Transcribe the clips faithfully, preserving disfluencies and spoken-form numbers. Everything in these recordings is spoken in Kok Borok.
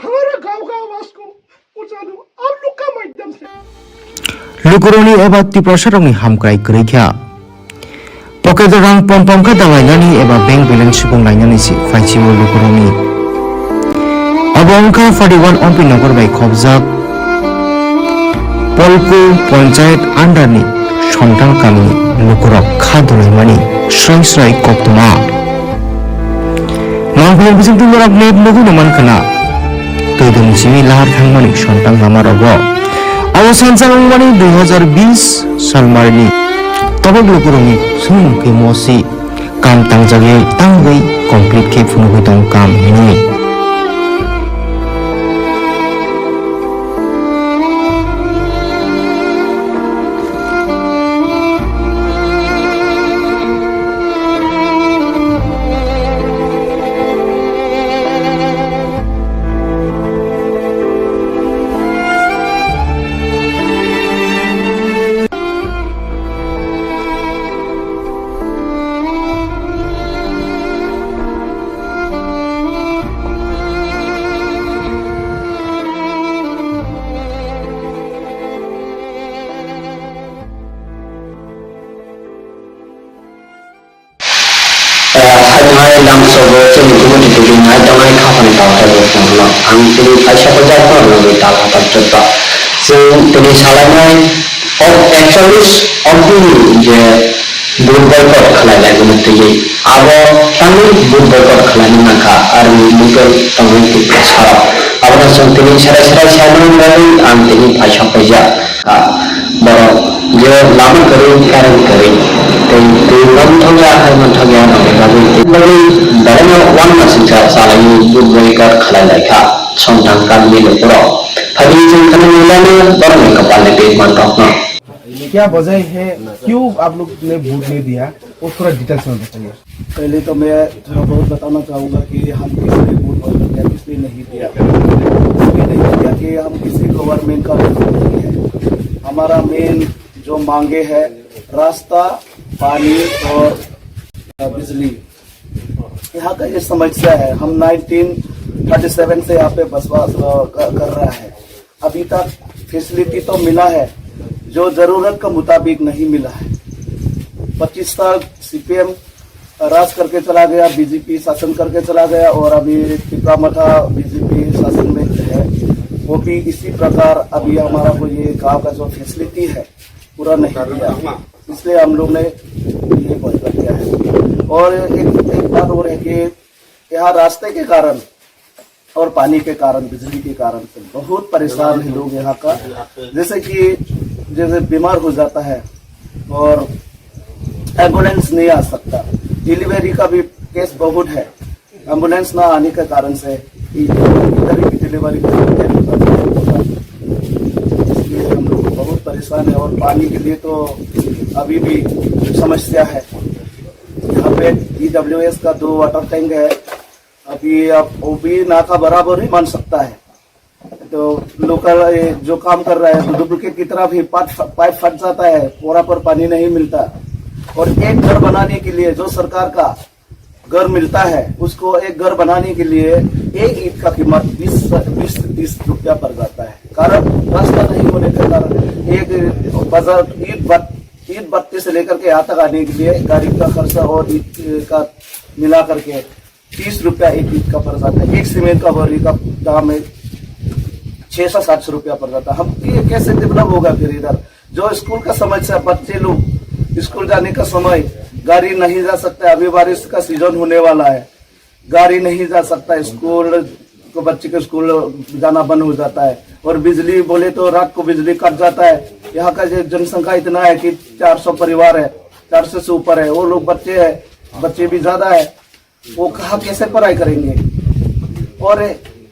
हमारा गांव का आवाज को पहुंचा दो। आप लोग का माध्यम से। Lukurokni eba Tiprasarokni hamkrai kwrwi kha. Pocket o rang pom pom kha dalainani eba bank balance supung lainani si phaichio lukurokni. Abo wngkha forty one Ompi Nagar bai khobjak Polku Panchayat under ni Sontang kamini lukurok kha dolaimani srai srai koktwma. Mangpili bisingtwi norok map nugwi no mankha na. Twi dum simi lahar thangmani Sontang lama rogo. Abo sansa wngmani dui hazar bis salmarni tobok lukurokni sumung khe mosi kam tangjagwi tangwi complete khe phunugwi tong kam hinwi. Hai tongnai lamsogo chini Timothy tubui hai tongnai khaphani tawthaibo phunukno ang tini kaisa phaijak phano nugwi tal hathap jotba. Chwng tini salainai o ekchollish Ompi ni je vote boycott khlai laimani twiwi abo tangwi vote boycott khlaina nangkha aroni legal tongwi Tiprasarok. Abono chwng tini serai serai sanani bagwi ang tini paisa phaijak. Ah, borok je lama kwrwi, current kwrwi, tei twi manthokya, hai manthokya, nokni bagwi, tei bagwi belai no uanama singcha chalaiwi vote boycott khlai lai kha Sontang kamini lukurok. Phaidi chwng khwnwi mano borokni kwpalni bek manthokno. क्या वजह है, क्यों आप लोग ने वोट नहीं दिया, वो थोड़ा डिटेल्स में बताइए। पहले तो मैं थोड़ा बहुत बताना चाहूँगा कि हम किस लिए वोट बंद किया, किस लिए नहीं दिया। इसलिए नहीं दिया कि हम किसी गवर्नमेंट का विरोध नहीं है। हमारा मेन जो मांगे है रास्ता, पानी और, अ, बिजली। यहाँ का ये समस्या है। हम नाइनटीन थर्टी सेवन से यहाँ पे बसवास, अ, क-, कर रहा है। अभी तक फैसिलिटी तो मिला है, जो जरूरत के मुताबिक नहीं मिला है। पच्चीस साल सीपीएम राज करके चला गया, बीजेपी शासन करके चला गया और अभी तिपरा मथा बीजेपी शासन में है, वो भी इसी प्रकार अभी हमारा को ये गांव का जो फैसिलिटी है पूरा नहीं दिया, इसलिए हम लोग ने ये बॉयकॉट किया है। और एक, एक बात और है कि यहाँ रास्ते के कारण और पानी के कारण, बिजली के कारण से बहुत परेशान है लोग यहाँ का। जैसे कि जैसे बीमार हो जाता है और एम्बुलेंस नहीं आ सकता, डिलीवरी का भी केस बहुत है। एम्बुलेंस ना आने के कारण से इधर की डिलीवरी का भी होता है। इसलिए हम लोग बहुत परेशान है और पानी के लिए तो अभी भी समस्या है। यहाँ पे ईडब्ल्यूएस का दो वाटर टैंक है, अभी आप वो भी ना का बराबर ही मान सकता है। तो लोकल, ये जो काम कर रहा है, तो डुप्लीकेट की तरह भी पाइप, पाइप फट जाता है, पूरा पर पानी नहीं मिलता। और एक घर बनाने के लिए जो सरकार का घर मिलता है, उसको एक घर बनाने के लिए एक ईंट का कीमत बीस, बीस से तीस रुपया पड़ जाता है। कारण रास्ता नहीं होने के कारण एक बाजार ईंट भट-, ईंट भट्टे से लेकर के यहाँ तक आने के लिए गाड़ी का खर्चा और ईंट का मिला करके तीस रुपया एक ईंट का पड़ जाता है। एक सीमेंट का बोरी का दाम है छह सौ सात सौ रुपया पड़ जाता है। हम ये कैसे डेवलप होगा फिर इधर? जो स्कूल का समस्या, बच्चे लोग स्कूल जाने का समय गाड़ी नहीं जा सकता है। अभी बारिश का सीजन होने वाला है, गाड़ी नहीं जा सकता है, स्कूल को, बच्चे के स्कूल जाना बंद हो जाता है। और बिजली बोले तो रात को बिजली कट जाता है। यहाँ का जो जनसंख्या इतना है कि चार सौ परिवार है, चार सौ से ऊपर है, वो लोग बच्चे हैं, बच्चे भी ज़्यादा है, वो कहाँ कैसे पढ़ाई करेंगे? और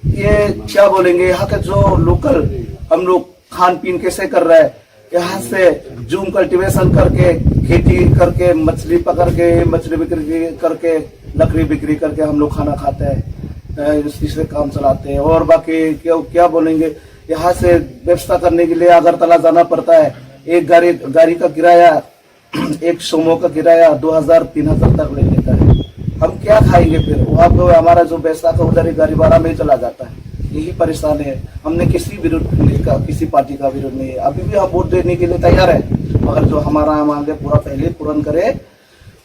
ये क्या बोलेंगे, यहाँ का जो लोकल हम लोग खान पीन कैसे कर रहा है, यहाँ से जूम कल्टीवेशन करके, खेती करके, मछली पकड़ के, मछली बिक्री करके, लकड़ी बिक्री करके हम लोग खाना खाते हैं, अ, इस-, इससे काम चलाते हैं। और बाकी क्या, क्या बोलेंगे, यहाँ से व्यवस्था करने के लिए अगरतला जाना पड़ता है। एक गाड़ी, गाड़ी का किराया, एक सोमो का किराया दो हज़ार, तीन हज़ार तक ले लेता है। हम क्या खाएंगे फिर? वहाँ पे हमारा जो पैसा था, उधर ही गाड़ी भाड़ा में ही चला जाता है। यही परेशान है। हमने किसी विरोध नहीं का, किसी पार्टी का विरोध नहीं है। अभी भी हम वोट देने के लिए तैयार है, मगर जो हमारा मांगे पूरा पहले पूर्ण करे,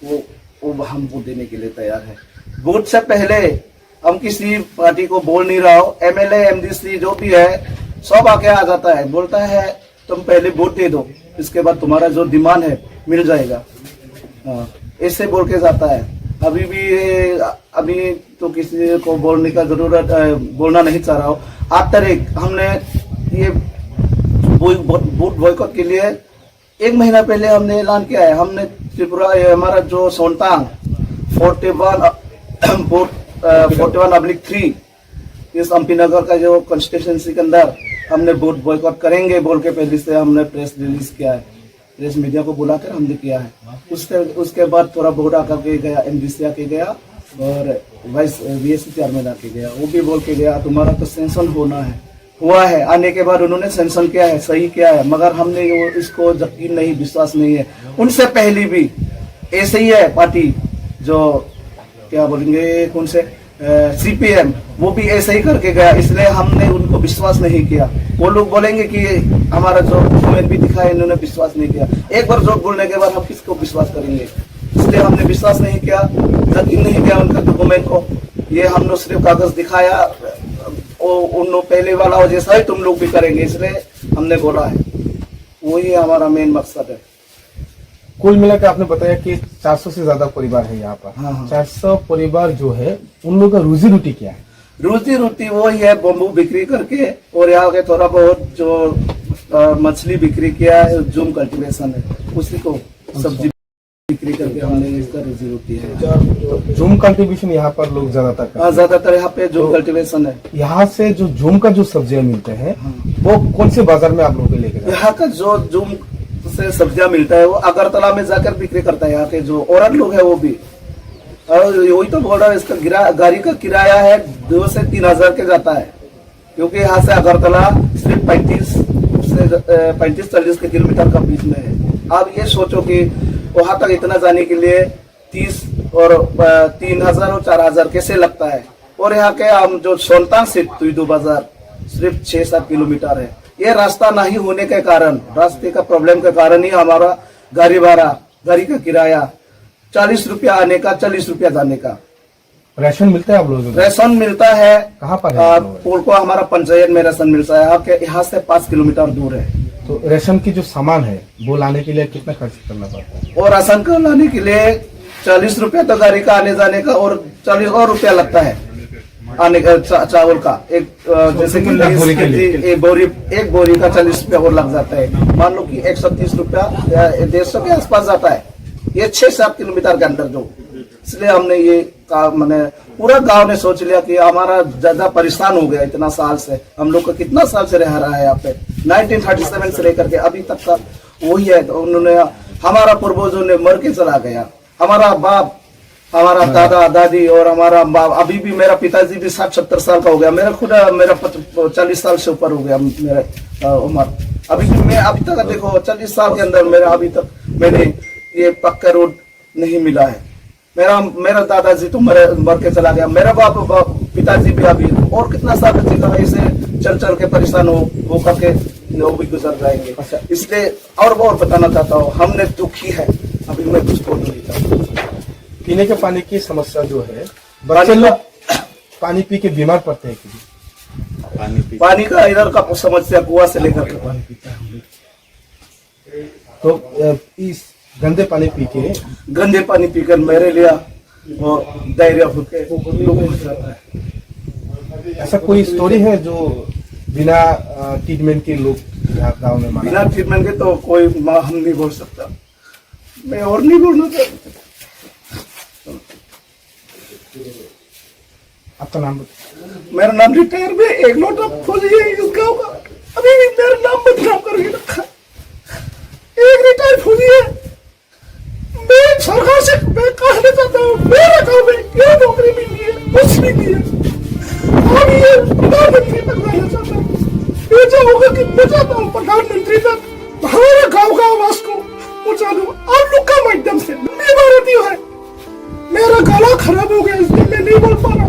वो वो हम वोट देने के लिए तैयार है। वोट से पहले हम किसी पार्टी को बोल नहीं रहा हो, एमएलए एमडीसी जो भी है, सब आके आ जाता है, बोलता है तुम पहले वोट दे दो, इसके बाद तुम्हारा जो डिमांड है मिल जाएगा। हाँ, ऐसे बोल के जाता है। अभी भी ये, अभी तो किसी को बोलने का जरूरत, अ, बोलना नहीं चाह रहा हूँ। आठ तारीख हमने ये बॉय-, बॉ-, वोट बॉयकॉट के लिए एक महीना पहले हमने ऐलान किया है। हमने त्रिपुरा, ये हमारा जो सोनतांग forty one vote, forty one oblique three, इस एमपी नगर का जो कॉन्स्टिट्यूएंसी के अंदर हमने वोट बॉयकॉट करेंगे बोल के पहले से हमने प्रेस रिलीज किया है। प्रेस मीडिया को बुलाकर हमने किया है। उसके, उसके बाद थोड़ा बहुत आकर के गया, एमडीसी आके गया और वाइस बीएससी चेयरमैन आके गया। वो भी बोल के गया, तुम्हारा तो सैंक्शन होना है, हुआ है। आने के बाद उन्होंने सैंक्शन किया है, सही किया है, मगर हमने वो, इसको यकीन नहीं, विश्वास नहीं है। उनसे पहले भी ऐसे ही है पार्टी, जो क्या बोलेंगे, कौन से, सीपीएम, वो भी ऐसे ही करके गया, इसलिए हमने उनको विश्वास नहीं किया। वो लोग बोलेंगे कि हमारा जो डॉक्यूमेंट भी दिखाया, इन्होंने विश्वास नहीं किया। एक बार झूठ बोलने के बाद हम किसको विश्वास करेंगे? इसलिए हमने विश्वास नहीं किया, यकीन नहीं किया उनका डॉक्यूमेंट को। ये हम लोग सिर्फ कागज दिखाया, वो उन लोग पहले वाला हो जैसा ही तुम लोग भी करेंगे, इसलिए हमने बोला है। वही हमारा मेन मकसद है। कुल मिला के आपने बताया कि चार सौ से ज्यादा परिवार है यहाँ पर। हाँ, हाँ। चार सौ परिवार जो है, उन लोगों का रोजी रोटी क्या है? रोजी रोटी वही है, बम्बू बिक्री करके और यहाँ के थोड़ा बहुत जो, अ, मछली बिक्री किया है, जूम कल्टीवेशन है, उसी को अच्छा। सब्जी बिक्री करके हमने इसका रोजी रोटी है। जूम कल्टीवेशन यहाँ पर लोग ज्यादातर करते हाँ, हैं। ज्यादातर यहाँ पे जूम तो कल्टीवेशन है। यहाँ से जो जूम का जो सब्जियाँ मिलते हैं, हाँ। वो कौन से बाजार में आप लोग के लेके जाते हैं? यहाँ का जो जूम से सब्जियाँ मिलता है, वो अगरतला में जाकर बिक्री करता है। यहाँ के जो औरत लोग हैं, वो भी। और वही तो बोल रहा है, इसका गिरा-, गाड़ी का किराया है, दो से तीन हजार के जाता है, क्योंकि यहाँ से अगरतला सिर्फ पैंतीस से, अ, पैंतीस चालीस के किलोमीटर का बीच में है। आप ये सोचो कि वहाँ तक इतना जाने के लिए तीस और, अ, तीन हजार और चार हजार कैसे लगता है? और यहाँ के हम जो सोनतांग से तुइदू बाजार सिर्फ छः सात किलोमीटर है। ये रास्ता नहीं होने के कारण, रास्ते का प्रॉब्लम के कारण ही हमारा गाड़ी भाड़ा, गाड़ी का किराया, चालीस रुपया आने का, चालीस रुपया जाने का। राशन मिलता है आप लोगों को? राशन मिलता है। कहाँ पर है आ, आप लोगों का? पोलको हमारा पंचायत में राशन मिलता है, आपके यहाँ से पाँच किलोमीटर दूर है। तो राशन की जो सामान है, वो लाने के लिए कितना खर्च करना पड़ता है? और राशन का लाने के लिए चालीस रुपया तो गाड़ी का आने जाने का और चालीस और रुपया लगता है आने का, चा-, चावल का। एक, अ, जैसे कि एक बोरी के लिए। एक बोरी, एक बोरी का चालीस रुपया और लग जाता है। मान लो कि एक सौ तीस रुपया या डेढ़ सौ के आसपास जाता है, ये छः सात किलोमीटर के अंदर जो। इसलिए हमने ये का, मैंने पूरा गांव ने सोच लिया कि हमारा ज्यादा परेशान हो गया इतना साल से, हम लोग का कितना साल से रह रहा है यहाँ पे, नाइनटीन थर्टी सेवन से लेकर के अभी तक का वही है। तो उन्होंने, हमारा पूर्वजों ने मर के चला गया, हमारा बाप, हमारा हाँ। दादा दादी और हमारा बाप, अभी भी मेरा पिताजी भी साठ सत्तर साल का हो गया, मेरा खुद, मेरा पच-, चालीस साल से ऊपर हो गया मेरा, अ, उम्र। अभी भी मैं अभी तक देखो, चालीस साल के अंदर मेरा अभी तक मैंने ये पक्का रोड नहीं मिला है। मेरा, मेरा दादाजी तो मर, मर के चला गया, मेरा बाप, बाप, पिताजी भी अभी और कितना साल बचेगा, ऐसे चल चल के परेशान हो, हो करके वो भी गुजर जाएंगे। अच्छा। इसलिए और, और बताना चाहता हूँ, हमने दुखी है, अभी मैं कुछ बोल नहीं चाहता। पीने के पानी की समस्या जो है, बच्चे पानी लोग का पानी पी के बीमार पड़ते हैं कि? पानी पी पानी का इधर का समस्या, कुआं से लेकर के पानी पीता है हम लोग। तो, अ, इस गंदे पानी पी के गंदे पानी पीकर मलेरिया और डायरिया होके लोगों को फैलाता है। ऐसा कोई स्टोरी है जो बिना, अ, ट्रीटमेंट के लोग यहाँ गांव में मारा? बिना ट्रीटमेंट के तो कोई मा-, हम नहीं बोल सकता। मैं और नहीं बोलना चाहता। आपका नाम बताइए। मेरा नाम रिटायर में एक लोटा फौजी है इस गांव का। अभी मेरा नाम बदनाम करके रखा। एक रिटायर फौजी है। मैं सरकार से मैं कहना चाहता हूँ, मेरे गांव में ये नौकरी मिली है, कुछ भी नहीं है। और ये प्रधानमंत्री तक जाना चाहता हूँ। मैं चाहूंगा कि मैं चाहता हूँ प्रधानमंत्री तक हमारे गांव का आवाज को पहुंचा दूं आप लोग का माध्यम से। मैं भारतीय है, मेरा गला खराब हो गया, इसलिए मैं नहीं बोल पा रहा।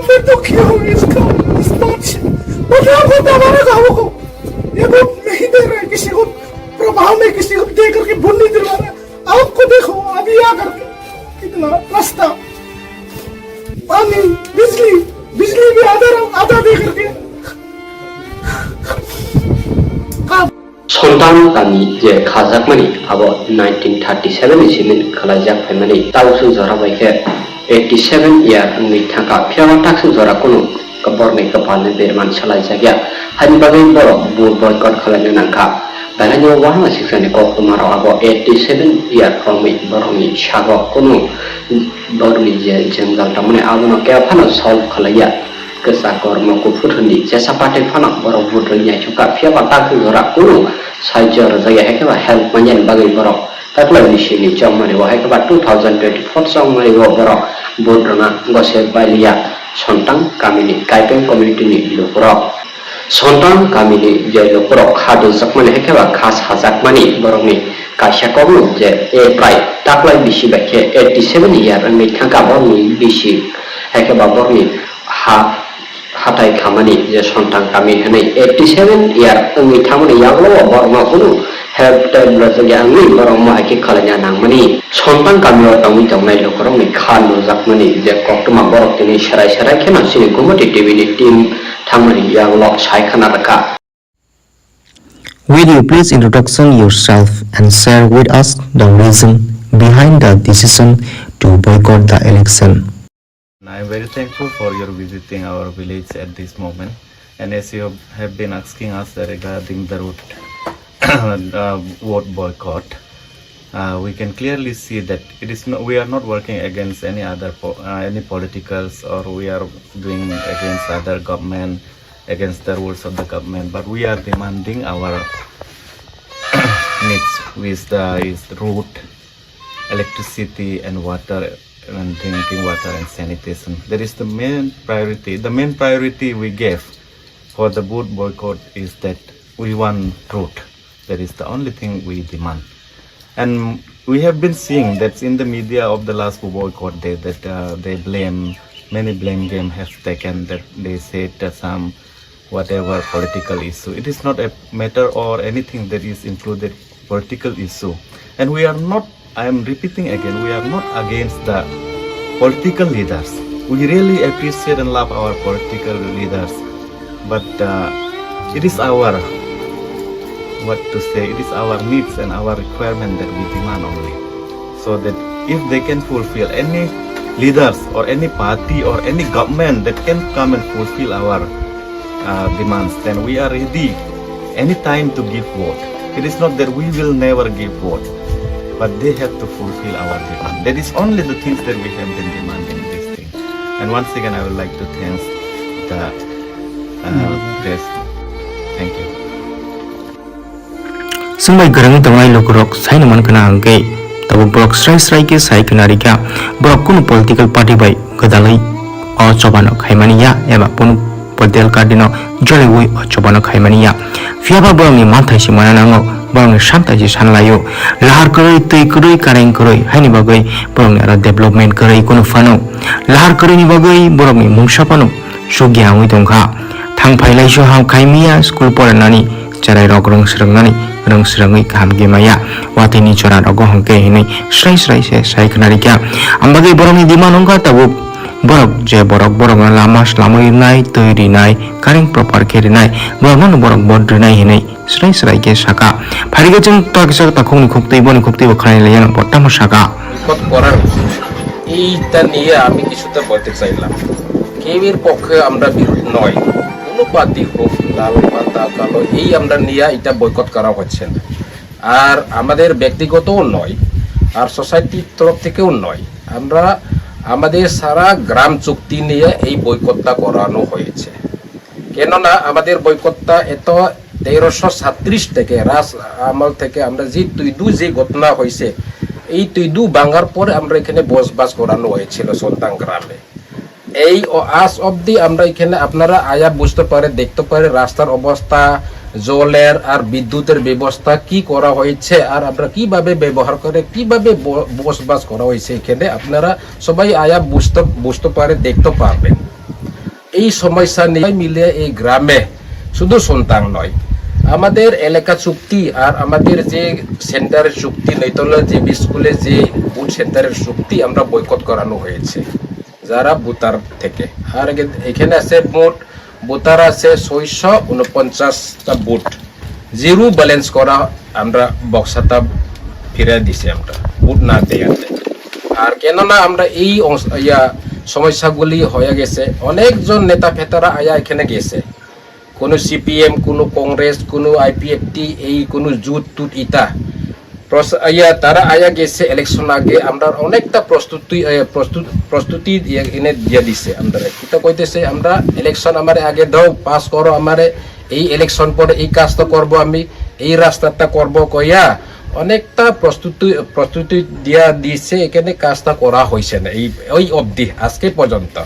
मैं दुखी हूँ इसका, इस बात से। मुझे आपको दबाने का हुक्म। ये वो नहीं दे रहे किसी को, प्रभाव में किसी को दे करके भूलने दिला रहे। आपको देखो, अभी आ करके कितना रास्ता, पानी, बिजली, बिजली भी आधा, आधा दे करके। आप Sontang kami je khajakmani abo nineteen thirty seven ni simi khwlaijak phaimani, tausuk jora bai khe eighty seven year wngwi thangkha, phiyaba taksuk jora kunu borokni kwpalni berman swlaijakya, haini bagwi borok vote boycott khwlaina nangkha. Belai no wahma siksa ni koktwma rok abo eighty seven year romwi borokni sago kunu borokni je jwngjal tongmani abono kebo phano solve khwlaiya. Kwchak kormo kuphur hwnwi jesa pathai phano borok vote rwi naithokha, phiyaba takhuk jora kunu sahajyo rwjakya, hai khe ba help manjani bagwi borok taklai bisi ni chongmani o hai khe ba two thousand twenty four chongmani o borok vote rwna gose pailiya Sontang kamini Kaipeng community ni lukurok. Sontang kamini je lukurok kha duljakmani hai khe ba kha sajakmani borokni kaisa kokno je e prai taklai bisi bai khe eighty seven year wngwi thangkha borokni bisi hai khe ba borokni ha hatai khamani je Sontang kami hwnwi eighty seven year wngwi thangmani yagulo borokno kunu help type rwjakya wngwi borok mohai khe khwlaina nangmani. Sontang kamio tongwi tongnai lukurokni kha nujakmani je koktwma borok tini serai serai kheno chini Gumoti T V ni team thangmani yagulo sai khna rwkha. Will you please introduction yourself and share with us the reason behind the decision to boycott the election? I am very thankful for your visiting our village at this moment. And as you have been asking us regarding the road, uh, vote boycott, uh, we can clearly see that it is no, we are not working against any other po- uh, any politicals, or we are doing against other government, against the rules of the government, but we are demanding our needs, which the is road, electricity and water, and drinking water and sanitation. That is the main priority. The main priority we gave for the vote boycott is that we want truth. That is the only thing we demand. And we have been seeing that in the media of the last boycott day that, uh, they blame, many blame game has taken, that they said that some whatever political issue. It is not a matter or anything that is included political issue. And we are not, I am repeating again, we are not against the political leaders. We really appreciate and love our political leaders. But, uh, it is our, what to say, it is our needs and our requirement that we demand only. So that if they can fulfill, any leaders or any party or any government that can come and fulfill our, uh, demands, then we are ready anytime to give vote. It is not that we will never give vote, but they have to fulfill our demand. That is only the things that we have been demanding this thing. And once again, I would like to thank the, uh, press. Thank you. Swngbai kwrwngwi tongnai lukurok saino mankha na hwnkhe, tabuk borok srai srai khe sai khna rikha, borok kunu political party bai gwdalwi o chobano khaimani ya eba kunu political party no joliwi o chobano khaimani ya. Phiyaba borokni manthai se mana nango, borokni santai se sanlaio. Lahar kwrwi, twi kwrwi, kareng kwrwi, haini bagwi borokni aro development kwrwi kunu phano. Lahar kwrwini bagwi borokni mungsa phano sugya wngwi tongkha. Thang phai laisio ham khai miya school poranani cherai rok rwng swrwngnani rwng swrwngwi kaham khe maya. Watwi ni chora rogo hwnkhe hinwi srai srai se sai khna rikha. Ang bagwi borokni demand wngkha tabuk borok je borok borokno lama slamwi rinai, twi rinai, kareng proper khe rinai, borokno borok vote rinai hinwi srai srai khe saka. Phairikhe chwng ta kisa takhukni khuktwi boni khuktwi bo khnai laiya bo tamo saka. Kot korang, এইটা নিয়ে আমি কিছুটা বলতে চাইলাম। কেউর পক্ষে আমরা বিরোধ নয়, কোনো পার্টি হোক, লাল পাতা কালো, এই আমরা নিয়ে এটা বয়কট করা হচ্ছে না। আর আমাদের ব্যক্তিগতও নয়, আর সোসাইটির তরফ থেকেও নয়। আমরা আমাদের সারা গ্রাম চুক্তি নিয়ে এই বয়কটটা করানো হয়েছে। কেননা আমাদের বৈকটটা এত তেরোশো সাতত্রিশ থেকে, রাজ আমল থেকে আমরা যে তুইদু যে ঘটনা হয়েছে, এই তুইদু ভাঙার পরে আমরা এখানে বসবাস করানো হয়েছিল সন্তান গ্রামে। এই অ-, আজ অবধি আমরা এখানে, আপনারা আয়া বুঝতে পারে, দেখতে পারে রাস্তার অবস্থা, জলের আর বিদ্যুতের ব্যবস্থা কি করা হয়েছে, আর আমরা কিভাবে ব্যবহার করে, কিভাবে ব-, বসবাস করা হয়েছে এখানে, আপনারা সবাই আয়া বুঝতে, বুঝতে পারে, দেখতে পারবেন। এই সমস্যা নিয়ে মিলে এই গ্রামে শুধু সন্তান নয়, আমাদের এলাকা চুক্তি আর আমাদের যে সেন্টারের চুক্তি, নৈতলা জিবি স্কুলে যে বুথ সেন্টারের চুক্তি আমরা বয়কট করানো হয়েছে যারা ভোটার থেকে। আর এখানে আছে মোট ভোটার আছে ছয়শো উনপঞ্চাশটা বুথ, জিরো ব্যালেন্স করা আমরা বক্সাটা ফিরে দিছি আমরা, ভোট না দেওয়াতে। আর কেননা আমরা এই অংশ- ইয়া সমস্যাগুলি হয়ে গেছে, অনেকজন নেতা ফেতারা আয়া এখানে গেছে, কোনো সিপিএম, কোনো কংগ্রেস, কোনো আইপিএফটি, এই কোনো জুট টুট ইতা প্রস- ইয়া তারা আয়া গেছে ইলেকশন আগে, আমরা অনেকটা প্রস্তুতি, এ, প্রস্তুত প্রস্তুতি দিয়ে এনে দিয়ে দিছে আমরা। কিতা কইতেছে, আমরা ইলেকশন আমারে আগে দাও, পাস করো আমারে, এই ইলেকশন পরে এই কাজটা করব আমি, এই রাস্তাটা করব কইয়া অনেকটা প্রস্তুতি প্রস্তুতি দিয়া দিছে। এখানে কাজটা করা হয়েছে না এই ওই অবধি আজকে পর্যন্ত।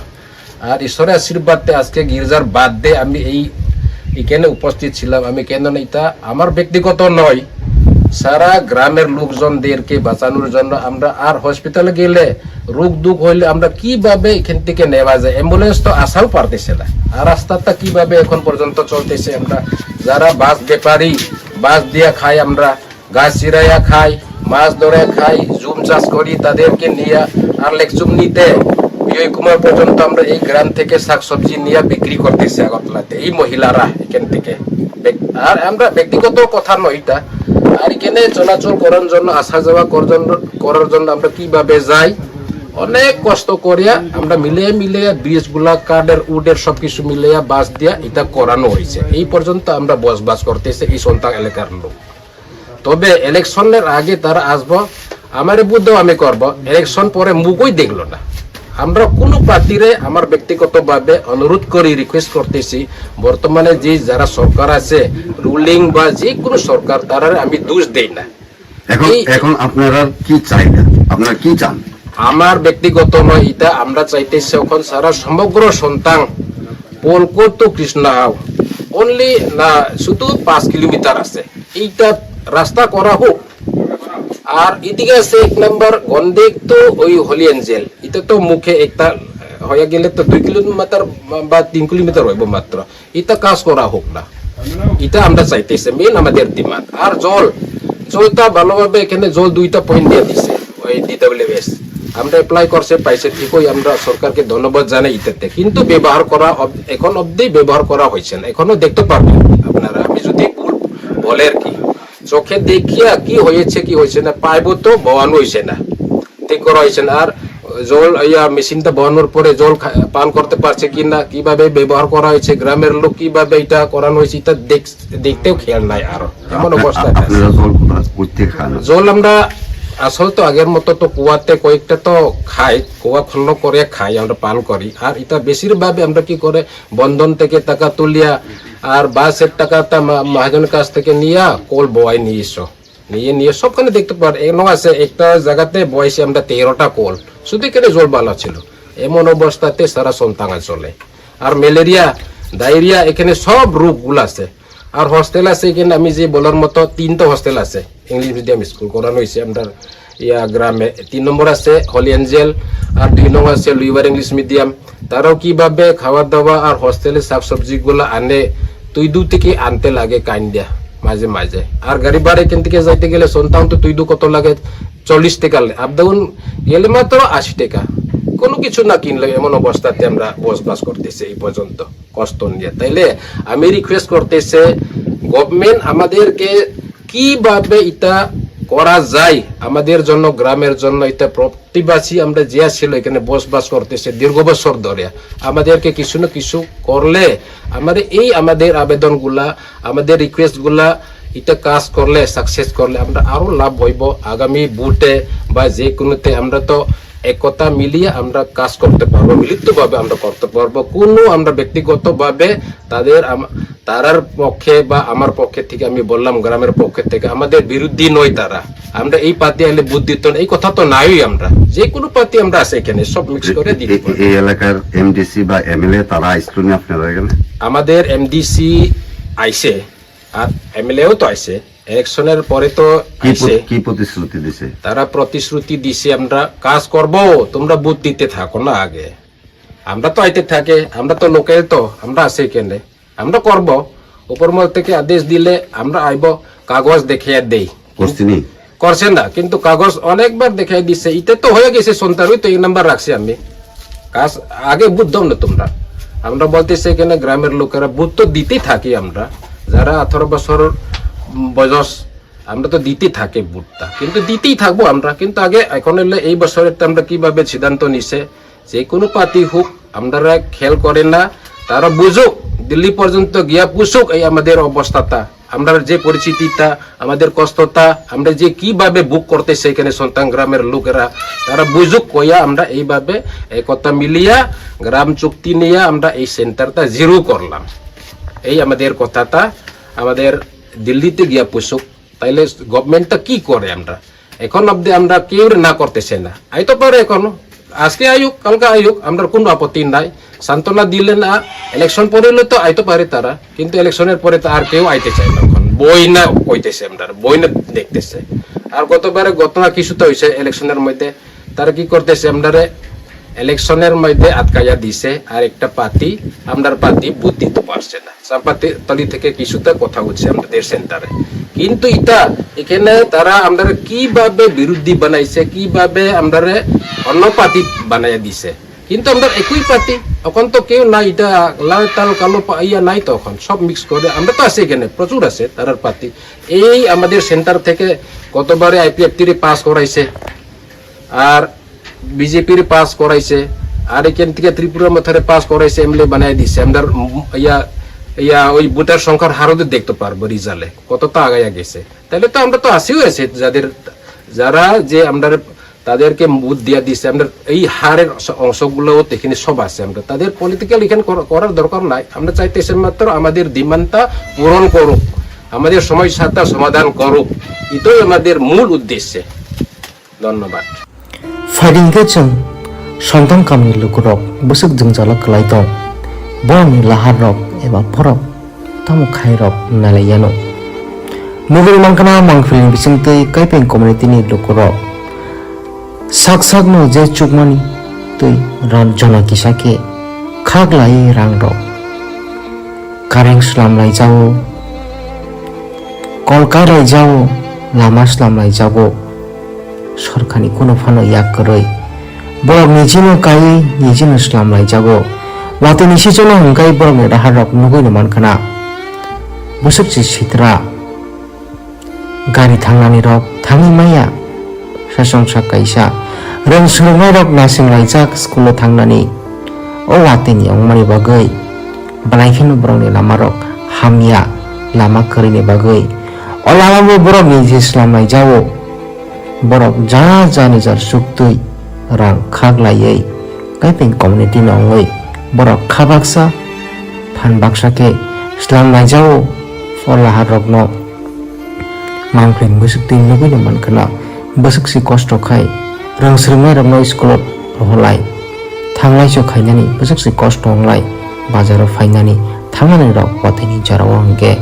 আর ঈশ্বরের আশীর্বাদে আজকে গির্জার বাদ দিয়ে আমি এই এখানে উপস্থিত ছিলাম। আমি কেন না, এটা আমার ব্যক্তিগত নয়, সারা গ্রামের লোকজনদেরকে বাঁচানোর জন্য আমরা আর হসপিটালে গেলে রোগ দুঃখ হইলে আমরা কিভাবে এখান থেকে নেওয়া যায়, অ্যাম্বুলেন্স তো আসাও পারতেছে না। আর রাস্তাটা কিভাবে এখন পর্যন্ত চলতেছে, আমরা যারা বাস ব্যাপারী, বাস দিয়া খাই আমরা, গাছ চিরাইয়া খাই, মাছ ধরে খাই, জুম চাষ করি তাদেরকে নিয়ে, আর লেকচুম নিতে বিজয় কুমার পর্যন্ত আমরা এই গ্রাম থেকে শাকসবজি নিয়ে বিক্রি করতেছি আগরতলাতে এই মহিলারা এখান থেকে। ব্যক- আর আমরা ব্যক্তিগত কথা নয় এটা। আর এখানে চলাচল করার জন্য, আসা যাওয়া করার জন্য করার জন্য আমরা কিভাবে যাই, অনেক কষ্ট করিয়া আমরা মিলে মিলে ব্রিজ গুলা, কাঠের, উডের সবকিছু মিলিয়া বাস দিয়া এটা করানো হয়েছে। এই পর্যন্ত আমরা বসবাস করতেছে এই সন্তান এলাকার লোক। তবে ইলেকশনের আগে তারা আসবো, আমারে বুদ্ধ আমি করব, ইলেকশন পরে মুখই দেখলো না। আমরা কোনো প্রার্থীরে আমার ব্যক্তিগতভাবে অনুরোধ করি, রিকোয়েস্ট করতেছি, বর্তমানে যে যারা সরকার আছে, রুলিং বা যে কোনো সরকার, তারারে আমি দোষ দেই না। এখন এই এখন আপনারা কি চাইবেন? আপনারা কি চান? আমার ব্যক্তিগত নয় এটা, আমরা চাইতেছি এখন সারা সমগ্র সন্তান পলকো তো কৃষ্ণাও অনলি না শুধু পাঁচ কিলোমিটার আছে, এইটা রাস্তা করা হোক। আর এদিকে আছে এক নম্বর গন্ডেক তো ওই হোলি এঞ্জেল, এটা তো মুখে একটা হয়ে গেলে তো দুই কিলোমিটার বা তিন কিলোমিটার হইব মাত্র। এটা কাজ করা হোক না, এটা আমরা চাইতেছি, মেইন আমাদের ডিমান্ড। আর জল, জলটা ভালোভাবে এখানে জল দুইটা পয়েন্ট দিয়ে দিছে ওই ডিডব্লিউএস, আমরা অ্যাপ্লাই করছে, পাইছে ঠিকই, আমরা সরকারকে ধন্যবাদ জানাই এটাতে, কিন্তু ব্যবহার করা অব- এখন অবধি ব্যবহার করা হয়েছে না, এখনো দেখতে পারবেন আপনারা, আমি যদি ভুল বলে আর কি। চোখে দেখিয়া কি হয়েছে কি হয়েছে না, পাইপও তো বওয়ানো হয়েছে না, ঠিক করা হয়েছে না। আর জল ইয়া মেশিনটা বওয়ানোর পরে জল খা- পান করতে পারছে কি না, কিভাবে ব্যবহার করা হয়েছে, গ্রামের লোক কিভাবে এটা করানো হয়েছে, এটা দেখ- দেখতেও খেয়াল নাই। আর এমন আপনার- অবস্থা আছে। আপনারা জল কোথা কোথেকে খান? জল আমরা আসলে তো আগের মতো তো কুয়াতে কয়েকটা তো খাই, কুয়া খনন করে খাই, আমরা পান করি। আর এটা বেশিরভাগ আমরা কি করে বন্ধন থেকে টাকা তুলিয়া আর বাসের টাকাটা মা- মহাজনের কাছ থেকে নিয়ে কল বওয়াই নিয়ে এসো, নিয়ে নিয়ে সবখানে দেখতে পার এমন আছে, একটা জায়গাতে বয়সে আমরা তেরোটা কল, শুধু এখানে জল বালা ছিল। এমন অবস্থাতে সারা সন্তান চলে। আর ম্যালেরিয়া, ডায়রিয়া, এখানে সব রোগগুলো আছে। আর হোস্টেল আছে এখানে, আমি যে বলার মতো তিনটা হোস্টেল আছে, ইংলিশ মিডিয়াম স্কুল করানো হয়েছে আমরা ইয়া গ্রামে। তিন নম্বর আছে হোলি এঞ্জেল, আর দুই নম্বর আছে লুইবার ইংলিশ মিডিয়াম। তারাও কিভাবে খাওয়া দাওয়া আর হোস্টেলের শাকসবজিগুলো আনে, তুই দূর থেকে আনতে লাগে কাইন্ডা মাঝে মাঝে। আর গাড়ি ভাড়া এখান থেকে যাইতে গেলে সন্তান তো তুই দু কত লাগে, চল্লিশ টাকা, আপ ডাউন গেলে মাত্র আশি টাকা। কোনো কিছু না কিনলে এমন অবস্থাতে আমরা বসবাস করতেছি এই পর্যন্ত কষ্ট নিয়ে। তাইলে আমি রিকোয়েস্ট করতেছি, গভর্নমেন্ট আমাদেরকে কিভাবে এটা করা যায়, আমাদের জন্য, গ্রামের জন্য এটা প্র- অধিবাসী আমরা যে ছিল এখানে বসবাস করতেছে দীর্ঘ বছর ধরে, আমাদেরকে কিছু না কিছু করলে আমাদের এই আমাদের আবেদনগুলা, আমাদের রিকোয়েস্টগুলা এটা কাজ করলে, সাকসেস করলে আমরা আরো লাভ হইব। আগামী ভোটে বা যে কোনোতে আমরা তো একতা মিলিয়ে আমরা কাজ করতে পারবো, মিলিতভাবে আমরা করতে পারবো। কোনো আমরা ব্যক্তিগতভাবে তাদের আম- তারার পক্ষে বা আমার পক্ষে থেকে আমি বললাম, গ্রামের পক্ষে থেকে আমাদের বিরোধী নয় তারা। আমরা এই পার্টি আইলে ভোট দিত না, এই কথা তো নাইই। আমরা যে কোনো পার্টি আমরা আছে এখানে, সব মিক্স করে দিতে পারি। এই এলাকার এমডিসি বা এমএলএ তারা আসলো না আপনারা এখানে? আমাদের এমডিসি আইছে, আর এমএলএও তো আইছে, ইলেকশনের পরে তো কি আইছে। কি প্রতিশ্রুতি দিছে? তারা প্রতিশ্রুতি দিছে, আমরা কাজ করব, তোমরা ভোট দিতে থাকো না আগে। আমরা তো আইতে থাকে, আমরা তো লোকাল, তো আমরা আছে এখানে, আমরা করব। উপর মহল থেকে আদেশ দিলে আমরা আইব, কাগজ দেখিয়ে দেই। করছেনি? করছেন না, কিন্তু কাগজ অনেকবার দেখাই দিছে। ইতে তো হয়ে গেছে সন্তান, ওই তো এই নাম্বার রাখছি আমি। কাজ আগে বুঝতাম না তোমরা। আমরা বলতেছি এখানে গ্রামের লোকেরা ভোট তো দিতেই থাকি আমরা, যারা আঠারো বছর বয়স, আমরা তো দিতেই থাকি ভোটটা, কিন্তু দিতেই থাকবো আমরা। কিন্তু আগে এখন হলে এই বছরের তো আমরা কিভাবে সিদ্ধান্ত নিছে, যে কোনো পার্টি হোক, আমরা খেয়াল করে না, তারা বুঝুক, দিল্লি পর্যন্ত গিয়া পুষুক এই আমাদের অবস্থাটা, আমরা যে পরিস্থিতিটা, আমাদের কষ্টটা, আমরা যে কিভাবে ভোগ করতেছে এখানে সন্তান গ্রামের লোকেরা, তারা বুঝুক কইয়া আমরা এইভাবে একতা মিলিয়া গ্রাম চুক্তি নিয়ে আমরা এই সেন্টারটা জিরো করলাম। এই আমাদের কথাটা আমাদের দিল্লিতে গিয়া পুষুক। তাইলে গভর্নমেন্টটা কি করে? আমরা এখন অবধি আমরা কেউ না করতেছে না। আইতো পারে এখনো, আজকে আইউক, কালকে আইউক, আমরা কোনো আপত্তি নাই। সান্ত্বনা দিলে না, ইলেকশন পরে হলে তো আইতো পারে তারা, কিন্তু ইলেকশনের পরে তো আর কেউ আইতে চায় না। এখন বই না কইতেছে, আমরা বই না দেখতেছে। আর গতবারে ঘটনা কিছুটা হয়েছে ইলেকশনের মধ্যে, তারা কি করতেছে, আমরারে ইলেকশনের মধ্যে আটকাইয়া দিছে, আর একটা পার্টি, আমরার পার্টি ভোট দিতে পারছে না। চাপাতি তলি থেকে কিছুটা কথা হচ্ছে আমাদের সেন্টারে, কিন্তু এটা এখানে তারা আমরা কিভাবে বিরোধী বানাইছে, কিভাবে আমরা অন্য পার্টি বানাইয়া দিছে, কিন্তু আমরা একই পার্টি। এখন তো কেউ নাই, এটা লাল টাল কালো পা- ইয়া নাই তো, এখন সব মিক্স করে। আমরা তো আছি এখানে, প্রচুর আছে তারার পার্টি। এই আমাদের সেন্টার থেকে গতবারে আইপিএফ থ্রি পাস করাইছে, আর বিজেপির পাস করাইছে, আর এখান থেকে ত্রিপুরার মধ্যে পাস করাইছে, এমএলএ বানাই দিছে। আমরা ইয়া ইয়া ওই ভোটার সংখ্যার হারও তো দেখতে পারবো রেজাল্টে কতটা আগাইয়া গেছে। তাহলে তো আমরা তো আসিও আছে, যাদের যারা যে আমরা তাদেরকে ভোট দিয়া দিছে, আমরা এই হারের অংশগুলো এখানে সব আছে। আমরা তাদের পলিটিক্যাল এখানে করা- করার দরকার নাই। আমরা চাইতেছি মাত্র আমাদের ডিমান্ডটা পূরণ করুক, আমাদের সমস্যাটা সমাধান করুক, এটাই আমাদের মূল উদ্দেশ্য। ধন্যবাদ। Phaidi hwnkhe chwng Sontan kamni lukurok bwswk jwngjalo kwlai tong, borokni laharrok eba borok tamo khairok nailaiyano. Nugwi mankha na Mangpili bisingtwi Kaipeng community ni lukurok sak sakno je chukmani twi ran jona kisa khe khaklai rangrok. Kareng slamlai jao, kol kailai jao, lama slamlai jago. Sorkarni kunu phano yak kwrwi. Borok nijino kaiwi nijino slamlai jago. Watwi ni sichano hwnkhe borokni raharok nugwino mankha na. Bwswk se sitra. Gari thangnani rok thangwi maya. Sasongsa kaisa. Rwng swrwngnairok nasingraijak school-o thangnani. O watwini wngmani bagwi belai kheno borokni lamarok hamya, lama kwrwini bagwi. O lamabo borokni je slamnai jao, borok ja ja nijar suktwi rang khak laiwi Kaipeng community-no wngwi borok kha baksa, phan baksa khe slamnai jao o laharokno. Mangpili bwswk twi nugwino mankha na, bwswk se kosto khai, rwng swrwngnairokno school-o rohorlai, thanglaiso khainani bwswk se kosto wnglai, bazaro phainani, thangnani rok watwini jorao hwnkhe,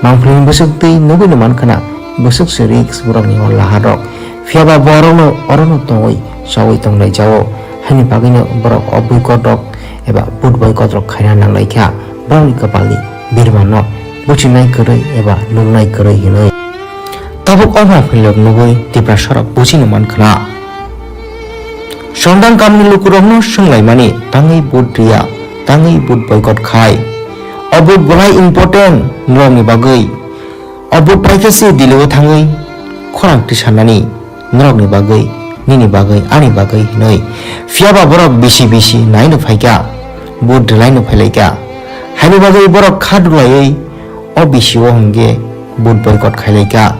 Mangpili bwswk twi nugwino mankha na, bwswk se risk borokni o laharok, phiyaba borokno orono tongwi chaui tonglai jao, haini bagwino borok o boycott rok eba vote boycott rok khaina nanglaikha, borokni kwpalni birmano buchinai kwrwi eba nuknai kwrwi hinwi. Tabuk o mangpilirok nugwi Tiprasarok buchino mankha na. Sondan kamni lukurokno swnglaimani tangwi vote riya, tangwi vote boycott khai. O vote belai important norokni bagwi. O vote paikhe se Delhi-o thangwi khorang tisannani norokni bagwi, nini bagwi, ani bagwi hinwi. Phiyaba borok bisi bisi naino phaikha, vote rwlaino phailaikha. Haini bagwi borok kha dulaiwi o bisi-o hwnkhe vote boycott khailaikha.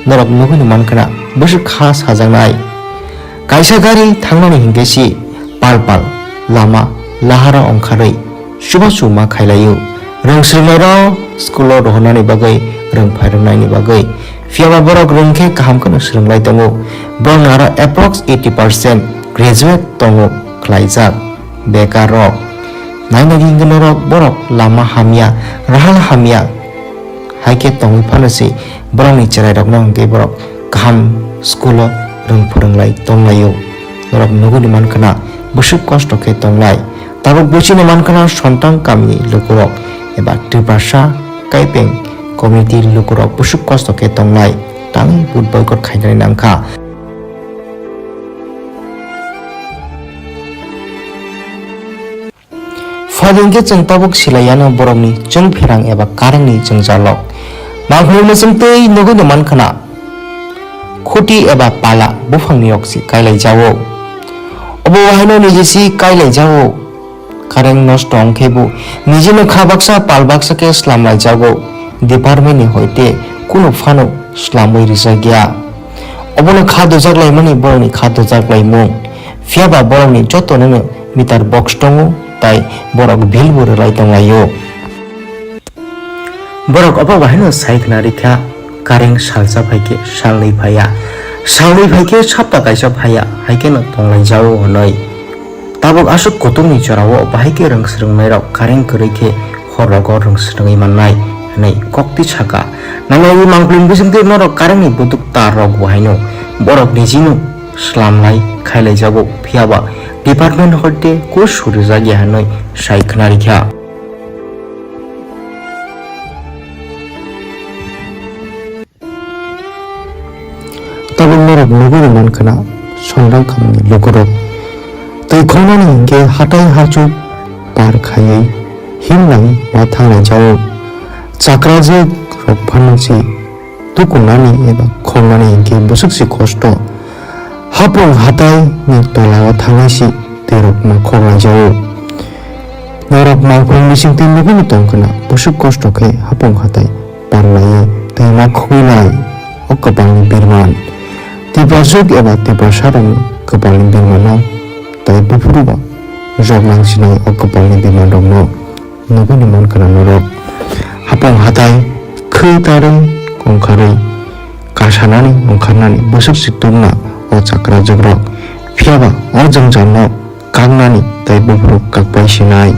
Norok nugwino mankha na bwswk kha sajaknai. Kaisa gari thangnani hwnkhe se pal pal lama lahara ongkharwi chubachu ma khailaio. Rwng swrwngnairok school-o rohornani bagwi, rwng phairwngnaini bagwi. Phiyaba borok rwng khe kaham kheno swrwnglai tongo. Borokni aro approx eighty percent graduate tongo khlaijak bekar rok. Nainani hwnkhe norok borok lama hamya, rahal hamya hai khe tongwi phano se borokni chwrairokno hwnkhe borok kaham school-o rwng phwrwnglai tonglaio. Norok nugwino mankha na bwswk kosto khe tonglai. Tabuk buchino mankha na Sontang kamini lukurok eba Tiprasa kaipeng community lukurok busuk kosto khe tongnai tangwi vote boycott khainani nangkha. Phaidi hwnkhe chwng tabuk silaiya no borokni chwng pherang eba karengni jwngjalrok. Mangkhorwi mwchwng twi nugwino mankha na. Khuti eba pala buphangni rok se kailai jago. Obo wahaino niji se kailai jago. Kareng nosto wngkhe bo nijino kha baksa pal baksa khe slamlai jago. Department ni hoite kunu phano slamwi rijak ya. Obono kha dujak laimani borokni kha dujak laimung. Phiyaba borokni jotonono meter box tongo, tai borok bill bo rwlai tonglaio. Borok obo bahaino sai khna rikha, kareng salsa phaikhe salnwi phaiya, salnwi phaikhe sapta kaisa phaiya, haikheno tonglaijao hwnwi. Tabuk aswk kutukni jorao bahaikhe rwng swrwngnairok kareng kwrwi khe horrogo rwng swrwngwi mannai hwnwi kokti saka. Nangyawi mangpili bisingtwi norok karengni buduk tarrok bahaino borok nijino slamlai khailaijago, phiyaba department hoite kus surijak ya hwnwi sai khna rikha. Tabuk norok nugwi rwmankha na, Songrang kamni lukurok twi khongnani hinkhe hatai hachuk par khaiwi himlai ma thanglai jao. Chakrajwk rok phano se tukunani eba khornani hinkhe bwswk se kosto. Hapung hatai ni tola o thangnai se twi rok ma khorlai jao. Norok mangkhorwi bisingtwi nugwi tongkha na, bwswk kosto khe hapung hatai parlaiwi tei ma khugwinai o kwpalni birman. Tipraswk eba Tiprasarokni kwpalni birmano tei buphuru ba joknang sinai o kwpalni birmanrokno nugwini mankha na norok. Hapung hatai khwi tarwi ongkharwi kasanani ongkharnani bwswk se tubuna o chakrajwkrok. Phiyaba o jwngjalno kaknani tei buphuru kakpai sinai.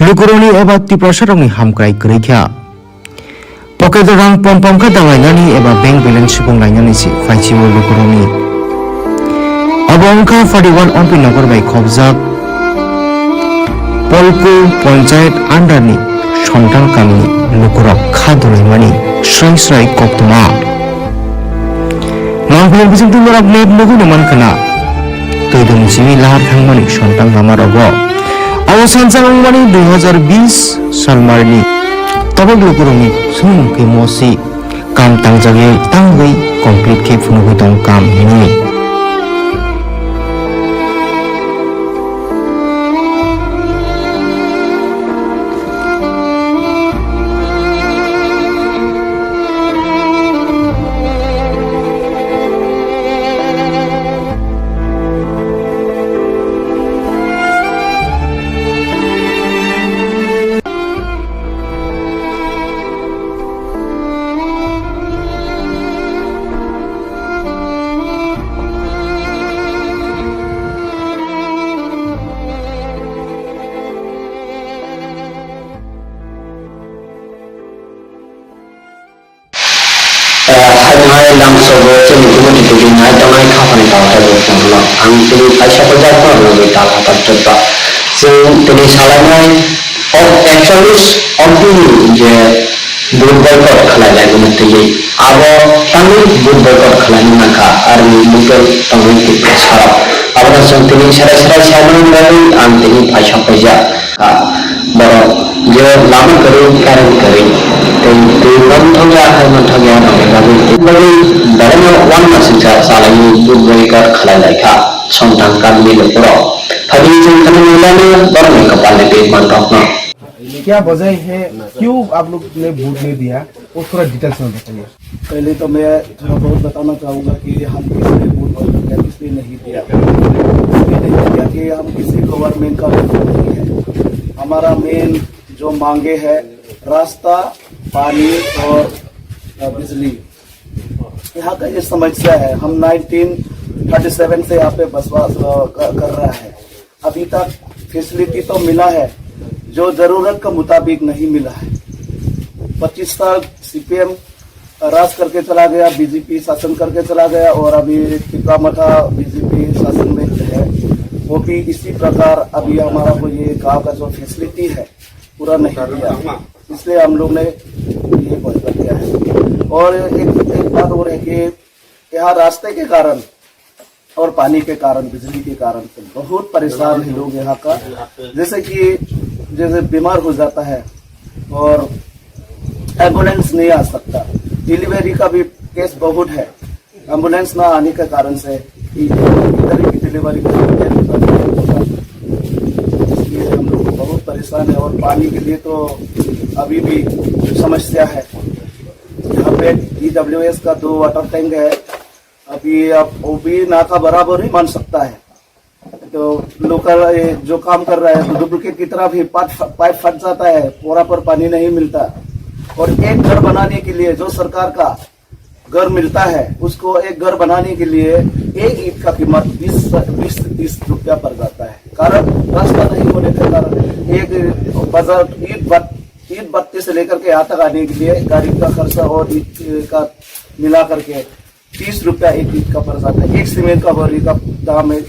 Lukurokni eba Tiprasarokni hamkrai kwrwi kha. Pocket o rang pom pom kha dalainani eba bank balance supung lainani se phaichio lukurokni. Abo wngkha forty one Ompi Nogor bai khobjak Polku Ponchayat under ni Sontal kamini lukurok kha dolaimani srai srai koktwma. Nangkukni bisingtwi norok map nugwi numan khna. Twi dum simi lahar thangmani Sontal lama rogo. Abo sansa wngmani dui hazar bis salmarni tobok lukurokni sumung khe mosi kam tangjagwi tangwi complete khe phunugwi tong kam hinwi. Hai hai lamsogo chini tubudi tubudi nai tongnai khapani tawataibo chwngno ang tini kaisa phaijak phano nugwi tal haphar chwkba. Chwng tini salainai o ekchollish Ompi ni je vote boycott khlai laimani twiwi abo tangwi vote boycott khlaina nangkha aroni local tongwi Tiprasarok. Abono chwng tini serai serai saimani bagwi ang tini paisa phaijak. Ah, borok je lama kwrwi, current kwrwi, tei twi manthokya, hai manthokya rokni bagwi, tei bagwi borokno uanmasingcha chalaiwi vote boycott khlai lai kha, Songthang kamini lukurok. Phaidi chwng khna nai lama borokni kwpalni bini manthokno. क्या वजह है, क्यों आप लोग ने वोट नहीं दिया, वो थोड़ा डिटेल्स में बताइए। पहले तो मैं थोड़ा बहुत बताना चाहूँगा कि हम किस लिए वोट बंद किया, किस लिए नहीं दिया। इसलिए नहीं दिया कि हम किसी गवर्नमेंट का विरोध नहीं है। हमारा मेन जो मांगे है रास्ता, पानी और, अ, बिजली। यहाँ का ये समस्या है। हम नाइनटीन थर्टी सेवन से यहाँ पे बसवास, अ, कर, कर रहा है। अभी तक फैसिलिटी तो मिला है, जो जरूरत के मुताबिक नहीं मिला है। पच्चीस साल सीपीएम राज करके चला गया, बीजेपी शासन करके चला गया और अभी तिपरा मठा बीजेपी शासन में है, वो भी इसी प्रकार अभी हमारा को ये गांव का जो फैसिलिटी है पूरा नहीं दिया, इसलिए हम लोग ने ये बंद कर दिया है। और एक, एक बात और है कि यहाँ रास्ते के कारण और पानी के कारण, बिजली के कारण से बहुत परेशान है लोग यहाँ का। जैसे कि जैसे बीमार हो जाता है और एम्बुलेंस नहीं आ सकता, डिलीवरी का भी केस बहुत है। एम्बुलेंस ना आने के कारण से इधर की डिलीवरी का भी केस होता है। इसलिए हम लोग बहुत परेशान है और पानी के लिए तो अभी भी समस्या है। यहाँ पे ईडब्ल्यूएस का दो वाटर टैंक है, अभी आप वो भी ना का बराबर ही मान सकता है। तो लोकल ये जो काम कर रहा है तो डुप्लीकेट की तरह भी पाइप, पाइप फट जाता है, पूरा पर पानी नहीं मिलता। और एक घर बनाने के लिए जो सरकार का घर मिलता है, उसको एक घर बनाने के लिए एक ईंट का कीमत बीस, बीस से तीस रुपया पड़ जाता है। कारण रास्ता नहीं होने के कारण एक बाजार ईंट भट-, ईंट भट्टे से लेकर के यहाँ तक आने के लिए गाड़ी का खर्चा और ईंट का मिला करके तीस रुपया एक ईंट का पड़ जाता है। एक सीमेंट का बोरी का दाम है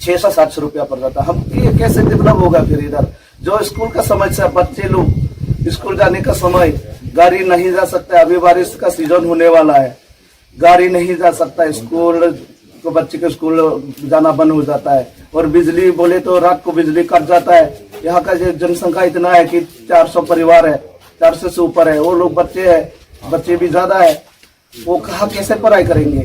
छह सौ सात सौ रुपया पड़ जाता है। हम ये कैसे डेवलप होगा फिर इधर? जो स्कूल का समस्या, बच्चे लोग स्कूल जाने का समय गाड़ी नहीं जा सकता है, अभी बारिश का सीजन होने वाला है, गाड़ी नहीं जा सकता है स्कूल, तो बच्चे के स्कूल जाना बंद हो जाता है। और बिजली बोले तो रात को बिजली कट जाता है। यहाँ का जो जनसंख्या इतना है कि चार सौ परिवार है, चार सौ से ऊपर है, वो लोग बच्चे हैं, बच्चे भी ज्यादा है। वो कहाँ कैसे पढ़ाई करेंगे?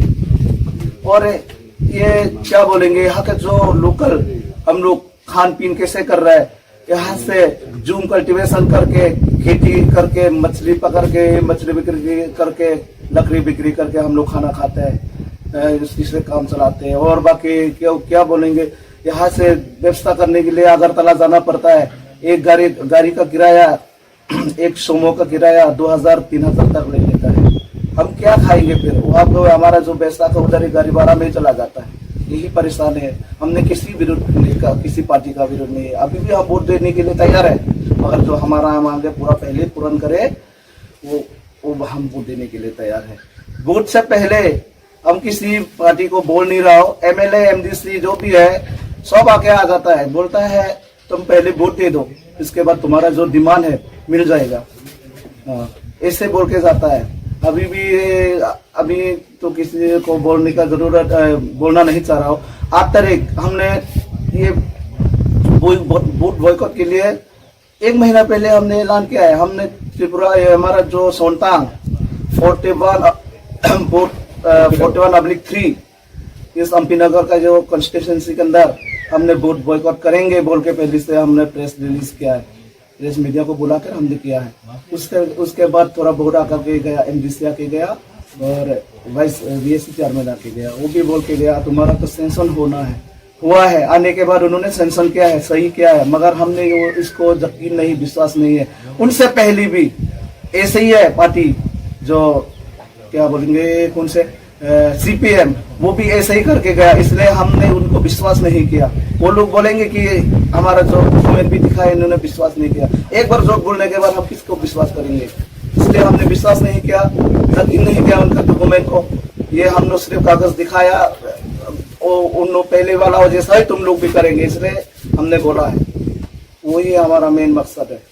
और ये क्या बोलेंगे, यहाँ के जो लोकल हम लोग खान पीन कैसे कर रहा है, यहाँ से जूम कल्टीवेशन करके, खेती करके, मछली पकड़ के, मछली बिक्री करके, लकड़ी बिक्री करके हम लोग खाना खाते हैं, अ, इस-, इससे काम चलाते हैं। और बाकी क्या, क्या बोलेंगे, यहाँ से व्यवस्था करने के लिए अगरतला जाना पड़ता है। एक गाड़ी, गाड़ी का किराया एक सोमो का किराया दो हज़ार, तीन हज़ार तक ले लेता है। हम क्या खाएंगे फिर? वहाँ पे हमारा जो पैसा था उधर ही गाड़ी भाड़ा में ही चला जाता है। यही परेशान है। हमने किसी विरुद्ध नहीं का, किसी पार्टी का विरुद्ध नहीं है। अभी भी हम वोट देने के लिए तैयार है, मगर जो हमारा मांगे पूरा पहले पूर्ण करे, वो वो हम वोट देने के लिए तैयार है। वोट से पहले हम किसी पार्टी को बोल नहीं रहा हो, एमएलए, एमडीसी जो भी है, सब आके आ जाता है, बोलता है, "तुम पहले वोट दे दो, इसके बाद तुम्हारा जो डिमांड है, मिल जाएगा।" हाँ, ऐसे बोल के जाता है। अभी भी ये, अभी तो किसी को बोलने का जरूरत, अ, बोलना नहीं चाह रहा हूँ। आठ तारीख हमने ये बॉय-, बॉ-, वोट बॉयकॉट के लिए एक महीना पहले हमने ऐलान किया है। हमने त्रिपुरा, ये हमारा जो सोनतांग फोर्टी वन वोट, अ, फोर्टी वन ऑब्लिक थ्री, इस एमपी नगर का जो कॉन्स्टिट्यूएंसी के अंदर हमने वोट बॉयकॉट करेंगे बोल के पहले से हमने प्रेस रिलीज किया है। प्रेस मीडिया को बुलाकर हमने किया है। उसके, उसके बाद थोड़ा बहुत आकर के गया, एमडीसी आके गया और वाइस बीएसी चेयरमैन आके गया। वो भी बोल के गया, "तुम्हारा तो सैंक्शन होना है।" हुआ है, आने के बाद उन्होंने सैंक्शन किया है, सही किया है, मगर हमने वो, इसको यकीन नहीं, विश्वास नहीं है। उनसे पहले भी ऐसे ही है पार्टी, जो क्या बोलेंगे, कौन से, सीपीएम, वो भी ऐसे ही करके गया, इसलिए हमने उनको विश्वास नहीं किया। वो लोग बोलेंगे कि हमारा जो डॉक्यूमेंट भी दिखाया, इन्होंने विश्वास नहीं किया। एक बार झूठ बोलने के बाद हम किसको विश्वास करेंगे? इसलिए हमने विश्वास नहीं किया, यकीन नहीं किया उनका डॉक्यूमेंट को। ये हम लोग सिर्फ कागज दिखाया, वो उन लोग पहले वाला हो जैसा ही तुम लोग भी करेंगे, इसलिए हमने बोला है। वही हमारा मेन मकसद है।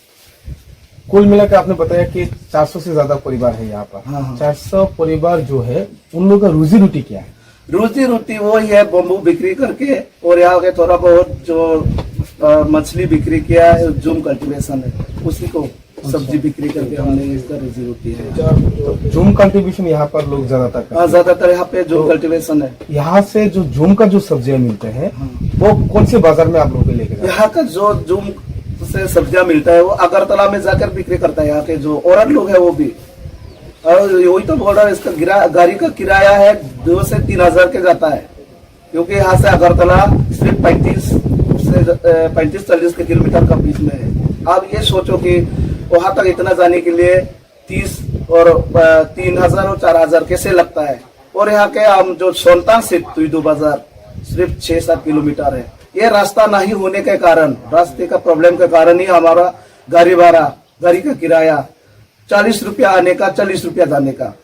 कुल मिला के आपने बताया कि चार सौ से ज्यादा परिवार है यहाँ पर। हाँ, हाँ। चार सौ परिवार जो है, उन लोगों का रोजी रोटी क्या है? रोजी रोटी वही है, बम्बू बिक्री करके और यहाँ के थोड़ा बहुत जो, अ, मछली बिक्री किया है, जूम कल्टीवेशन है, उसी को अच्छा। सब्जी बिक्री करके हमने इसका रोजी रोटी है। तो जूम कल्टीवेशन यहाँ पर लोग ज्यादातर करते हाँ, हैं। ज्यादातर यहाँ पे जूम तो कल्टीवेशन है। यहाँ से जो जूम का जो सब्जियाँ मिलते हैं, हाँ। वो कौन से बाजार में आप लोग के लेके जाते हैं? यहाँ का जो जूम से सब्जियाँ मिलता है, वो अगरतला में जाकर बिक्री करता है। यहाँ के जो औरत लोग हैं, वो भी। और वही तो बोल रहा है, इसका गिरा-, गाड़ी का किराया है, दो से तीन हजार के जाता है, क्योंकि यहाँ से अगरतला सिर्फ पैंतीस से, अ, पैंतीस चालीस के किलोमीटर का बीच में है। आप ये सोचो कि वहाँ तक इतना जाने के लिए तीस और, अ, तीन हजार और चार हजार कैसे लगता है। और यहाँ के हम जो सोनतांग से तुइदू बाजार सिर्फ छः सात किलोमीटर है। ये रास्ता नहीं होने के कारण, रास्ते का प्रॉब्लम के कारण ही हमारा गाड़ी भाड़ा, गाड़ी का किराया चालीस रुपया आने का, चालीस रुपया जाने का।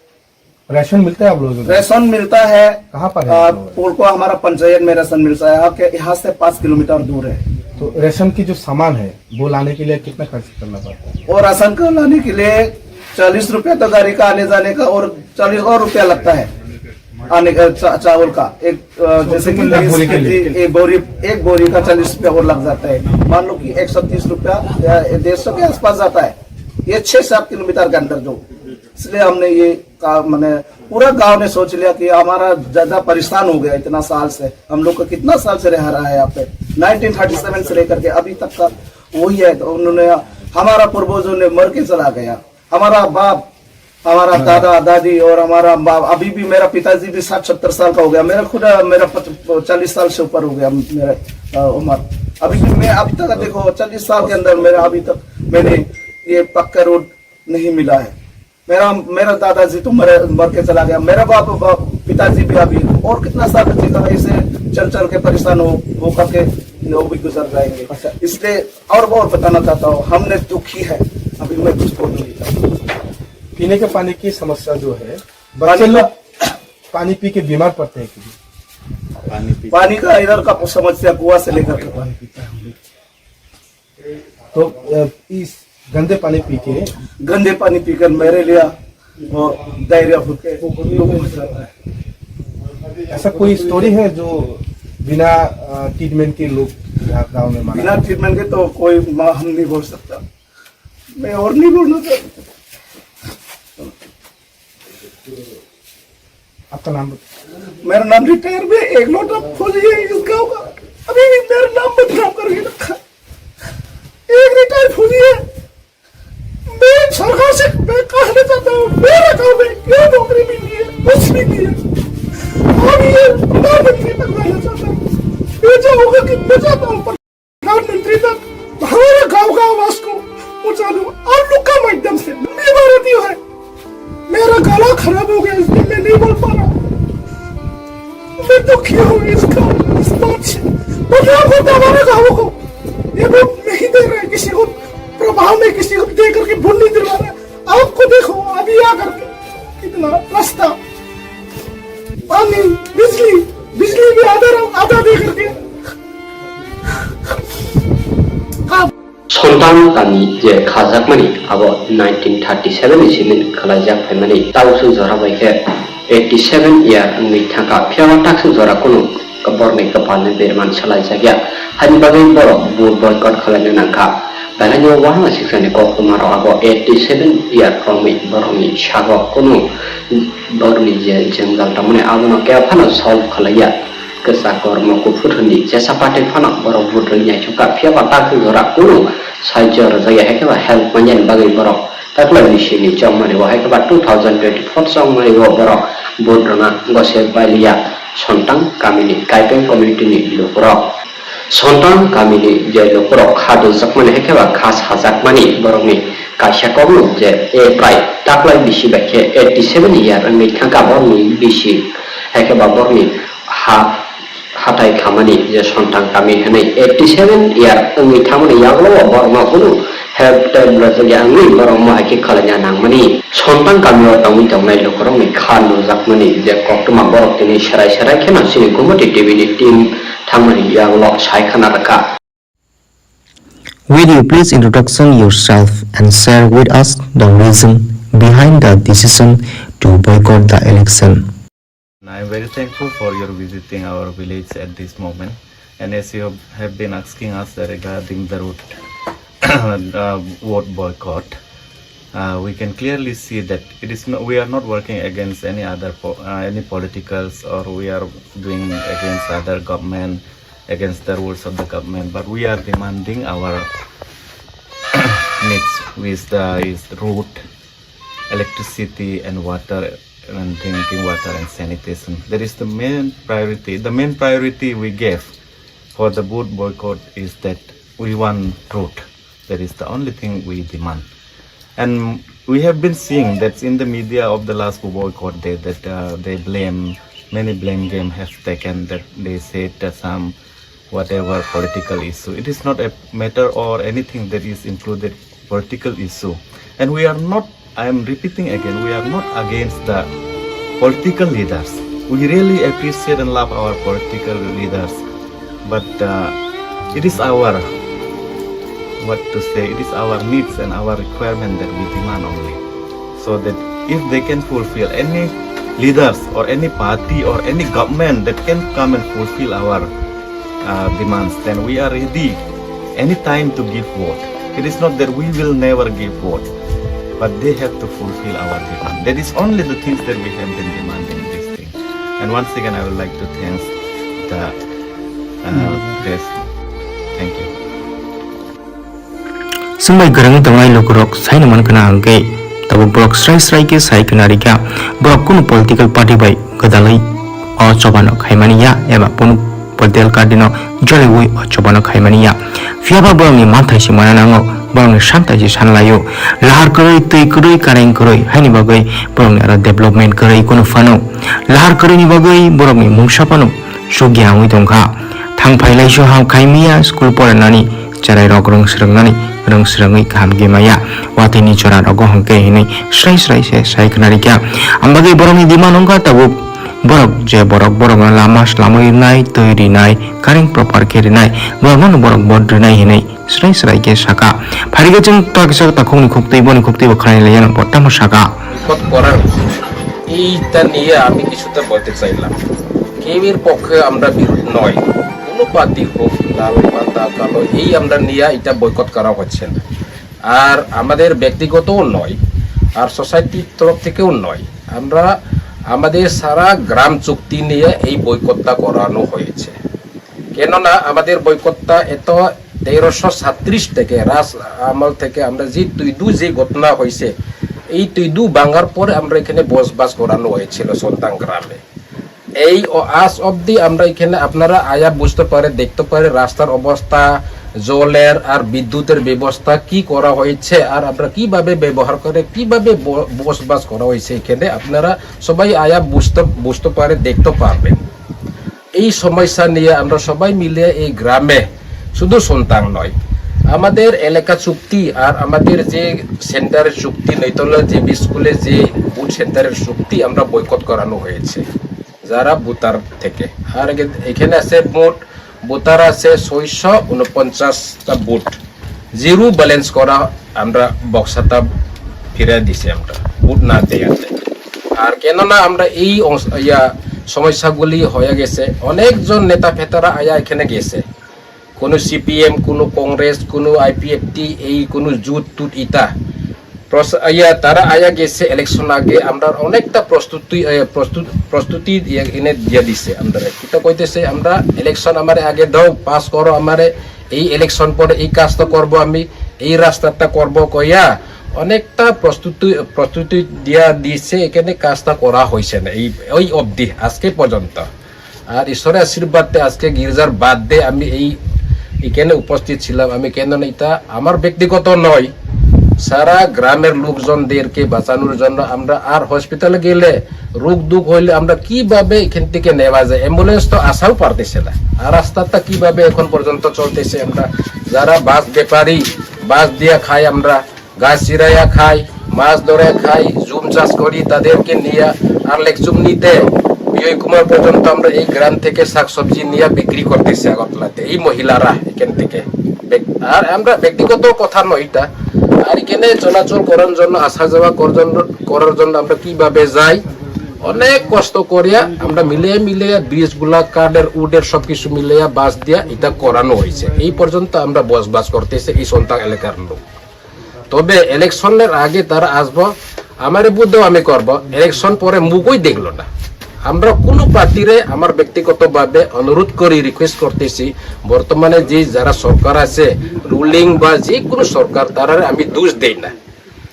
राशन मिलता है आप लोगों को? राशन मिलता है। कहाँ पर है आ, आप लोगों का? पोलको हमारा पंचायत में राशन मिलता है, यहाँ के, यहाँ से पाँच किलोमीटर दूर है। तो राशन की जो सामान है, वो लाने के लिए कितना खर्च करना पड़ता है? और राशन का लाने के लिए चालीस रुपया तो गाड़ी का आने जाने का और चालीस और रुपया लगता है आने का, चा-, चावल का। एक, अ, जैसे कि एक बोरी के लिए। बीस केजी, एक बोरी, एक बोरी का चालीस रुपया और लग जाता है। मान लो कि एक सौ तीस रुपया या डेढ़ सौ के आसपास जाता है, ये छः सात किलोमीटर के अंदर जो। इसलिए हमने ये का, मैंने पूरा गांव ने सोच लिया कि हमारा ज्यादा परेशान हो गया इतना साल से, हम लोग का कितना साल से रह रहा है यहाँ पे, नाइनटीन थर्टी सेवन से लेकर के अभी तक का वही है। तो उन्होंने, हमारा पूर्वजों ने मर के चला गया, हमारा बाप, हमारा हाँ। दादा दादी और हमारा बाप, अभी भी मेरा पिताजी भी साठ सत्तर साल का हो गया, मेरा खुद, मेरा पच-, चालीस साल से ऊपर हो गया मेरा, अ, उम्र। अभी भी मैं अभी तक देखो, चालीस साल के अंदर मेरा अभी तक मैंने ये पक्का रोड नहीं मिला है। मेरा, मेरा दादाजी तो मर, मर के चला गया, मेरा बाप, बाप, पिताजी भी अभी और कितना साल बचेगा, ऐसे चल चल के परेशान हो, हो करके वो भी गुजर जाएंगे। अच्छा। इसलिए और, और बताना चाहता हूँ, हमने दुखी है, अभी मैं कुछ बोल नहीं चाहता। पीने के पानी की समस्या जो है, पानी बच्चे का लोग पानी पी के बीमार पड़ते हैं कि? पानी पी पानी का इधर का समस्या, कुआं से लेकर के पानी पीता है हम लोग। तो, अ, इस गंदे पानी पी के गंदे पानी पीकर मेरे लिए वो डायरिया होके लोग मर जाता है। ऐसा कोई स्टोरी है जो बिना, अ, ट्रीटमेंट के लोग यहाँ गांव में मारा? बिना ट्रीटमेंट के तो कोई मा-, हम नहीं बोल सकता। मैं और नहीं बोलना चाहता। आपका नाम? मेरा नाम रिटायर में एक लोटा फौजी है इस गांव का। अभी मेरा नाम बदनाम करके रखा। एक रिटायर फौजी है। मैं सरकार से मैं कहना चाहता हूँ, मेरा गांव में क्यों नौकरी नहीं है, कुछ भी नहीं है। और ये प्रधानमंत्री तक रहना चाहता हूँ। मैं चाहूंगा कि मैं चाहता हूँ प्रधानमंत्री तक हमारे गांव का आवाज को पहुंचा दूं आप लोग का माध्यम से। मैं भारतीय है, मेरा गला खराब हो गया, इसलिए मैं नहीं बोल पा रहा। मैं दुखी हूँ इस गांव नहीं दे रहे, किसी को प्रभाव में किसी को दे करके भूल नहीं दिला रहे। आपको देखो, अभी आकर के कितना रास्ता, पानी, बिजली, बिजली भी आधा, आधा दे करके। आप Sontang kami je khajakmani abo nineteen thirty seven ni simi khwlaijak phaimani, tausu jora bai khe eighty seven year wngwi thangkha, phiya ba taksa jora kunu borokni kwpalni berman swlaijakya. Haini bagwi borok vote boycott khwlaina nangkha. Belai no uanama siksa ni koktwma rok abo eighty seven year romwi borokni sago kunu borokni je jwngjal tongmani abono kebo phano solve khwlaiya. Kwchak kormo kuphur hwnwi jesa pathai phano borok vote rwwi naisukha, phiya ba taksa jora kunu sahajyo rwjakya, hai khe ba help manjani bagwi borok taklai bisi ni chongmani o, hai khe ba two thousand twenty-four chongmani o borok vote rwna gose bailiya Sontang kamini Kaipeng community ni lukurok. Sontang kamini je lukurok kha duljakmani hai khe ba kha sajakmani borokni kaisa kokno je, e, prai taklai bisi bai khe eighty seven year wngwi thangkha borokni bisi, hai khe ba borokni ha hatai khamani je Sontang kami hwnwi eighty seven year wngwi thangmani yagulo o borokno kunu help tei bwlajak ya wngwi borok mohai khe khwlaina nangmani. Sontang kamio tongwi tongnai lukurokni kha nujakmani je koktwma borok tini serai serai kheno chini Gumoti T V ni team thangmani yagulo sai khna rwkha. Will you please introduction yourself and share with us the reason behind the decision to boycott the election? I am very thankful for your visiting our village at this moment. And as you have been asking us regarding the road, uh, vote boycott, uh, we can clearly see that it is no, we are not working against any other po- uh, any politicals, or we are doing against other government, against the rules of the government, but we are demanding our needs, which the is road, electricity and water and drinking water and sanitation. That is the main priority. The main priority we gave for the vote boycott is that we want truth. That is the only thing we demand. And we have been seeing that in the media of the last boycott day that, uh, they blame, many blame game have taken, that they said that some whatever political issue. It is not a matter or anything that is included political issue. And we are not, I am repeating again, we are not against the political leaders. We really appreciate and love our political leaders. But, uh, it is our, what to say, it is our needs and our requirement that we demand only. So that if they can fulfill, any leaders or any party or any government that can come and fulfill our, uh, demands, then we are ready anytime to give vote. It is not that we will never give vote, but they have to fulfill our demand. That is only the things that we have been demanding this thing. And once again, I would like to thank the, uh, press. Thank you. Swngbai kwrwngwi tongnai lukurok saino mankha na hwnkhe, tabuk borok srai srai khe sai khna rikha, borok kunu political party bai gwdalwi o chobano khaimani ya eba kunu political party no joliwi o chobano khaimani ya. Phiyaba borokni manthai se mana nango, borokni santai se san laio. Lahar kwrwi, twi kwrwi, kareng kwrwi haini bagwi borokni aro development kwrwi kunu phano. Lahar kwrwini bagwi borokni mungsa phano chukya wngwi tongkha. Thang phai laisio ham khai miya school poranani cherai rok rwng swrwngnani rwng swrwngwi kaham khe maya. Watwi ni chora rogo hwnkhe hinwi srai srai se sai khna rikha. Ang bagwi borokni demand wngkha tabuk borok je borok borokno lama slamwi rwnai, twi rinai, kareng proper khe rinai, borokno borok vote rinai hinwi srai srai khe saka. Phairikhe chwng ta kisa takhukni khuktwi boni khuktwi bo khwnai laiya no bo tamo saka. Boycott করার এইটা নিয়ে আমি কিছুটা বলতে চাইলাম। কেউ এর পক্ষে আমরা বিরোধ নয়, কোনো পার্টি হোক, লাল, পাতা, কালো, এই আমরা নিয়ে এটা বয়কট করা হচ্ছে না। আর আমাদের ব্যক্তিগতও নয়, আর সোসাইটির তরফ থেকেও নয়। আমরা আমাদের সারা গ্রাম চুক্তি নিয়ে এই বয়কটটা করানো হয়েছে। কেননা আমাদের বৈকটটা এত তেরোশো সাতত্রিশ থেকে রাজ আমল থেকে আমরা যে তুইদু যে ঘটনা হয়েছে, এই তুইদু ভাঙার পরে আমরা এখানে বসবাস করানো হয়েছিল সন্তান গ্রামে। এই অ-, আজ অবধি আমরা এখানে আপনারা আয়া বুঝতে পারে, দেখতে পারে রাস্তার অবস্থা, জলের আর বিদ্যুতের ব্যবস্থা কি করা হয়েছে, আর আমরা কিভাবে ব্যবহার করে, কিভাবে ব-, বসবাস করা হয়েছে এখানে, আপনারা সবাই আয়া বুঝতে, বুঝতে পারে, দেখতে পারবেন। এই সমস্যা নিয়ে আমরা সবাই মিলে এই গ্রামে শুধু সন্তান নয়, আমাদের এলাকা চুক্তি আর আমাদের যে সেন্টারের চুক্তি, নৈতলা জেবি স্কুলে যে বুথ সেন্টারের চুক্তি আমরা বয়কট করানো হয়েছে যারা ভোটার থেকে। আর এখানে আছে মোট ভোটার আছে ছয়শো উনপঞ্চাশটা বুথ, জিরো ব্যালেন্স করা আমরা বক্সাটা ফিরে দিছি আমরা বুথ না দেওয়াতে। আর কেননা আমরা এই অংশ- ইয়া সমস্যাগুলি হয়ে গেছে, অনেকজন নেতা ফেতারা আয়া এখানে গেছে, কোনো সিপিএম, কোনো কংগ্রেস, কোনো আইপিএফটি, এই কোনো জুট টুট ইতা প্রস- ইয়া, তারা আয়া গেছে ইলেকশন আগে, আমরা অনেকটা প্রস্তুতি, এ, প্রস্তুত- প্রস্তুতি ইয়া এনে দিয়া দিছে আমরা। কিতা কইতেছে, আমরা ইলেকশন আমারে আগে দাও, পাস করো আমারে, এই ইলেকশন পরে এই কাজটা করব আমি, এই রাস্তাটা করব কইয়া অনেকটা প্রস্তুতি প্রস্তুতি দিয়া দিছে, এখানে কাজটা করা হয়েছে না এই ওই অবধি আজকে পর্যন্ত। আর ঈশ্বরের আশীর্বাদে আজকে গির্জার বাদ দিয়ে আমি এই এখানে উপস্থিত ছিলাম। আমি কেন না, এটা আমার ব্যক্তিগত নয়, সারা গ্রামের লোকজনদেরকে বাঁচানোর জন্য আমরা আর হসপিটালে গেলে রোগ দুঃখ হইলে আমরা কিভাবে এখান থেকে নেওয়া যায়, অ্যাম্বুলেন্স তো আসাও পারতেছে না। আর রাস্তাটা কিভাবে এখন পর্যন্ত চলতেছে, আমরা যারা বাস ব্যাপারী, বাস দিয়ে খাই আমরা, গাছ চিরাইয়া খাই, মাছ ধরে খাই, জুম চাষ করি, তাদেরকে নিয়ে আর লেকচুম নিতে বিজয় কুমার পর্যন্ত আমরা এই গ্রাম থেকে শাকসবজি নিয়ে বিক্রি করতেছি আগরতলাতে, এই মহিলারা এখান থেকে। বেক- আর আমরা ব্যক্তিগত কথা নয় এটা, আর এখানে চলাচল করার জন্য, আসা যাওয়া করার জন্য, করার জন্য আমরা কিভাবে যাই, অনেক কষ্ট করিয়া আমরা মিলে মিলে ব্রিজ গুলা, কাঠের, উডের সবকিছু মিলিয়া বাস দিয়া এটা করানো হয়েছে। এই পর্যন্ত আমরা বসবাস করতেছে এই সন্তান এলাকার লোক। তবে ইলেকশনের আগে তারা আসবো, আমারে বুঝতেও আমি করব, ইলেকশন পরে মুখই দেখলো না। আমরা কোনো পার্টিরে আমার ব্যক্তিগতভাবে অনুরোধ করি, রিকোয়েস্ট করতেছি, বর্তমানে যে যারা সরকার আছে, রুলিং বা যে কোনো সরকার, তারারে আমি দোষ দেই না।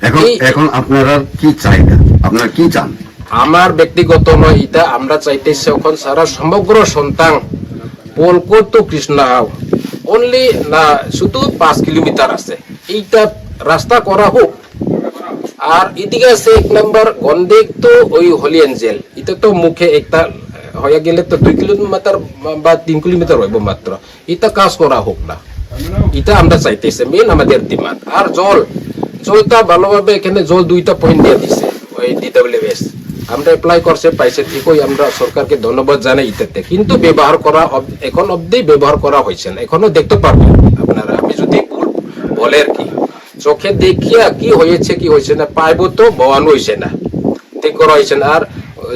এখন এই এখন আপনারা কি চাহিদা, আপনারা কি চান? আমার ব্যক্তিগত নয় এটা, আমরা চাইতেছি এখন সারা সমগ্র সন্তান পলকো তো কৃষ্ণ হাও, অনলি না শুধু পাঁচ কিলোমিটার আছে, এইটা রাস্তা করা হোক। আর এদিকে আছে এক নম্বর গন্ডেক তো ওই হোলি এঞ্জেল, এটা তো মুখে একটা হয়ে গেলে তো দুই কিলোমিটার বা তিন কিলোমিটার হইব মাত্র। এটা কাজ করা হোক না, এটা আমরা চাইতেছে মেইন আমাদের ডিমান্ড। আর জল, জলটা ভালোভাবে এখানে জল দুইটা পয়েন্ট দিয়ে দিছে ওই ডিডব্লিউএস, আমরা অ্যাপ্লাই করছে, পাইছে ঠিকই, আমরা সরকারকে ধন্যবাদ জানাই এটাতে, কিন্তু ব্যবহার করা অব- এখন অবধি ব্যবহার করা হয়েছে না, এখনো দেখতে পারবেন আপনারা, আমি যদি ভুল বলে আর কি। চোখে দেখিয়া কি হয়েছে কি হয়েছে না, পাইবো তো বওয়ানো হয়েছে না, ঠিক করা হয়েছে না। আর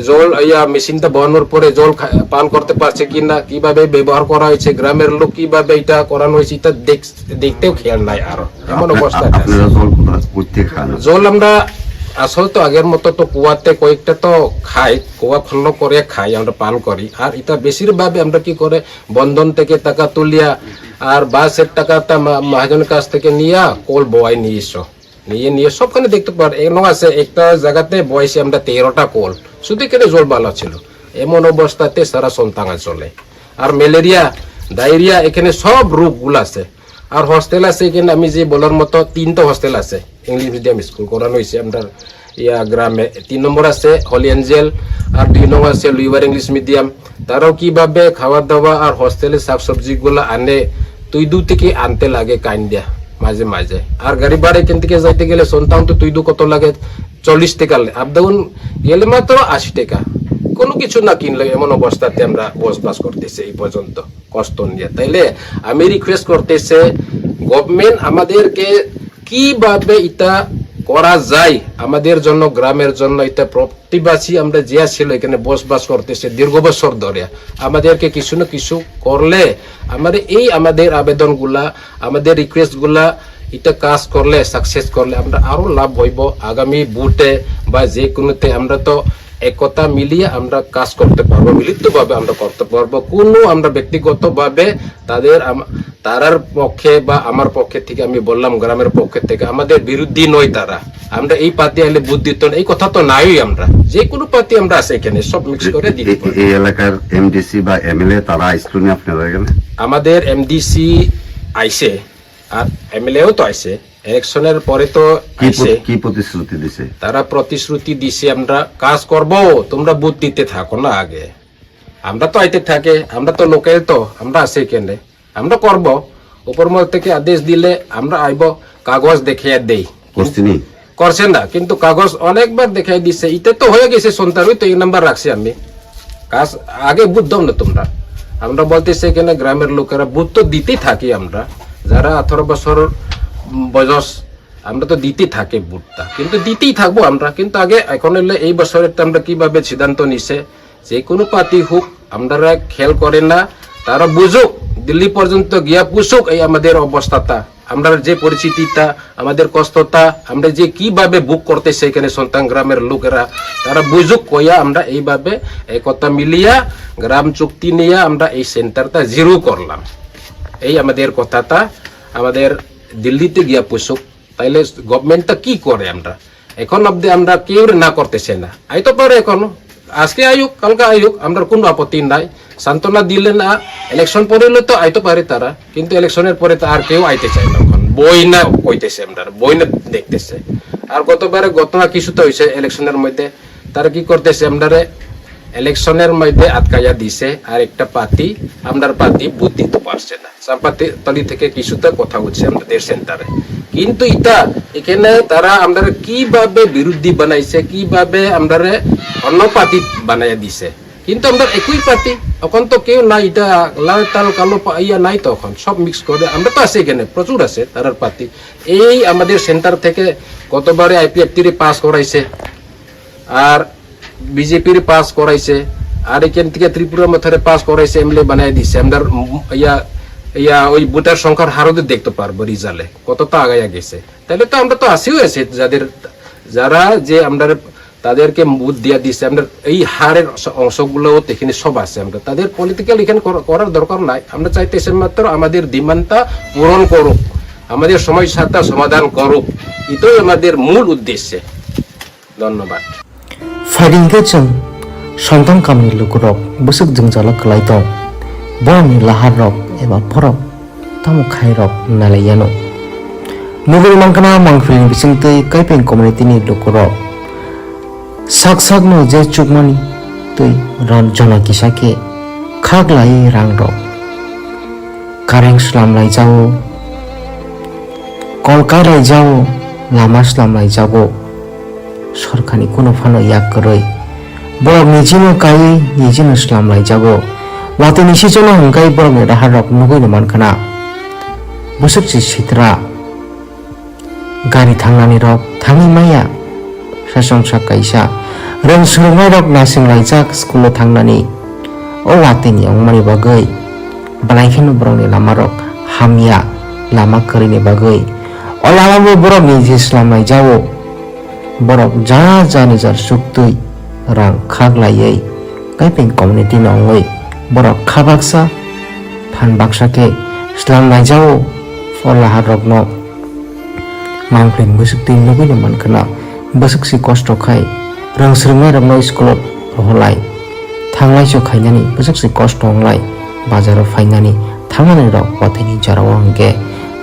জল ইয়া মেশিনটা বওয়ানোর পরে জল খা- পান করতে পারছে কি না, কিভাবে ব্যবহার করা হয়েছে, গ্রামের লোক কিভাবে এটা করানো হয়েছে, এটা দেখ- দেখতেও খেয়াল নাই আরো, এমন আপনার- অবস্থা আছে। আপনারা জল কোথা- কোথেকে খান? জল আমরা আসলে তো আগের মতো তো কুয়াতে কয়েকটা তো খাই, কুয়া খনন করে খাই, আমরা পান করি। আর এটা বেশিরভাগ আমরা কি করে বন্ধন থেকে টাকা তুলিয়া আর বাসের টাকাটা মা- মহাজনের কাছ থেকে নিয়া কল বওয়াই নিয়ে এসো, নিয়ে নিয়ে সবখানে দেখতে পার। এমন আছে একটা জায়গাতে বয়সে আমরা তেরোটা কল, শুধু এখানে জল বালা ছিল। এমন অবস্থাতে সারা সন্তান চলে। আর ম্যালেরিয়া, ডায়রিয়া, এখানে সব রোগগুলো আছে। আর হোস্টেল আছে এখানে, আমি যে বলার মতো তিনটা হোস্টেল আছে, ইংলিশ মিডিয়াম স্কুল করানো হয়েছে আমরা ইয়া গ্রামে। তিন নম্বর আছে হোলি এঞ্জেল, আর দুই নম্বর আছে লুইবার ইংলিশ মিডিয়াম। তারাও কিভাবে খাওয়া দাওয়া আর হোস্টেলের শাকসবজিগুলো আনে, তুই দু থেকে আনতে লাগে কাইন্দিয়া মাঝে মাঝে। আর গাড়ি ভাড়া এখান থেকে যাইতে গেলে সন্তান তো তুই দু কত লাগে, চল্লিশ টাকা, আপ ডাউন গেলে মাত্র আশি টাকা। কোনো কিছু না কিনলে এমন অবস্থাতে আমরা বসবাস করতেছি এই পর্যন্ত কষ্ট নিয়ে। তাইলে আমি রিকোয়েস্ট করতেছে গভর্নমেন্ট আমাদেরকে কিভাবে এটা করা যায়, আমাদের জন্য, গ্রামের জন্য। এটা প্রতিবাসী আমরা যে ছিল এখানে বসবাস করতেছে দীর্ঘ বছর ধরে, আমাদেরকে কিছু না কিছু করলে, আমাদের এই আমাদের আবেদনগুলা, আমাদের রিকোয়েস্টগুলা, এটা কাজ করলে, সাকসেস করলে আমরা আরো লাভ হইব। আগামী ভোটে বা যে কোনোতে আমরা তো একতা মিলিয়ে আমরা কাজ করতে পারবো, মিলিতভাবে আমরা করতে পারবো। কোনো আমরা ব্যক্তিগতভাবে তাদের আম- তারার পক্ষে বা আমার পক্ষে থেকে, আমি বললাম গ্রামের পক্ষে থেকে, আমাদের বিরোধী নয় তারা। আমরা এই পার্টি আইলে ভোট দিত না, এই কথা তো নাই। আমরা যে কোনো পার্টি আমরা আছে এখানে, সব মিক্স করে দিতে এ- পারি। এই এলাকার এমডিসি বা এমএলএ তারা আসলো নি আপনারা এখানে? আমাদের এমডিসি আইছে, আর এমএলএও তো আইছে। ইলেকশনের পরে তো কি আইছে। প্র- কি প্রতিশ্রুতি দিছে? তারা প্রতিশ্রুতি দিছে, "আমরা কাজ করব, তোমরা ভোট দিতে থাকো না আগে।" আমরা তো আইতে থাকে, আমরা তো লোকাল, তো আমরা আছি এখানে, আমরা করব। উপর মহল থেকে আদেশ দিলে আমরা আইব, কাগজ দেখিয়ে দেই। করছে না, কিন্তু কাগজ অনেকবার দেখিয়ে দিছে, এটা তো হয়ে গেছে, সন্তারই তো এক নাম্বার রাখছি আমি। কাজ আগে বুঝতাম না তোমরা। আমরা বলতেছি এখানে গ্রামের লোকেরা ভোট তো দিতেই থাকি আমরা, যারা আঠারো বছর বয়স, আমরা তো দিতেই থাকি ভোটটা, কিন্তু দিতেই থাকবো আমরা। কিন্তু আগে এখন হইলে এই বছরেরটা আমরা কিভাবে সিদ্ধান্ত নিছে, যে কোনো পার্টি হোক, আমরা খেয়াল করে না, তারা বুঝুক, দিল্লি পর্যন্ত গিয়া পুষুক এই আমাদের অবস্থাটা, আমরা যে পরিস্থিতিটা, আমাদের কষ্টটা, আমরা যে কিভাবে ভোগ করতেছে এখানে সন্তান গ্রামের লোকেরা, তারা বুঝুক কইয়া আমরা এইভাবে একতা মিলিয়া গ্রাম চুক্তি নিয়ে আমরা এই সেন্টারটা জিরো করলাম। এই আমাদের কথাটা আমাদের দিল্লিতে গিয়া পুষুক, তাইলে গভর্নমেন্টটা কি করে আমরা এখন অবধি আমরা কেউ না করতেছে না। আইতো পারে এখন, আজকে আইউক, কালকে আইউক, আমরা কোনো আপত্তি নাই। সান্ত্বনা দিলে না, ইলেকশন পরে হলে তো আইতো পারে তারা, কিন্তু ইলেকশনের পরে তো আর কেউ আইতে চায় না। এখন বই না কইতেছে, আমরা বই না দেখতেছে। আর গতবারে ঘটনা কিছুটা হয়েছে ইলেকশনের মধ্যে, তারা কি করতেছে, আমরারে ইলেকশনের মধ্যে আটকাইয়া দিছে, আর একটা পার্টি, আমরার পার্টি ভোট দিতে পারছে না। চাম্পাতলি থেকে কিছুটা কথা হচ্ছে আমাদের সেন্টারে, কিন্তু এটা এখানে তারা আমরা কিভাবে বিরোধী বানাইছে, কিভাবে আমরা অন্য পার্টি বানাইয়া দিছে, কিন্তু আমরা একই পার্টি। এখন তো কেউ নাই, এটা লাল টাল কালো পা- ইয়া নাই, তখন সব মিক্স করে। আমরা তো আছে এখানে, প্রচুর আছে তারার পার্টি। এই আমাদের সেন্টার থেকে গতবারে আইপিএফটির পাস করাইছে, আর বিজেপির পাস করাইছে, আর এখান থেকে ত্রিপুরা মথারে পাস করাইছে, এমএলএ বানাই দিছে। আমরা উম, ইয়া ইয়া ওই ভোটার সংখ্যার হারও তো দেখতে পারবো রেজাল্টে কতটা আগাইয়া গেছে। তাহলে তো আমরা তো আসিও আছে, যাদের যারা যে আমরা তাদেরকে ভোট দিয়া দিছে, আমরা এই হারের অংশ- অংশগুলো এখানে সব আছে। আমরা তাদের পলিটিক্যাল এখানে কর- করার দরকার নাই। আমরা চাইতেছি মাত্র আমাদের ডিমান্ডটা পূরণ করুক, আমাদের সমস্যাটা সমাধান করুক, এটাই আমাদের মূল উদ্দেশ্য। ধন্যবাদ। Phaidi hwnkhe chwng Sontan kamni lukurok bwswk jwngjalo kwlai tong, borokni laharrok eba borok tamo khairok nailaiyano. Nugwi mankha na Mangpili ni bisingtwi Kaipeng community ni lukurok sak sakno je chukmani twi ron jona kisa khe khaklai rangrok. Kareng slamlai jao, kol kailai jao, lama slamlai jago. Sorkarni kuno phano yak kwrwi. Borok nijino kaiwi nijino slamlai jago. Watwi ni sicholo hwnkhe borokni raharok nugwino mankhana. Bwswk se sitra. Gari thangnani rok thangwi maya. Sasongsa kaisa. Rwng swrwngnai rok naising laijak school o thangnani. O watwi ni wngmani bagwi. Belai kheno borokni lama rok hamya. Lama kwrwini bagwi. O lama bo borokni je slamlai jao. Borok ja ja ni jar suktwi rang khak laiwi Kaipeng community no wngwi borok kha baksa phan baksa khe slam laijao. O lahar rokno Mangpili bwswk twi nugwi no mankhwna bwswk se kosto khai rwng swrwngnai rokno school o rohorlai. Thanglaiso khainani bwswk se kosto wnglai, bazaro phainani thangnani rok wathaini jorao hwnkhe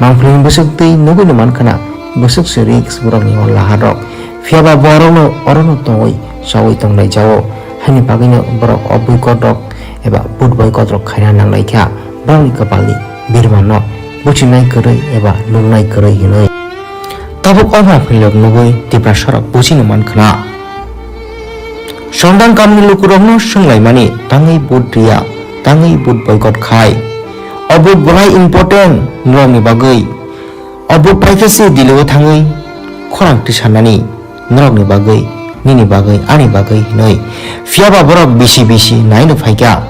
Mangpili bwswk twi nugwino mankhwna bwswk se risk borokni o lahar rok. Phiyaba borokno orono tongwi chawi tonglaijao, haini bagwino borok o boycott rok eba vote boycott rok khaina nanglaikha borokni kwpalni birmano buchinai kwrwi eba nuknai kwrwi hinwi. Tabuk o Mangpili rok nugwi Tiprasa rok buchino mankhwna. Sondang kamni lukurokno swnglaimani tangwi vote riya, tangwi vote boycott khai. O vote belai important norokni bagwi. O vote paikhe se Delhi o thangwi khorang tisannani norokni bagwi, nini bagwi, ani bagwi hinwi. Phiyaba borok bisi bisi naino phaikha,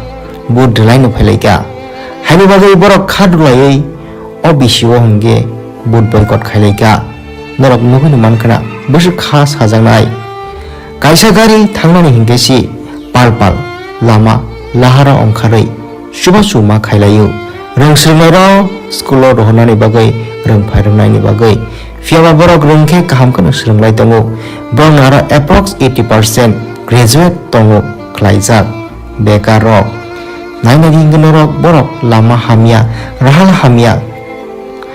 vote rwlaino phailaikha. Haini bagwi borok kha dulaiwi o bisi o hwnkhe vote boycott khailaikha. Norok nugwino mankhwna bwswk kha sajaknai. Kaisa gari thangnani hinkhe se pal pal lama lahara ongkharwi chubachu ma khailaio. Rwng swrwngnairok school o rohornani bagwi, rwng phairwngnaini bagwi. Phiyaba borok rwng khe kaham kheno swrwnglai tongo. Borokni aro approx eighty percent graduate tongo khlaijak. Bekar rok. Naina di hwnkhe norok borok lama hamya, rahal hamya.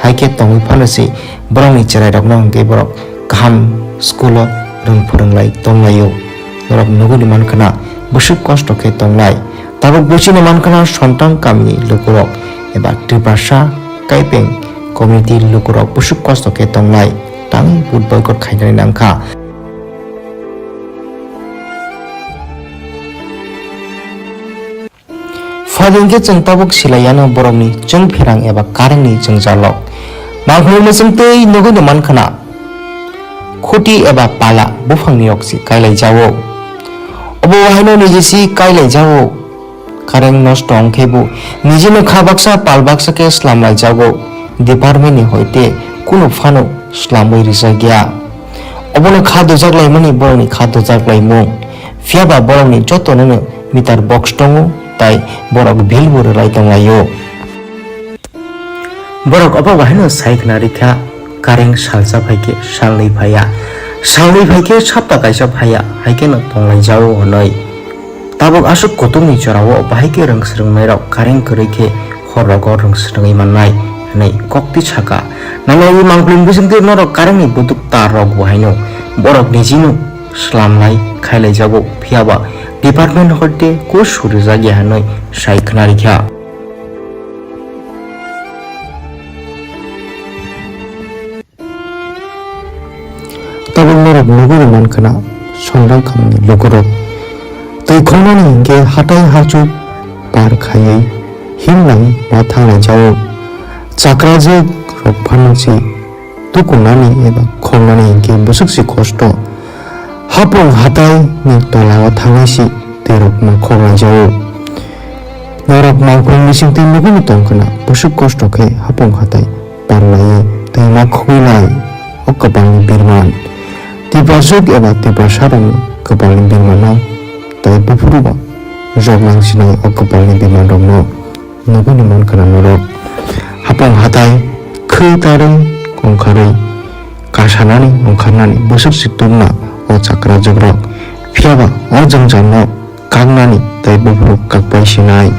Hai khe tongwi phano se borokni chwrairokno hwnkhe borok kaham school o rwng phwrwnglai tonglaio. Norok nugwino mankhwna bwswk kosto khe tonglai. Tabuk buchino mankhwna Sontang kamini lukurok eba Tiprasa Kaipeng community lukurok busuk kosto khe tongnai tangwi vote boycott khainani nangkha. Phaidi hwnkhe chwng tabuk silaiyano borokni chwng pherang eba karengni jwngjalrok. Mangkhorni mwchwng tei nugwino mankhwna khuti eba pala buphangnirok se kailaijao. Obo wahaino niji se kailaijao. Kareng nosto wngkhe bo nijino kha baksa pal baksa khe slamlaijago. Departmentni hoite kunu phano slamwi rijak ya. Obono kha dujak laimani borokni kha dujak laimung. Phiya ba borokni jotonono meter box tongo, tai borok bill bo rwlai tonglaio. Borok obo bahaino sai khna rikha, kareng salsa phaikhe salnwi phaiya, salnwi phaikhe sapta kaisa phaiya, haikheno tonglaijao hwnwi. Tabuk aswk kutukni jorao bahaikhe rwng swrwngnairok kareng kwrwi khe hor rogo rwng swrwngwi mannai hwnwi kokti saka. Nangmani mangpili bisingtwi norok karengni buduk tar rok bo haino borok nijino slamnai khailaijago, phiya ba department hoite kusu rijak ya hwnwi sai khna rikha. Tabuk norok nugwi rwman khwna, Sonrang khamni lukurok twi khongnani hinkhe hatai hachuk par khaiwi himlai ma thanglai jao. Chakrajwk rok phano se tukunani eba khongnani hinkhe bwswk se kosto. Hapung hatai ni tola o thangwi se twi rok ma khok lai jao. Norok mangkhung bising twi nugwi tong khwna, bwswk kosto khe hapung hatai par lai tei ma khogwi lai o kwpalni birman. Tipraswk eba Tiprasarokni kwpalni birmano tei buphuru ba jok nang sinai o kwpalni birmanrokno nugwi man khwna norok. Hapung hatai khwi tarwi ongkharwi kasanani ongkharnani bwswk se tubna o chakrajwkrok. Phiya ba o jwngjalno kaknani tei buphuru kakpai sinai.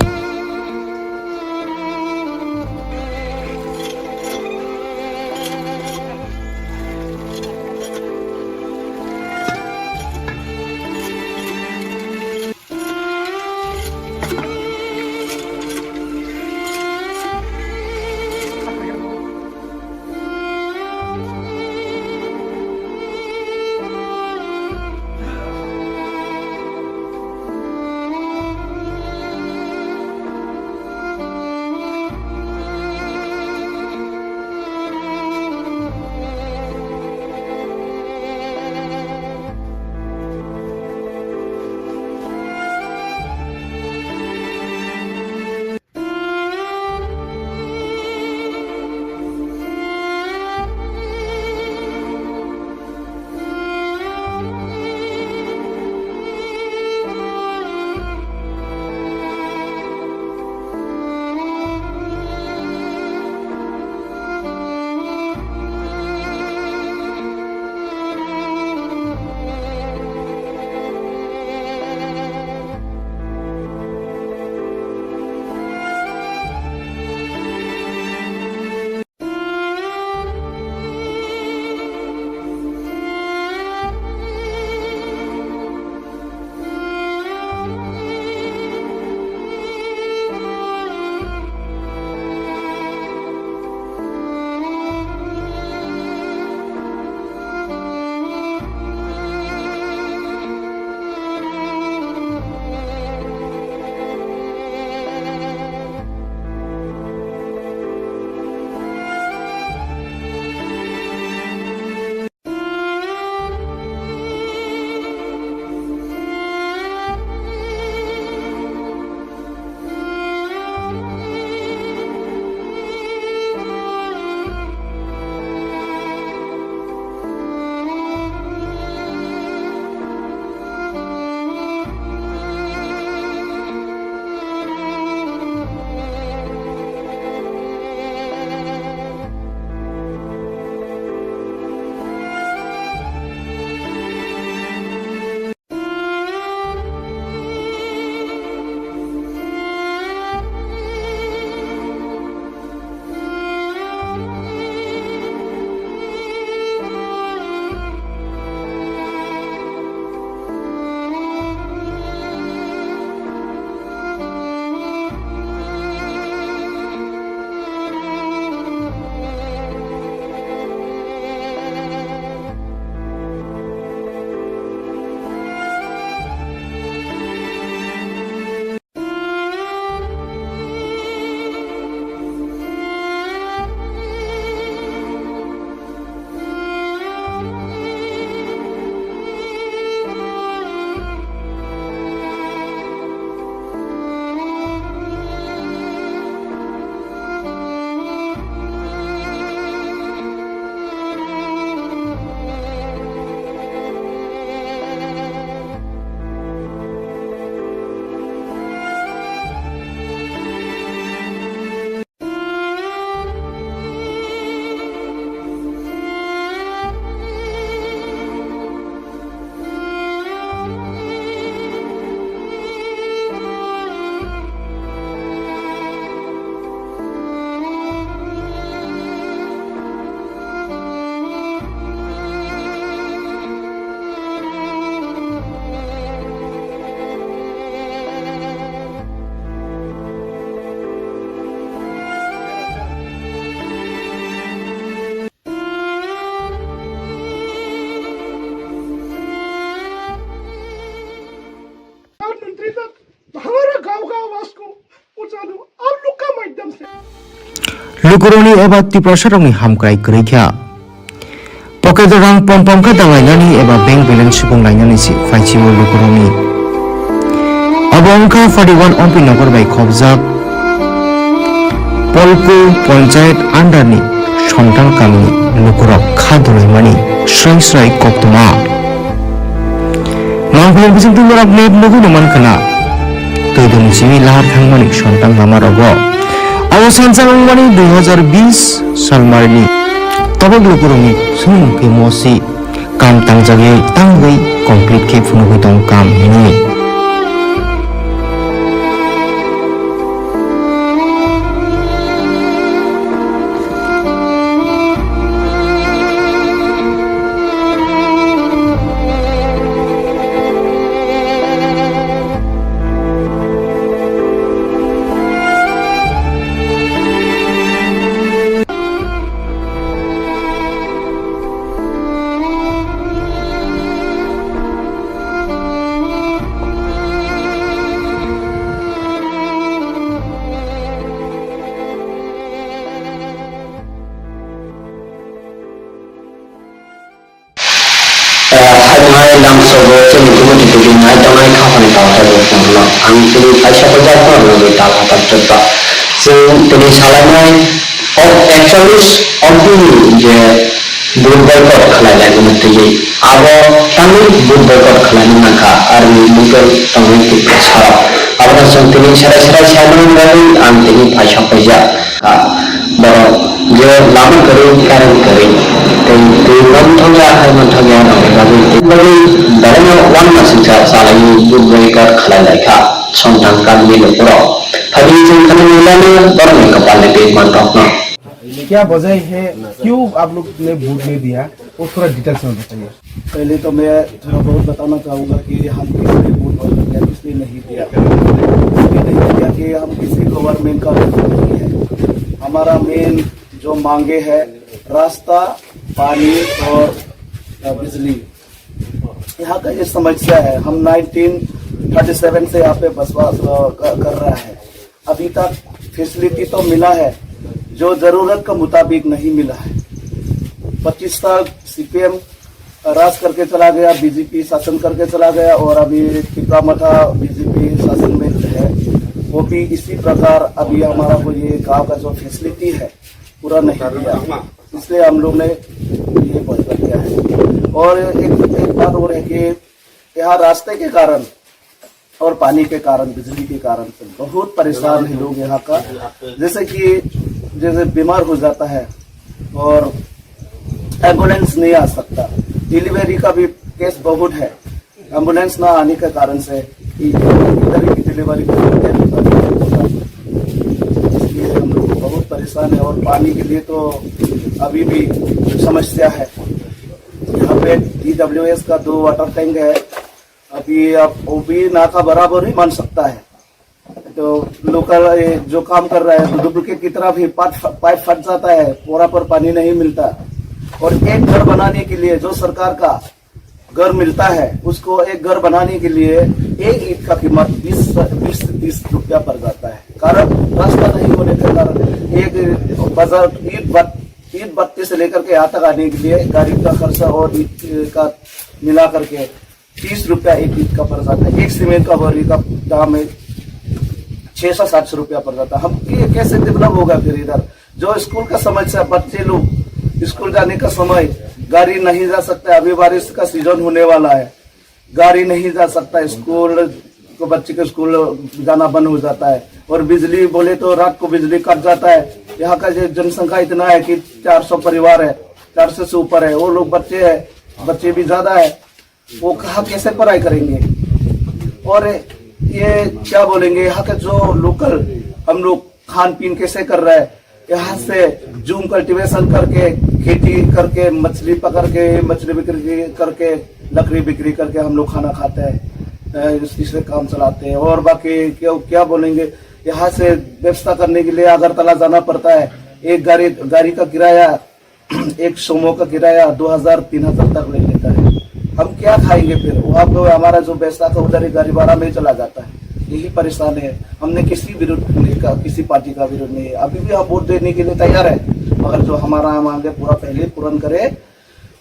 Lukurokni eba Tiprasarokni hamkrai kwrwi kha. Pocket o rang pom pom khe dalainani eba bank balance supung lainani se phai si o lukurokni. Abo wngkha forty one Ompi Nagar bai khobjak Polku Panchayat under ni Sontan kamini lukurok kha dolaimani srai srai koktwma. Mangpili bisingtwi norok net nugwi no mankha na. Twi dum simi lahar thangmani Sontan lama rogo. Abo sansa wngmani dui hazar bis salmarini tobok lukurokni sumung khe mosi kam tangjagwi tangwi complete khe phunugwi tong kam hinwi. Haithai lamsogo chini Timothy tubui nai tongnai kha hwnwi tamo tei bo phunukno ang tini kaisa kwchar phano nugwi tal hathar chwkba. Chwng tini salainai o ekchollish Ompi ni je vote boycott khlai lai hwnwi twiwi abo tangwi vote boycott khlaina nangkha aroni local tongwi Tiprasarok. Abono chwng tini serai serai saimani bagwi ang tini paisa paijak. Ah, borok je lama kwrwi, current kwrwi, tei twi manthokya, hai manthokya, rokni bagwi, tei bagwi belai no uanma singcha chalaiwi vote boycott khlai lai kha, Sontan kamini lukurok. Phaidi chwng khwnwi nai lana borokni kwpalni twi manthokno. क्या वजह है, क्यों आप लोग ने वोट नहीं दिया, वो थोड़ा डिटेल्स में बताइए। पहले तो मैं थोड़ा बहुत बताना चाहूँगा कि हम किस लिए वोट बदल दिया, किस लिए नहीं दिया। इसलिए नहीं दिया कि हम किसी गवर्नमेंट का विरोध नहीं है। हमारा मेन जो मांगे है रास्ता, पानी और, अ, बिजली। यहाँ का ये समस्या है। हम नाइनटीन थर्टी सेवन से यहाँ पे बसवास, अ, क-, कर रहा है। अभी तक फैसिलिटी तो मिला है, जो जरूरत के मुताबिक नहीं मिला है। पच्चीस साल सीपीएम राज करके चला गया, बीजेपी शासन करके चला गया और अभी तिपरा मथा बीजेपी शासन में है, वो भी इसी प्रकार अभी हमारा को ये गांव का जो फैसिलिटी है पूरा नहीं दिया, इसलिए हम लोग ने ये बॉयकॉट किया है। और एक, एक बात और है कि यहाँ रास्ते के कारण और पानी के कारण, बिजली के कारण से बहुत परेशान है लोग यहाँ का। जैसे कि, जैसे बीमार हो जाता है और एम्बुलेंस नहीं आ सकता, डिलीवरी का भी केस बहुत है। एम्बुलेंस ना आने के कारण से इ-, इधर की डिलीवरी को देर होता है। इसलिए हम लोग बहुत परेशान है और पानी के लिए तो अभी भी समस्या है। यहाँ पे डीडब्ल्यूएस का दो वाटर टैंक है, अभी आप वो भी ना का बराबर ही मान सकता है। तो लोकल, ये जो काम कर रहा है, डुप्लीकेट की तरह भी पाइप, पाइप फट जाता है, पूरा पर पानी नहीं मिलता। और एक घर बनाने के लिए जो सरकार का घर मिलता है, उसको एक घर बनाने के लिए एक ईंट का कीमत बीस, बीस से तीस रुपया पड़ जाता है। कारण रास्ता नहीं होने के कारण एक बाजार ईंट भट-, ईंट भट्टे से लेकर के यहाँ तक आने के लिए गाड़ी का खर्चा और ईंट का मिला करके तीस रुपया एक ईंट का पड़ जाता है। एक सीमेंट का बोरी का दाम है छह सौ सात सौ रुपया पड़ जाता है। हम ये कैसे डेवलप होगा फिर इधर? जो स्कूल का समस्या, बच्चे लोग स्कूल जाने का समय गाड़ी नहीं जा सकता है। अभी बारिश का सीजन होने वाला है, गाड़ी नहीं जा सकता है स्कूल, को बच्चे को स्कूल जाना बंद हो जाता है। और बिजली बोले तो रात को बिजली कट जाता है। यहाँ का जो जनसंख्या इतना है कि चार सौ परिवार है, चार सौ से ऊपर है, वो लोग बच्चे हैं, बच्चे भी ज़्यादा है। वो कहाँ कैसे पढ़ाई करेंगे? और ये क्या बोलेंगे, यहाँ का जो लोकल हम लोग खान पीन कैसे कर रहा है? यहाँ से जूम कल्टीवेशन करके, खेती करके, मछली पकड़ के, मछली बिक्री करके, लकड़ी बिक्री करके हम लोग खाना खाते हैं, अ, इस, इससे काम चलाते हैं। और बाकी क्या, क्या बोलेंगे, यहाँ से व्यवस्था करने के लिए अगरतला जाना पड़ता है। एक गाड़ी, गाड़ी का किराया एक सोमो का किराया दो हज़ार, तीन हज़ार तक ले लेता है। हम क्या खाएंगे फिर? वहाँ पे हमारा जो पैसा था उधर ही गाड़ी भाड़ा में ही चला जाता है। यही परेशान है। हमने किसी विरोध नहीं का, किसी पार्टी का विरोध नहीं है। अभी भी हम वोट देने के लिए तैयार है, मगर जो हमारा मांगे पूरा पहले पूर्ण करे,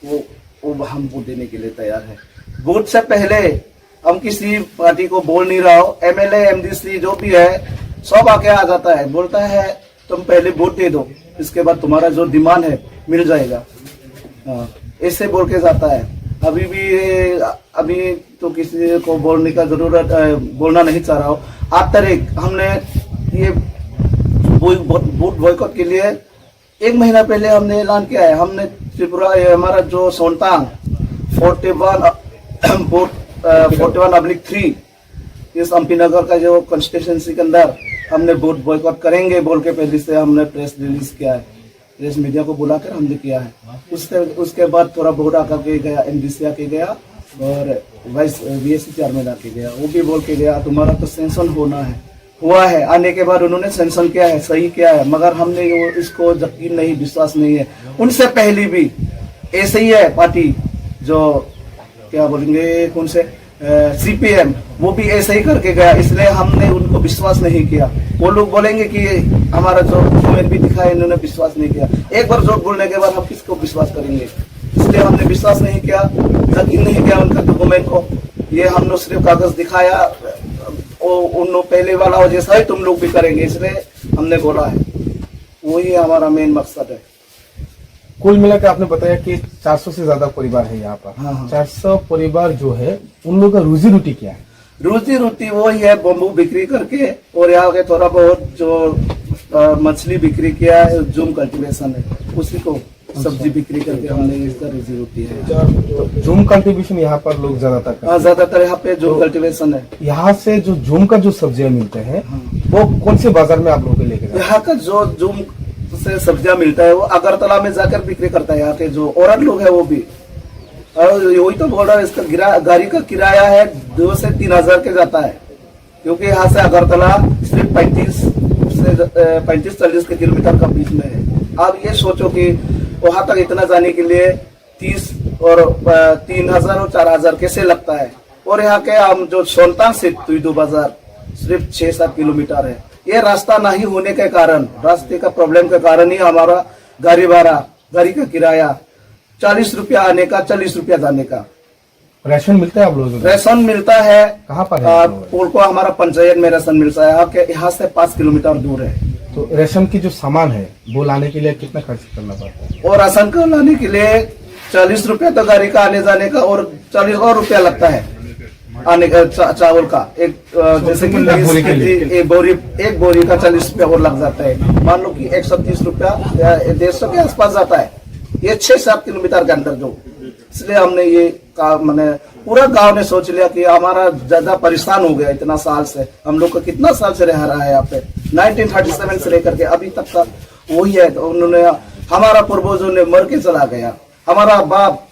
वो वो हम वोट देने के लिए तैयार है। वोट से पहले हम किसी पार्टी को बोल नहीं रहा हो, एमएलए, एमडीसी जो भी है, सब आके आ जाता है, बोलता है, "तुम पहले वोट दे दो, इसके बाद तुम्हारा जो डिमांड है, मिल जाएगा।" हाँ, ऐसे बोल के जाता है। अभी भी ये, अभी तो किसी को बोलने का जरूरत, अ, बोलना नहीं चाह रहा हूँ। आठ तारीख हमने ये बो-, बो-, वोट बॉयकॉट के लिए एक महीना पहले हमने ऐलान किया है। हमने त्रिपुरा, ये हमारा जो सोनतांग फोर्टी वन वोट, अ, फोर्टी वन ऑब्लिक थ्री, इस एमपी नगर का जो कॉन्स्टिट्यूएंसी के अंदर हमने वोट बॉयकॉट करेंगे बोल के पहले से हमने प्रेस रिलीज किया है, प्रेस मीडिया को बुलाकर हमने किया है। उसके, उसके बाद थोड़ा बहुत आकर के गया, एमडीसी आके गया और वाइस बीएससी चेयरमैन आके गया, वो भी बोल के गया, "तुम्हारा तो सैंक्शन होना है।" हुआ है, आने के बाद उन्होंने सैंक्शन किया है, सही किया है, मगर हमने वो, इसको यकीन नहीं, विश्वास नहीं है। उनसे पहले भी ऐसे ही है पार्टी, जो क्या बोलेंगे, कौन से, सीपीएम, वो भी ऐसे ही करके गया, इसलिए हमने उनको विश्वास नहीं किया। वो लोग बोलेंगे कि हमारा जो डॉक्यूमेंट भी दिखाया, इन्होंने विश्वास नहीं किया। एक बार झूठ बोलने के बाद हम किसको विश्वास करेंगे? इसलिए हमने विश्वास नहीं किया, यकीन नहीं किया उनका डॉक्यूमेंट को। ये हम लोग सिर्फ कागज दिखाया, वो उन लोग पहले वाला हो जैसा ही तुम लोग भी करेंगे, इसलिए हमने बोला है। वही हमारा मेन मकसद है। कुल मिला के आपने बताया कि चार सौ से ज्यादा परिवार है यहाँ पर। हाँ, हाँ। चार सौ परिवार जो है, उन लोगों का रोजी रोटी क्या है? रोजी रोटी वही है, बम्बू बिक्री करके और यहाँ के थोड़ा बहुत जो, अ, मछली बिक्री किया है, जूम कल्टीवेशन है, उसी को सब्जी बिक्री करके हमने इसका रोजी रोटी है। जूम कल्टीवेशन यहाँ पर लोग ज्यादातर करते हाँ, हैं। ज्यादातर यहाँ पे जूम तो कल्टीवेशन है। यहाँ से जो जूम का जो सब्जियाँ मिलते हैं, हाँ। वो कौन से बाजार में आप लोग के लेके जाते हैं? यहाँ का जो जूम से सब्जियाँ मिलता है, वो अगरतला में जाकर बिक्री करता है यहाँ के जो औरत लोग हैं, वो भी। और वही तो बोल रहा है, इसका गिरा-, गाड़ी का किराया है, दो से तीन हजार के जाता है, क्योंकि यहाँ से अगरतला सिर्फ पैंतीस से, अ, पैंतीस चालीस के किलोमीटर का बीच में है। आप ये सोचो कि वहाँ तक इतना जाने के लिए तीस और, अ, तीन हजार और चार हजार कैसे लगता है। और यहाँ के हम जो सोनतांग से तुइदो बाजार सिर्फ छः सात किलोमीटर है। ये रास्ता नहीं होने के कारण, रास्ते का प्रॉब्लम के कारण ही हमारा गाड़ी भाड़ा, गाड़ी का किराया चालीस रुपया आने का, चालीस रुपया जाने का। राशन मिलता है आप लोगों को? राशन मिलता है। कहाँ पर है आ, आप लोगों का? पोलको हमारा पंचायत में राशन मिलता है, यहाँ के, यहाँ से पाँच किलोमीटर दूर है। तो राशन की जो सामान है, वो लाने के लिए कितना खर्च करना पड़ता है? और राशन को लाने के लिए चालीस रुपया तो गाड़ी का आने जाने का और चालीस और रुपया लगता है आने का, चा-, चावल का। एक, अ, जैसे कि एक बोरी के लिए। एक बोरी, एक बोरी का चालीस रुपया और लग जाता है। मान लो कि एक सौ तीस रुपया या डेढ़ सौ के आसपास जाता है, ये छः सात किलोमीटर के अंदर जो। इसलिए हमने ये का, मैंने पूरा गांव ने सोच लिया कि हमारा ज्यादा परेशान हो गया इतना साल से, हम लोग का कितना साल से रह रहा है यहाँ पे, नाइनटीन थर्टी सेवन से लेकर के अभी तक का वही है। तो उन्होंने, हमारा पूर्वजों ने मर के चला गया, हमारा बाप,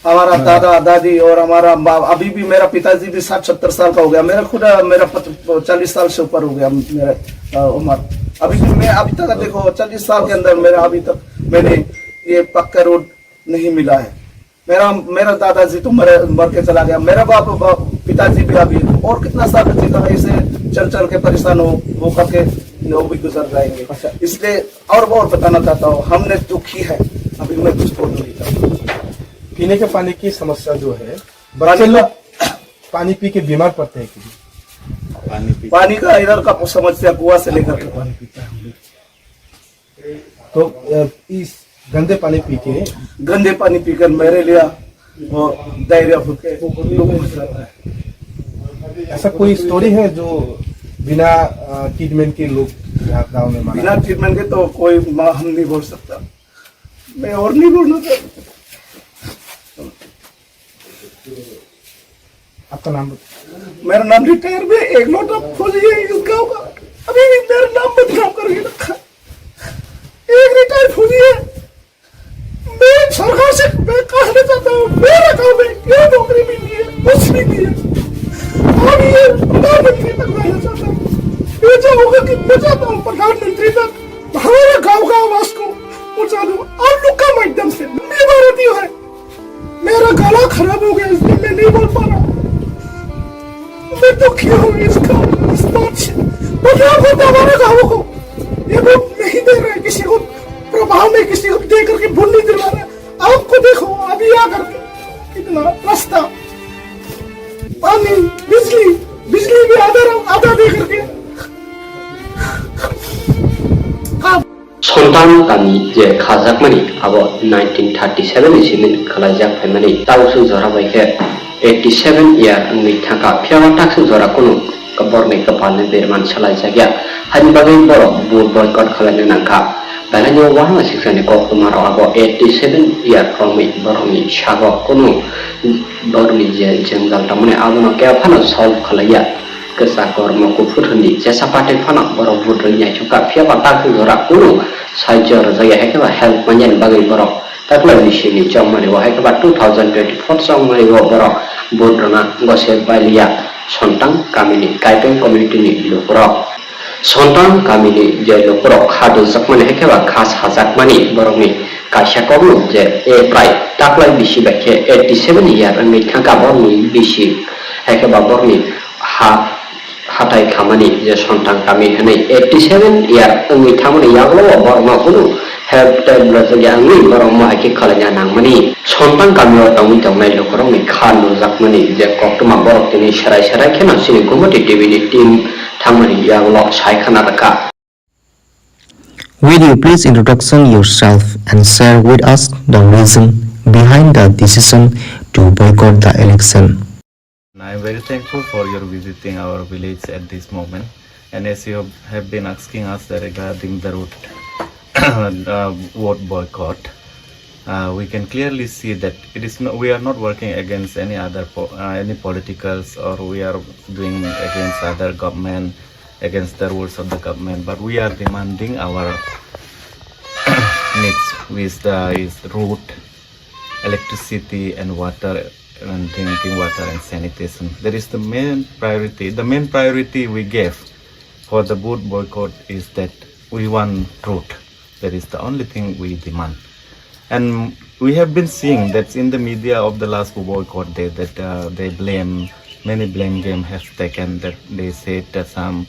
हमारा दादा दादी और हमारा बाप, अभी भी मेरा पिताजी भी साठ सत्तर साल का हो गया, मेरा खुद, मेरा पच-, चालीस साल से ऊपर हो गया मेरा, अ, उम्र। अभी भी मैं अभी तक देखो, चालीस साल के अंदर मेरा अभी तक मैंने ये पक्का रोड नहीं मिला है। मेरा, मेरा दादाजी तो मर, मर के चला गया, मेरा बाप, बाप, पिताजी भी अभी और कितना साल जीता है, इसे चल चल के परेशान हो, हो करके वो भी गुजर जाएंगे। अच्छा। इसलिए और, और बताना चाहता हूँ, हमने दुखी है, अभी मैं कुछ बोल नहीं सकता। पीने के पानी की समस्या जो है, बच्चे लोग पानी पी के बीमार पड़ते हैं कि? पानी पी- पानी का इधर का समस्या, कुआं से लेकर के पानी पीता है हम लोग। तो, अ, इस गंदे पानी पी के गंदे पानी पीकर मेरे लिए वो डायरिया होके लोग मर जाता है। ऐसा कोई स्टोरी है जो बिना, अ, ट्रीटमेंट के लोग यहाँ गांव में मरा? बिना ट्रीटमेंट के तो कोई माँ हम नहीं बोल सकता। मैं और नहीं बोलना चाहता। आपका नाम बताइए। मेरा नाम रिटायर में एक लोटा फौजी है इस गांव का। अभी भी मेरा नाम बदनाम करके रखा। एक रिटायर फौजी है। मैं सरकार से मैं कहना चाहता हूँ, मेरा गांव में क्यों नौकरी मिल रही है, कुछ भी नहीं है। और ये प्रधानमंत्री तक जाना चाहता हूँ। मैं चाहूंगा कि मैं चाहता हूँ प्रधानमंत्री तक हमारे गांव का आवाज को पहुंचा दूं आप लोग का माध्यम से। मैं भारतीय है, मेरा गला खराब हो गया, इसलिए मैं नहीं बोल पा रहा। मैं दुखी हूँ इसका, इस बदलाव को दबाने का हमको, ये वो नहीं दे रहे किसी को, प्रभाव में किसी को दे करके भूल नहीं दिला रहे। आपको देखो, अभी आकर के कितना रास्ता, पानी, बिजली, बिजली भी आधा, आधा दे करके। आप Sontang kami je khajakmani abo nineteen thirty seven ni simi khwlaijak phaimani, tausuk jora bai khe eighty seven year wngwi thangkha, phiya ba taksuk jora kunu borni kwpalni berman swlaijakya, haini bagwi borok vote boycott khwlaina nangkha. Belai no uanama siksa ni koktwma rok abo eighty seven year romwi borokni sago kunu borokni je jwngjal tongmani abono kebo phano solve khwlaiya. Kwchak kormo kuphur hwnwi jesa pathai phano borok vote rwwi naisukha, phiya ba takhuk jora kunu sahajyo rwjakya, hai khe ba help manyani bagwi borok taklai bisini chongmani o, hai khe ba two thousand twenty four chongmani o borok vote rwna gose bailiya Sontang kamini Kaipeng community ni lukurok. Sontang kamini je lukurok kha duljakmani hai khe ba kha sajakmani borokni kaisa kokno je, e, prai taklai bisi bai khe eighty seven year wngwi thangkha borokni bisi, hai khe ba borokni ha hatai khamani je Sontang kami hwnwi eighty seven year wngwi thangmani yagulo o borokno kunu help type rwjakya wngwi borok mohai khe khwlaina nangmani. Sontang kamio tongwi tongnai lukurokni kha nukjakmani je koktwma borok tini serai serai kheno chini Gumati T V ni team thangmani yagulo sai khna rwkha. Will you please introduction yourself and share with us the reason behind the decision to boycott the election? I am very thankful for your visiting our village at this moment. And as you have been asking us regarding the road, uh, vote boycott, uh, we can clearly see that it is no, we are not working against any other po- uh, any politicals, or we are doing against other government, against the rules of the government, but we are demanding our needs, which uh, is road, electricity, and water, and drinking water and sanitation. That is the main priority. The main priority we gave for the vote boycott is that we want road. That is the only thing we demand. And we have been seeing that in the media of the last boycott day that uh, they blame, many blame game has taken, that they said that some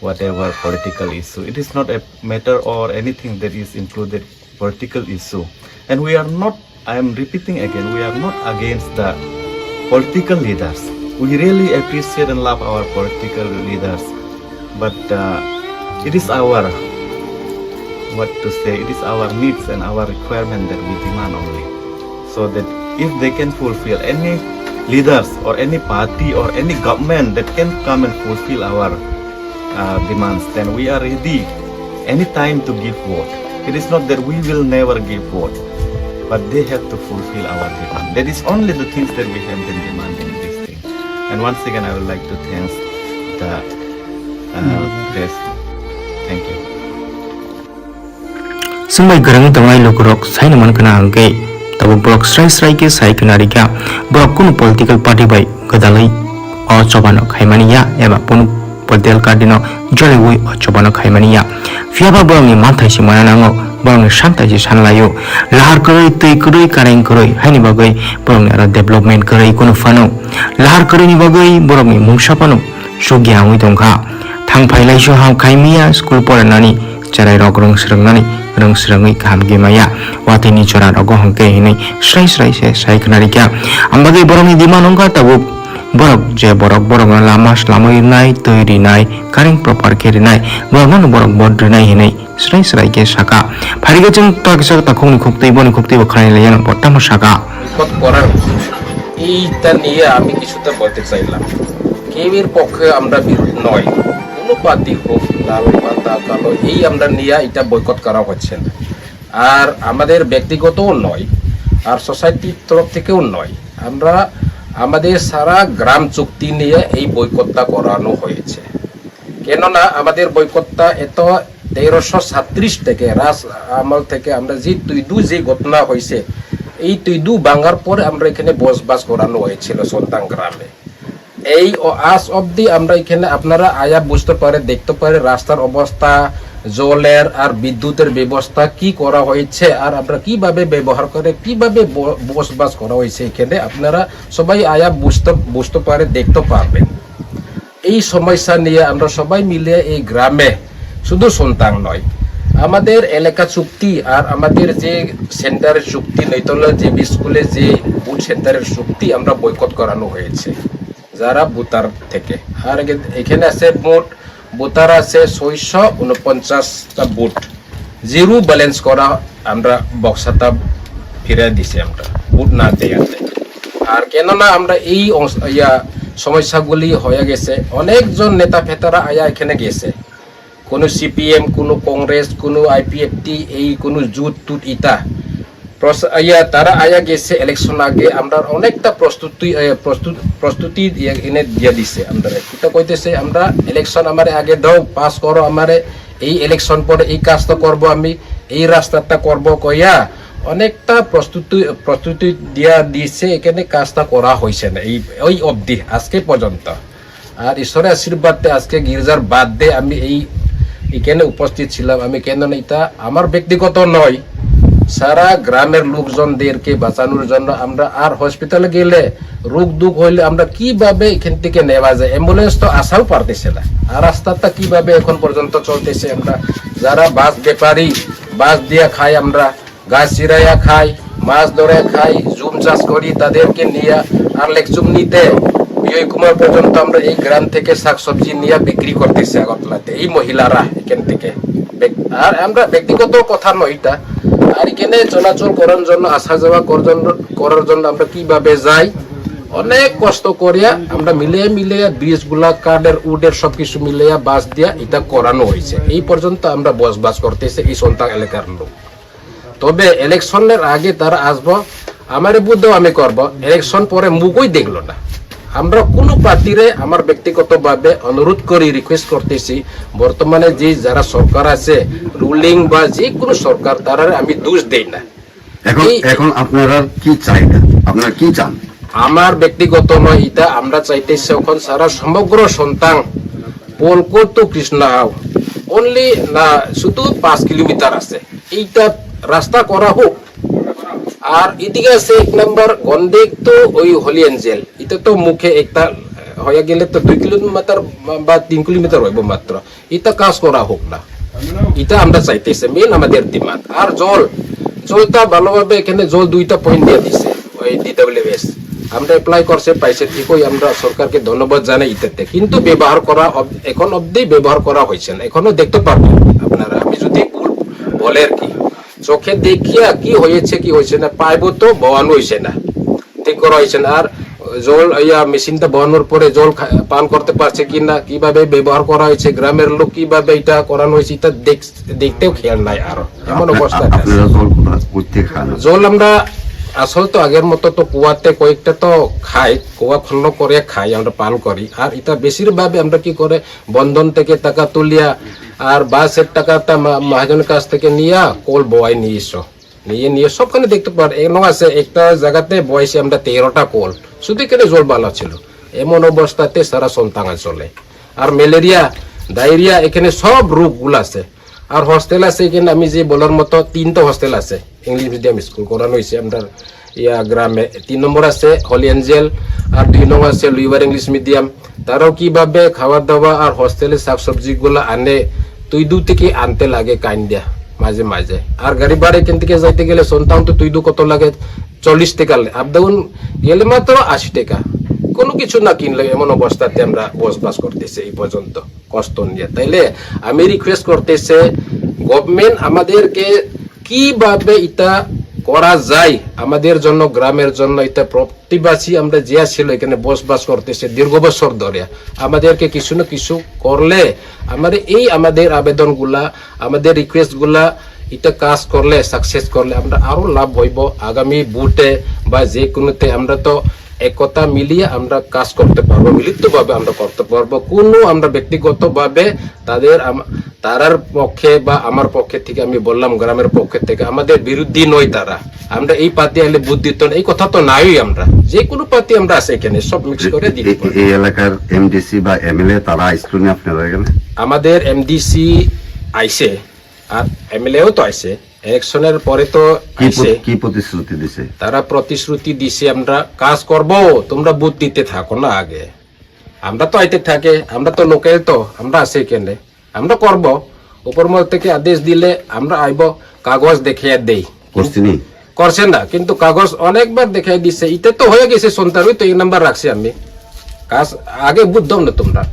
whatever political issue. It is not a matter or anything that is included political issue. And we are not, I am repeating again, we are not against the political leaders. We really appreciate and love our political leaders. But uh, it is our, what to say, it is our needs and our requirement that we demand only. So that if they can fulfill, any leaders or any party or any government that can come and fulfill our uh, demands, then we are ready anytime to give vote. It is not that we will never give vote, but they have to fulfill our demand. That is only the things that we have been demanding this thing. And once again, I would like to thank the uh, press. Thank you. Chwng bai kwrwngwi tongnai lukurok saino mankha na hwnkhe, tabuk borok srai srai khe sai khna rikha, borok kunu political party bai gwdalwi o chobano khaimani ya eba kunu political party no joliwi o chobano khaimani ya. Phiya ba borokni manthai se mana nango, borokni santai se san laio. Lahar kwrwi, twi kwrwi, kareng kwrwi haini bagwi borokni aro development kwrwi kunu phano. Lahar kwrwini bagwi borokni mungsa phano chukya wngwi tongkha. Thang phai laisio ham khai maya school poranani cherai rok rwng swrwngnani rwng swrwngwi kaham khe maya. Watwi ni chora rogo hwnkhe hinwi srai srai se sai khna rikha. Ang bagwi borokni demand wngkha tabuk borok je borok borokno lama slamwi rwnai, twi rinai, kareng proper khe rinai, borokno borok vote rinai hinwi srai srai khe saka. Phairikhe chwng ta kisa takhukni khuktwi boni khuktwi bo khwnai laiyano bo tamo saka. Kot korang. এইটা নিয়ে আমি কিছুটা বলতে চাইলাম। কেউর পক্ষে আমরা বিরোধ নয়। কোনো পার্টি হোক, লাল, পাতা, কালো, এই আমরা নিয়ে এটা বয়কট করা হচ্ছে না। আর আমাদের ব্যক্তিগতও নয়, আর সোসাইটির তরফ থেকেও নয়। আমরা আমাদের সারা গ্রাম চুক্তি নিয়ে এই বয়কটটা করানো হয়েছে। কেননা আমাদের বয়কটটা এত তেরোশো সাতত্রিশ থেকে রাজ আমল থেকে আমরা যে তুইদু যে ঘটনা হয়েছে, এই তুইদু ভাঙার পরে আমরা এখানে বসবাস করানো হয়েছিল সন্তান গ্রামে। এই অ-, আজ অবধি আমরা এখানে আপনারা আয়া বুঝতে পারে, দেখতে পারে রাস্তার অবস্থা, জলের আর বিদ্যুতের ব্যবস্থা কি করা হয়েছে, আর আমরা কিভাবে ব্যবহার করে, কিভাবে ব-, বসবাস করা হয়েছে এখানে, আপনারা সবাই আয়া বুঝতে, বুঝতে পারে, দেখতে পারবেন। এই সমস্যা নিয়ে আমরা সবাই মিলে এই গ্রামে, শুধু সন্তান নয়, আমাদের এলাকা চুক্তি আর আমাদের যে সেন্টারের চুক্তি, নৈতলা যে স্কুলে যে বুথ সেন্টারের চুক্তি আমরা বয়কট করানো হয়েছে যারা ভোটার থেকে। আর এখানে আছে মোট ভোটার আছে ছয়শো উনপঞ্চাশটা বুথ, জিরো ব্যালেন্স করা আমরা বক্সাটা ফিরে দিছি আমরা, ভোট না দেওয়াতে। আর কেননা আমরা এই অস- ইয়া সমস্যাগুলি হয়ে গেছে, অনেকজন নেতা ফেতারা আয়া এখানে গেছে, কোনো সিপিএম, কোনো কংগ্রেস, কোনো আইপিএফটি, এই কোনো জুট টুট ইতা প্রস- ইয়া তারা আয়া গেছে ইলেকশন আগে, আমরা অনেকটা প্রস্তুতি, এ, প্রস্তুত প্রস্তুতি দিয়ে এনে দিয়ে দিছে আমরা। এটা কইতেছে আমরা ইলেকশন আমারে আগে দাও, পাস করো আমারে, এই ইলেকশন পরে এই কাজটা করব আমি, এই রাস্তাটা করব কইয়া অনেকটা প্রস্তুতি প্রস্তুতি দিয়া দিছে। এখানে কাজটা করা হয়েছে না এই ওই অবধি আজকে পর্যন্ত। আর ঈশ্বরের আশীর্বাদে আজকে গির্জার বাদ দিয়ে আমি এই এখানে উপস্থিত ছিলাম। আমি কেন না, এটা আমার ব্যক্তিগত নয়, সারা গ্রামের লোকজনদেরকে বাঁচানোর জন্য আমরা, আর হসপিটালে গেলে রোগ দুঃখ হইলে আমরা কিভাবে এখান থেকে নেওয়া যায়, অ্যাম্বুলেন্স তো আসাও পারতেছে না, আর রাস্তাটা কিভাবে এখন পর্যন্ত চলতেছে। আমরা যারা বাস ব্যাপারী, বাস দিয়া খাই আমরা, গাছ চিরাইয়া খাই, মাছ ধরে খাই, জুম চাষ করি, তাদেরকে নিয়ে আর লেকচুম নিতে বিজয় কুমার পর্যন্ত আমরা এই গ্রাম থেকে শাকসবজি নিয়ে বিক্রি করতেছি আগরতলাতে, এই মহিলারা এখান থেকে। ব্যক- আর আমরা ব্যক্তিগত কথা নয় এটা, আর এখানে চলাচল করার জন্য, আসা যাওয়া করার জন্য, করার জন্য আমরা কিভাবে যাই, অনেক কষ্ট করিয়া আমরা মিলে মিলে ব্রিজ গুলা, কাঠের, উডের সবকিছু মিলিয়া বাস দিয়া এটা করানো হয়েছে। এই পর্যন্ত আমরা বসবাস করতেছে এই সন্তান এলাকার লোক। তবে ইলেকশনের আগে তারা আসবো, আমারে বুঝতেও আমি করব। ইলেকশন পরে মুখই দেখলো না। আমরা কোনো প্রার্থীরে, আমার ব্যক্তিগতভাবে অনুরোধ করি, রিকোয়েস্ট করতেছি, বর্তমানে যে যারা সরকার আছে, রুলিং বা যে কোনো সরকার, তারারে আমি দোষ দেই না। এখন এই এখন আপনারা কি চাইবেন? আপনারা কি চান? আমার ব্যক্তিগত নয় এটা, আমরা চাইতেছি এখন সারা সমগ্র সন্তান পলকো তো কৃষ্ণ হাও, অনলি না শুধু পাঁচ কিলোমিটার আছে, এইটা রাস্তা করা হোক। আর এদিকে আছে এক নম্বর গন্ডেক তো ওই হোলি এঞ্জেল, এটা তো মুখে একটা হয়ে গেলে তো দুই কিলোমিটার বা তিন কিলোমিটার হইব মাত্র, এটা কাজ করা হোক না, এটা আমরা চাইতেছি, মেইন আমাদের ডিমান্ড। আর জল, জলটা ভালোভাবে এখানে জল দুইটা পয়েন্ট দিয়ে দিছে ওই ডিডব্লিউএস, আমরা অ্যাপ্লাই করছে, পাইছে ঠিকই, আমরা সরকারকে ধন্যবাদ জানাই এটাতে, কিন্তু ব্যবহার করা অব- এখন অবধি ব্যবহার করা হয়েছে না, এখনো দেখতে পারবেন আপনারা। আমি যদি ভুল বলে আর কি, চোখে দেখিয়া কি হয়েছে কি হয়েছে না, পাইপও তো বওয়ানো হয়েছে না, ঠিক করা হয়েছে না। আর জল ইয়া মেশিনটা বওয়ানোর পরে জল খা- পান করতে পারছে কি না, কিভাবে ব্যবহার করা হয়েছে, গ্রামের লোক কিভাবে এটা করানো হয়েছে, এটা দেখ- দেখতেও খেয়াল নাই। আর এমন আপনার- অবস্থা আছে। আপনারা জল কোথা- কোথেকে খান? জল আমরা আসল তো আগের মতো তো কুয়াতে কয়েকটা তো খাই, কুয়া খনন করে খাই, আমরা পান করি। আর এটা বেশিরভাগই আমরা কি করে বন্ধন থেকে টাকা তুলিয়া আর বাসের টাকাটা মা- মহাজনের কাছ থেকে নিয়া কল বওয়াই নিয়ে এসো। নিয়ে নিয়ে সবখানে দেখতে পার, এমন আছে একটা জায়গাতে বয়সে আমরা তেরোটা কল, শুধু এখানে জল বালা ছিল। এমন অবস্থাতে সারা সন্তান চলে। আর ম্যালেরিয়া, ডায়রিয়া, এখানে সব রোগগুলো আছে। আর হোস্টেল আছে এখানে, আমি যে বলার মতো তিনটা হোস্টেল আছে, ইংলিশ মিডিয়াম স্কুল করানো হয়েছে আমরা ইয়া গ্রামে। তিন নম্বর আছে হোলি এঞ্জেল, আর দুই নম্বর আছে লুইবার ইংলিশ মিডিয়াম। তারাও কিভাবে খাওয়া দাওয়া আর হোস্টেলের শাকসবজিগুলো আনে, তুই দূর থেকে আনতে লাগে কাইন্দিয়া মাঝে মাঝে। আর গাড়ি ভাড়া এখান থেকে যাইতে গেলে সন্তান তো তুই দু কত লাগে, চল্লিশ টাকা, আপ ডাউন গেলে মাত্র আশি টাকা। কোনো কিছু না কিনলে এমন অবস্থাতে আমরা বসবাস করতেছি এই পর্যন্ত কষ্ট নিয়ে। তাইলে আমি রিকোয়েস্ট করতেছি, গভর্নমেন্ট আমাদেরকে কিভাবে এটা করা যায়, আমাদের জন্য, গ্রামের জন্য, এটা প্রতিবাসী আমরা যে ছিল এখানে বসবাস করতেছে দীর্ঘ বছর ধরে, আমাদেরকে কিছু না কিছু করলে আমাদের এই আমাদের আবেদনগুলা, আমাদের রিকোয়েস্টগুলা, এটা কাজ করলে, সাকসেস করলে আমরা আরো লাভ হইব। আগামী ভোটে বা যে কোনোতে আমরা তো একতা মিলিয়ে আমরা কাজ করতে পারবো, মিলিতভাবে আমরা করতে পারবো। কোনো আমরা ব্যক্তিগতভাবে তাদের আম- তারার পক্ষে বা আমার পক্ষে থেকে, আমি বললাম গ্রামের পক্ষে থেকে, আমাদের বিরোধী নয় তারা। আমরা এই পার্টি আইলে ভোট দিত না, এই কথা তো নাই। আমরা যে কোনো পার্টি আমরা আছে এখানে, সব মিক্স করে দিতে এ- পারি। এই এলাকার এমডিসি বা এমএলএ তারা আইসলো নি আপনারা এখানে? আমাদের এমডিসি আইছে আর এমএলএও তো আইছে, ইলেকশনের পরে তো কি প্র- আইছে। কি প্রতিশ্রুতি দিছে? তারা প্রতিশ্রুতি দিছে, "আমরা কাজ করব, তোমরা ভোট দিতে থাকো না আগে।" আমরা তো আইতে থাকে, আমরা তো লোকাল, তো আমরা আছে এখানে, আমরা করব। উপর মহল থেকে আদেশ দিলে আমরা আইব, কাগজ দেখিয়ে দেই। করছেনি? করছেন না, কিন্তু কাগজ অনেকবার দেখাই দিছে। এটা তো হয়ে গেছে সন্তান, ওই তো এক নাম্বার রাখছি আমি। কাজ আগে বুঝতাম না তোমরা।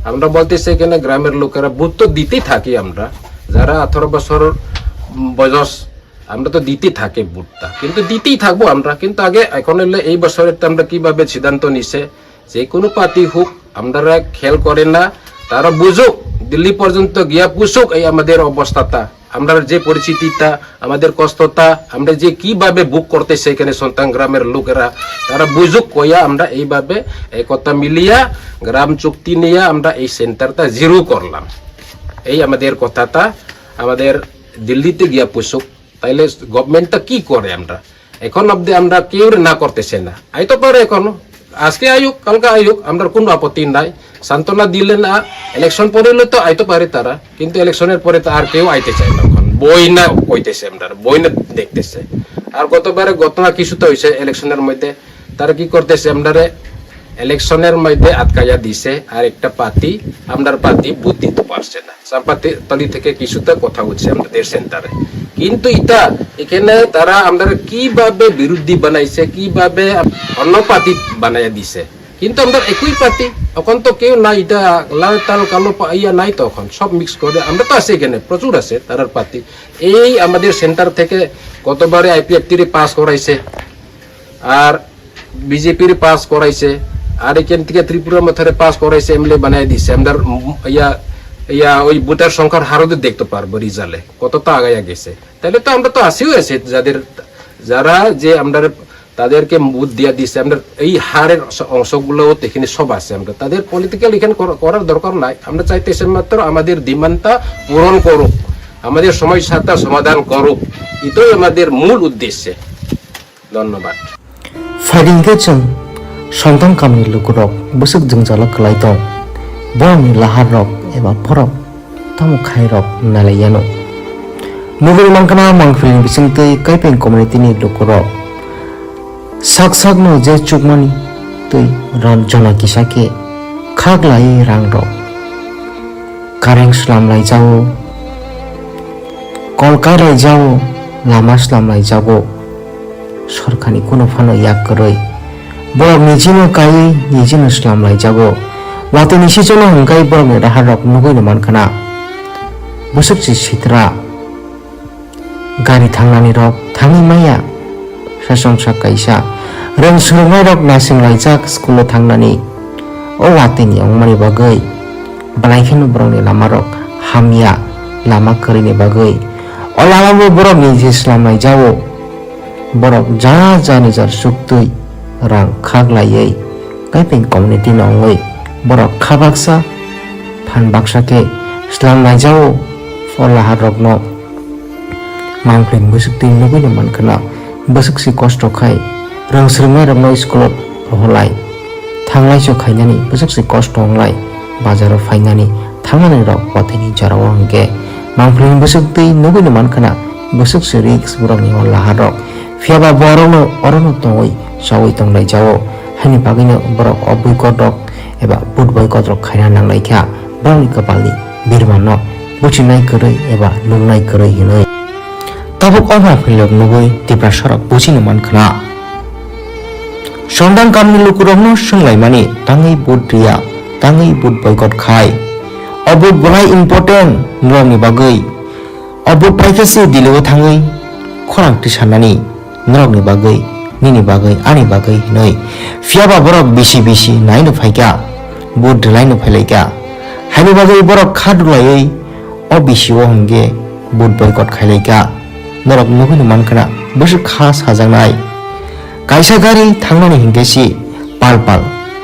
আমরা বলতেছি এখানে গ্রামের লোকেরা ভোট তো দিতেই থাকি আমরা, যারা আঠারো বছর বয়স, আমরা তো দিতেই থাকি ভোটটা, কিন্তু দিতেই থাকবো আমরা। কিন্তু আগে এখন হইলে এই বছরের তো আমরা কিভাবে সিদ্ধান্ত নিছে, যে কোনো পার্টি হোক, আমরা খেয়াল করে না, তারা বুঝুক, দিল্লি পর্যন্ত গিয়া পুষুক এই আমাদের অবস্থাটা, আমরা যে পরিস্থিতিটা, আমাদের কষ্টটা, আমরা যে কিভাবে ভোগ করতেছে এখানে সন্তান গ্রামের লোকেরা, তারা বুঝুক কইয়া আমরা এইভাবে একতা মিলিয়া গ্রাম চুক্তি নিয়ে আমরা এই সেন্টারটা জিরো করলাম। এই আমাদের কথাটা আমাদের দিল্লিতে গিয়া পুষুক। তাইলে গভর্নমেন্টটা কি করে? আমরা এখন অবধি আমরা কেউ না করতেছে না। আইতে পারে এখনো, আজকে আইউক, কালকে আইউক, আমরা কোনো আপত্তি নাই। সান্ত্বনা দিলে না, ইলেকশন পরে হলে তো আইতে পারে তারা, কিন্তু ইলেকশনের পরে তো আর কেউ আইতে চায় না। এখন বই না কইতেছে, আমরা বই না দেখতেছে। আর গতবারে ঘটনা কিছু তো হয়েছে ইলেকশনের মধ্যে, তারা কি করতেছে? আমরারে ইলেকশনের মধ্যে আটকাইয়া দিছে, আর একটা পার্টি, আমরার পার্টি ভোট দিতে পারছে না। চাম্পাতি তলি থেকে কিছুটা কথা হচ্ছে আমাদের সেন্টারে, কিন্তু এটা এখানে তারা আমরা কিভাবে বিরোধী বানাইছে, কিভাবে অন্য পার্টি বানাইয়া দিছে, কিন্তু আমরা একই পার্টি। এখন তো কেউ নাই, এটা লাল টাল কালো পা- ইয়া নাই তো, এখন সব মিক্স করে। আমরা তো আছি এখানে, প্রচুর আছে তারার পার্টি। এই আমাদের সেন্টার থেকে গতবারে আইপিএফ থ্রি পাস করাইছে, আর বিজেপির পাস করাইছে, আর এখান থেকে ত্রিপুরা মথারে পাস করাইছে, এমএলএ বানাই দিছে। আমরা ইয়া ইয়া ওই ভোটার সংখ্যার হারও তো দেখতে পারবো রেজাল্টে কতটা আগাইয়া গেছে। তাহলে তো আমরা তো আসিও আছে, যাদের যারা যে আমরা তাদেরকে ভোট দিয়া দিছে, আমরা এই হারের অংশ- অংশগুলো এখানে সব আছে। আমরা তাদের পলিটিক্যাল এখানে করা- করার দরকার নাই। আমরা চাইতেছি মাত্র আমাদের ডিমান্ডটা পূরণ করুক, আমাদের সমস্যাটা সমাধান করুক, এটাই আমাদের মূল উদ্দেশ্য। ধন্যবাদ। Phaidi hwnkhe chwng Sontan kamni lukurok bwswk jwngjalo kwlai tong, borokni laharrok eba borok tamo khairok nailaiyano. Nugwi mankha na Mangpili bisingtwi Kaipeng community ni lukurok sak sakno je chukmani twi ron jona kisa khe khaklai rangrok. Kareng slamlai jao, kol kailai jao, lama slamlai jago. Sorkarni kunu phano yak kwrwi. Borok nijino kaiwi nijino slamlai jago. Watwi ni sicholo hwnkhe borokni raharok nugwi no mankha na. Bwswk se sitra. Gari thangnani rok thangwi maya. Sasongsa kaisa rwng swrwngnairok naisinglaijak school-o thangnani. O watwini wngmani bagwi belai kheno borokni lamarok hamya, lama kwrwini bagwi. O lamabo borokni je slamnai jao, borok ja ja nijor suktwi rang khaklaiwi Kaipeng community-no wngwi borok kha baksa phan baksa khe slamnai jao o laharokno. Mangpili bwswk twi nugwi no mankha na, bwswk se kosto khai rwng swrwngnairokno school-o rohorlai, thanglaiso khainani bwswk se kosto wnglai, bazaro phainani thangnani rok watwini jorao hwnkhe Mangpili bwswk twi nugwi no mankha na, bwswk se risk borokni o laharok, phiyaba borokno orono tongwi chaui tonglai jao, haini bagwino borok o boycott rok eba vote boycott rok khaina nanglaikha, borokni kwpalni birmano buchinai kwrwi eba nuknai kwrwi hinwi. Tabuk o Mangpilirok nugwi Tiprasarok buchino mankha na. Sondang kamni lukurokno swnglaimani tangwi vote riya, tangwi vote boycott khai. O vote belai important norokni bagwi. O vote paikha se Delhi-o thangwi khorang tisannani norokni bagwi, nini bagwi, ani bagwi hinwi. Phiyaba borok bisi bisi naino phaikha, vote rwlaino phailaikha. Haini bagwi borok kha dulaiwi o bisi-o hwnkhe vote boycott khailaikha. Norok nugwino mankha na bwswk kha sajaknai. Kaisa gari thangnani hinkhe se pal pal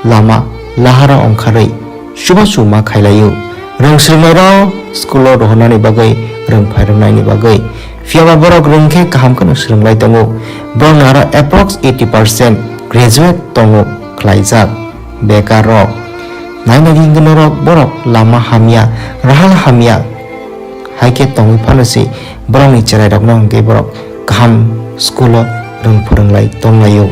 lama lahara ongkharwi chubachu ma khailaio. Rwng swrwngnairok school-o rohornani bagwi, rwng phai rwngnaini bagwi. Phiyaba borok rwng khe kaham kheno swrwnglai tongo. Borokni aro approx eighty percent graduate tongo khlaijak bekar rok. Nainani hinkhe norok borok lama hamya, rahal hamya hai khe tongwi phano se borokni cherairokno hinkhe borok kaham school-o rwng phwrwnglai tonglaio.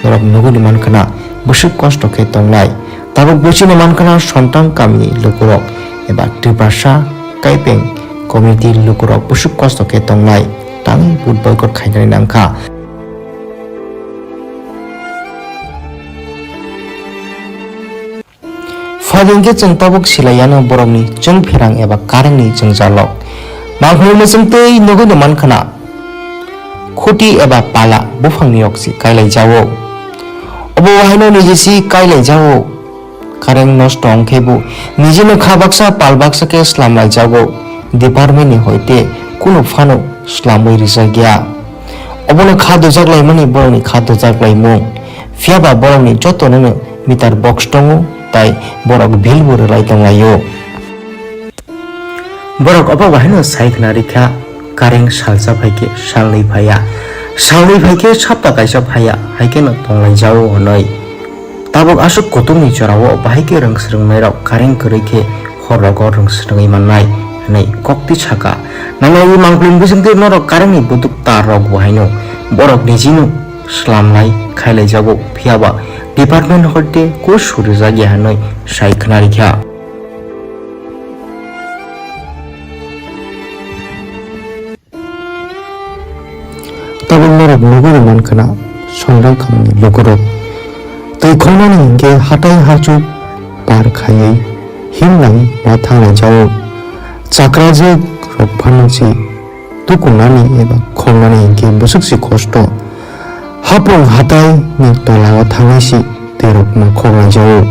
Norok nugwino mankha na bwswk kosto khe tonglai. Tabuk buchino mankha na Sontang kamini lukurok eba Tiprasa kaipeng community lukurok busuk kosto khe tongnai tangwi vote boycott khainani nangkha. Phaidi hwnkhe chwng tabuk silaiyano borokni chwng pherang eba karengni jwngjalrok. Mangkhorwi mwchwng tei nugwino mankha na khuti eba pala buphangni rok se kailaijago. Obo haino niji se kailaijago. Kareng nosto wngkhe bo nijino kha baksa pal baksa khe slamlaijago. Department ni hoite kunu phano slamwi rijak ya. Obono kha dujak laimani borokni kha dujak laimung. Phiyaba borokni jotonono meter box tongo, tai borok bill bo rwlai tonglaio. Borok obo bahaino sai khna rikha, kareng salsa phaikhe salnwi phaiya, salnwi phaikhe sapta kaisa phaiya, haikheno tonglaijao hwnwi. Tabuk aswk kutukni jorao bahai khe rwng swrwngnairok kareng kwrwi khe hor rogo rwng swrwngwi mannai hwnwi kokti saka. Nangnai mangpili bisingtwi norok karengni buduk tar rok bo haino borok nijino slamlai khailaijago, phiyaba department hoite kus surijak ya hwnwi sai khna rikha. Tabuk norok nugwi rwmankha na Songrang kamni lukurok twi khongnani hinkhe hatai hachuk par khaiwi himlai ma thanglaijago. Chakrajwk rok phano se tukunani eba khongnani hinkhe bwswk se kosto. Hapung hatai ni tola o thangwi se twi rok ma khoglaijao.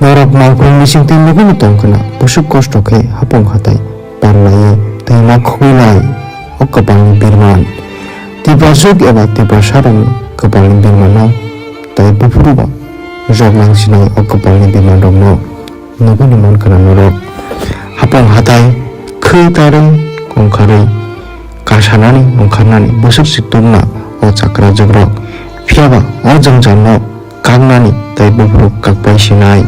Norok mangkhung bising twi nugwi tongkhwna bwswk kosto khe hapung hatai par laiwi twi ma khogwi lai o kwpal ni birman. Tipraswk eba Tiprasa rok ni kwpal ni birman no tai buphuru ba jok nang sinai o kwpal ni birman rok no. Nugwini mankha na norok. Hapung hatai khwi tarwi ongkharwi kasanani ongkharnani bwswk se tubna o chakrajwk rok. Phiyaba o jwngjalno kaknani tei buphuru kakpai sinai.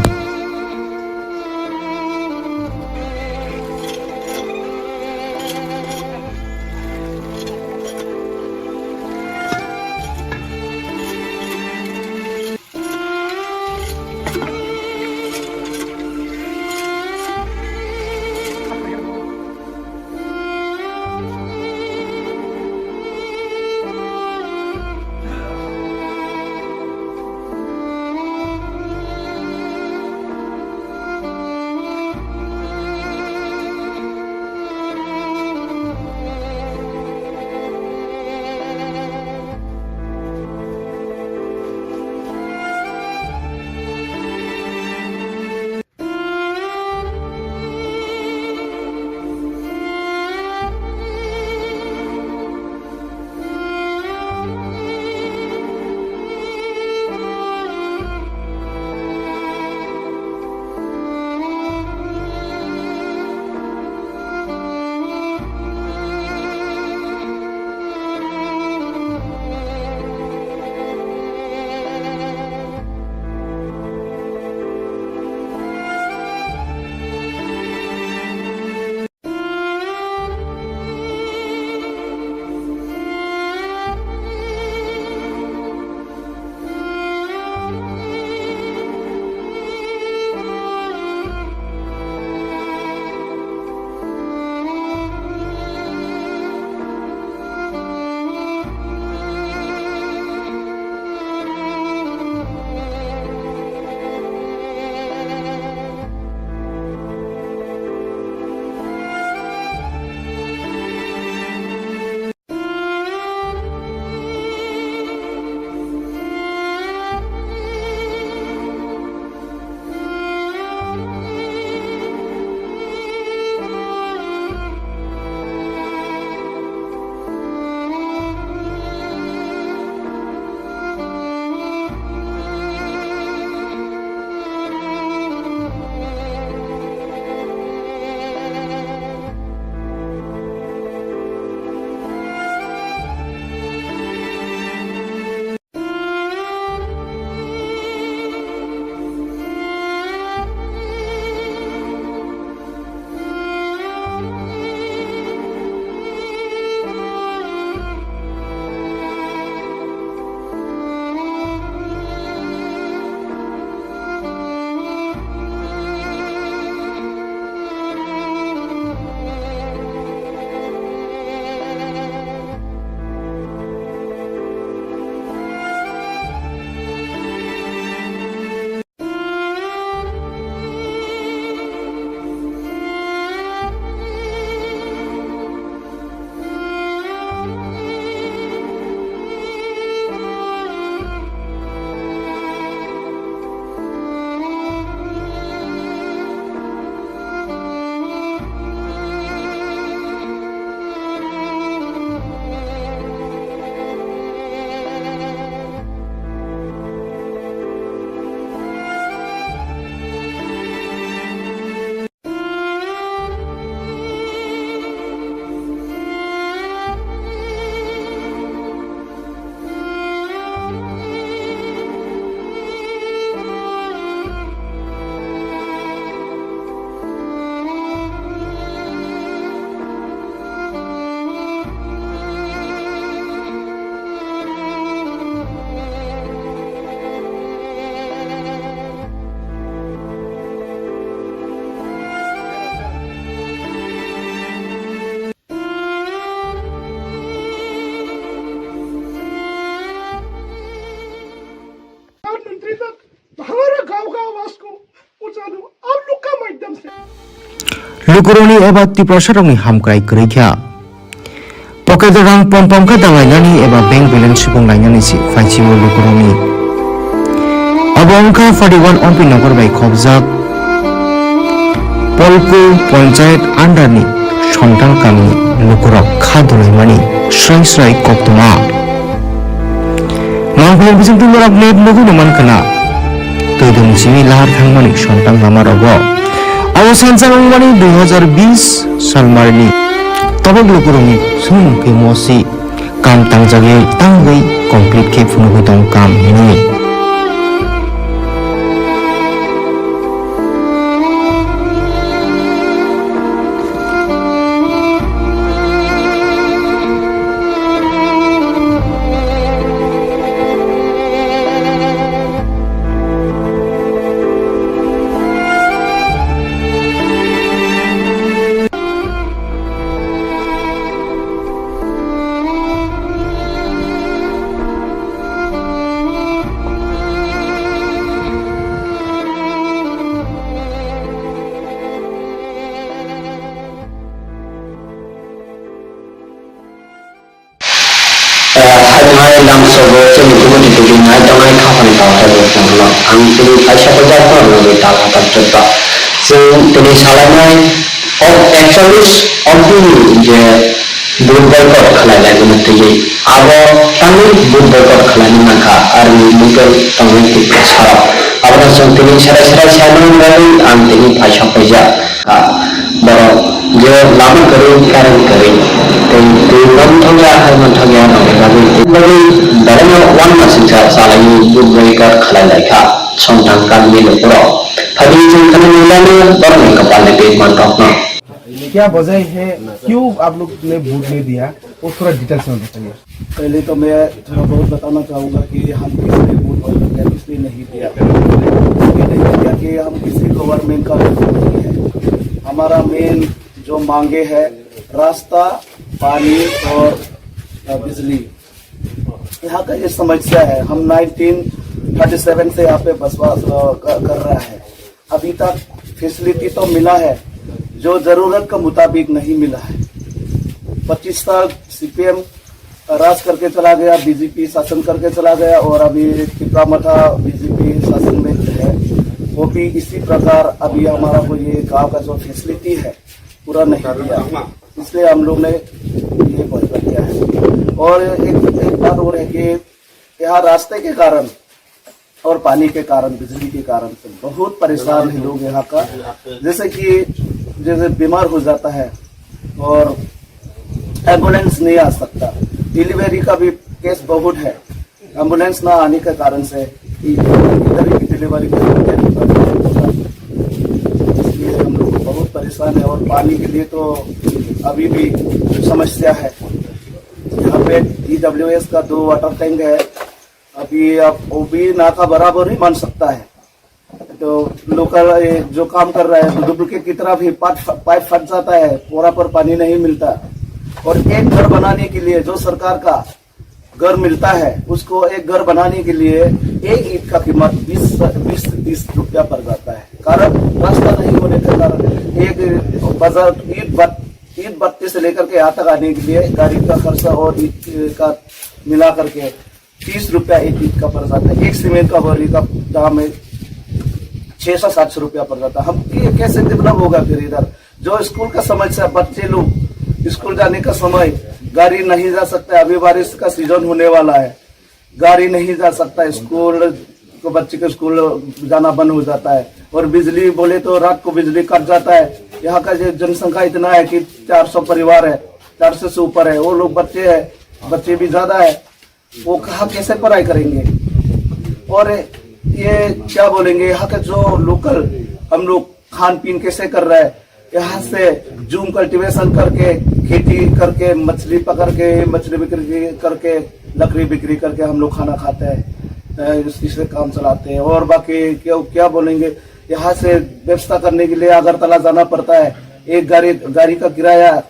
Lukurokni eba Tiprasarokni hamkrai kwrwi kha. Pocket o rang pom pom khe dang lainani eba bank balance supung lainani se phai si o lukurokni. Abo wngkha forty one Ompi Nagar bai khobjak Polku Panchayat under ni Sontang kamini lukurok kha dulaimani srai srai koktwma. Mangpili bisingtwi norok map nugwi no mankha na. Twi dum simi lahar thangmani Sontang lama rogo. Abo sansa wngmani dui hazar bis salmarni. Tabuk lukurokni sumung khe mosi kam tangjagwi tangwi complete khe phunugwi tong kam hinwi. Hai hai lamsogo chini community tubinai tongnai kha hwnwi tawthai bo chwngno ang tini kaisa phaijak phano nugwi tala tongthokba. Chwng tini salainai o ekchollish Ompi ni je vote boycott khlai lai mani twi abo tangwi vote boycott khlaina nangkha aroni legal tongwi Tiprasarok. Abono chwng tini serai serai saimani bagwi ang tini paisa phaijak. Ah, borok je lama kwrwi, current kwrwi, tei twi manthokya, hai manthokya rokni bagwi, tei bagwi belai no uanmasingcha chalaiwi vote boycott khlai lai kha Sontang kamini lukurok. Phaidi chwng khwnwi nai lama borokni kwpalni twi manthokno. क्या वजह है, क्यों आप लोग ने वोट नहीं दिया, वो थोड़ा डिटेल्स में बताइए। पहले तो मैं थोड़ा बहुत बताना चाहूँगा कि हम किस लिए वोट और किस लिए नहीं दिया। ये नहीं दिया कि हम किसी गवर्नमेंट का नहीं है। हमारा मेन जो मांगे है रास्ता, पानी और, अ, बिजली। यहाँ का ये समस्या है। हम नाइनटीन थर्टी सेवन से यहाँ पे बसवास, अ, कर, कर रहा है। अभी तक फैसिलिटी तो मिला है, जो जरूरत का मुताबिक नहीं मिला है। पच्चीस साल सीपीएम राज करके चला गया, बीजेपी शासन करके चला गया और अभी तिपरा मठा बीजेपी शासन में है, वो भी इसी प्रकार अभी हमारा को ये गांव का जो फैसिलिटी है पूरा नहीं दिया, इसलिए हम लोग ने ये बॉयकॉट किया है। और एक, एक बात और है कि यहाँ रास्ते के कारण और पानी के कारण, बिजली के कारण से बहुत परेशान है लोग यहाँ का। जैसे कि जैसे बीमार हो जाता है और एम्बुलेंस नहीं आ सकता, डिलीवरी का भी केस बहुत है। एम्बुलेंस ना आने के कारण से इ-, इधर ही डिलीवरी का टेंशन होता है। इसलिए हम लोग बहुत परेशान है और पानी के लिए तो अभी भी समस्या है। यहाँ पे ईडब्ल्यूएस का दो वाटर टैंक है, अभी आप वो भी ना का बराबर ही मान सकता है। तो लोकल, ये जो काम कर रहा है, डुप्लीकेट की तरह भी पाइप, पाइप फट जाता है, पूरा पर पानी नहीं मिलता। और एक घर बनाने के लिए जो सरकार का घर मिलता है, उसको एक घर बनाने के लिए एक ईंट का कीमत बीस, बीस से तीस रुपया पड़ जाता है। कारण रास्ता नहीं होने के कारण एक बाजार ईंट भट-, ईंट भट्टे से लेकर के यहाँ तक आने के लिए गाड़ी का खर्चा और ईंट का मिला करके तीस रुपया एक ईंट का पड़ जाता है। एक सीमेंट का बोरी का दाम है छह सौ सात सौ रुपया पड़ जाता है। हम ये कैसे डेवलप होगा फिर इधर? जो स्कूल का समस्या, बच्चे लोग स्कूल जाने का समय गाड़ी नहीं जा सकता है, अभी बारिश का सीजन होने वाला है, गाड़ी नहीं जा सकता है, स्कूल को, बच्चे को स्कूल जाना बंद हो जाता है। और बिजली बोले तो रात को बिजली कट जाता है। यहाँ का जो जनसंख्या इतना है कि चार सौ परिवार है, चार सौ से ऊपर है, वो लोग बच्चे हैं, बच्चे भी ज़्यादा है, वो कहाँ कैसे पढ़ाई करेंगे? और ये क्या बोलेंगे, यहाँ का जो लोकल हम लोग खान पीन कैसे कर रहा है, यहाँ से जूम कल्टीवेशन करके, खेती करके, मछली पकड़ के, मछली बिक्री करके, लकड़ी बिक्री करके हम लोग खाना खाते हैं, अ, इस-, इससे काम चलाते हैं। और बाकी क्या, क्या बोलेंगे, यहाँ से व्यवस्था करने के लिए अगरतला जाना पड़ता है, एक गाड़ी, गाड़ी का किराया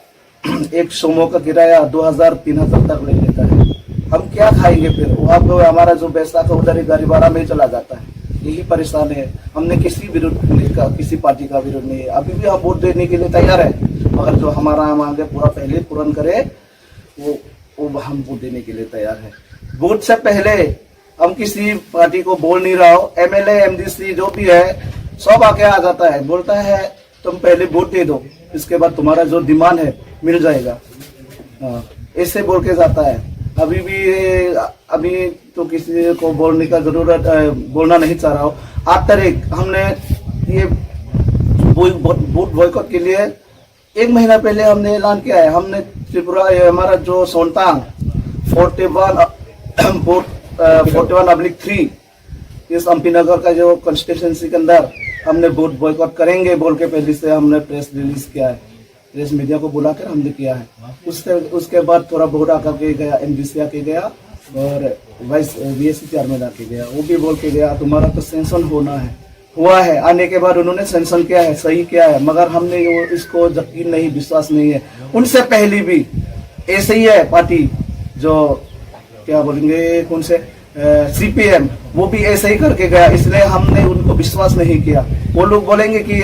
एक सोमो का किराया दो हज़ार, तीन हज़ार तक ले लेता है। हम क्या खाएंगे फिर? वहाँ पे हमारा जो बैसाख है, उधर ही गाड़ी भाड़ा में ही चला जाता है। यही परेशान है। हमने किसी विरुद्ध का, किसी पार्टी का विरोध नहीं है। अभी भी हम वोट देने के लिए तैयार है, मगर जो हमारा मांगे पूरा पहले पूर्ण करे, वो वो हम वोट देने के लिए तैयार है। वोट से पहले हम किसी पार्टी को बोल नहीं रहा हो, एमएलए, एमडीसी जो भी है, सब आके आ जाता है, बोलता है, "तुम पहले वोट दे दो, इसके बाद तुम्हारा जो डिमांड है, मिल जाएगा।" हाँ, ऐसे बोल के जाता है। अभी भी ये, अभी तो किसी को बोलने का जरूरत, अ, बोलना नहीं चाह रहा हूँ। आठ तारीख हमने ये बॉय-, बॉ-, वोट बॉयकॉट के लिए एक महीना पहले हमने ऐलान किया है। हमने त्रिपुरा, ये हमारा जो सोनतांग फोर्टी वन, वोट, अ, फोर्टी वन ऑब्लिक थ्री, इस एमपी नगर का जो कॉन्स्टिट्यूएंसी के अंदर हमने वोट बॉयकॉट करेंगे बोल के पहले से हमने प्रेस रिलीज किया है। प्रेस मीडिया को बुलाकर हमने किया है। उससे, उसके बाद थोड़ा बहुत आकर के गया, एमडीसी आके गया और वाइस बीएससी चेयरमैन आके गया। वो भी बोल के गया, "तुम्हारा तो सैंक्शन होना है।" हुआ है, आने के बाद उन्होंने सैंक्शन किया है, सही किया है, मगर हमने वो, इसको यकीन नहीं, विश्वास नहीं है। उनसे पहले भी ऐसे ही है पार्टी, जो क्या बोलेंगे, कौन से, सीपीएम, वो भी ऐसे ही करके गया, इसलिए हमने उनको विश्वास नहीं किया। वो लोग बोलेंगे कि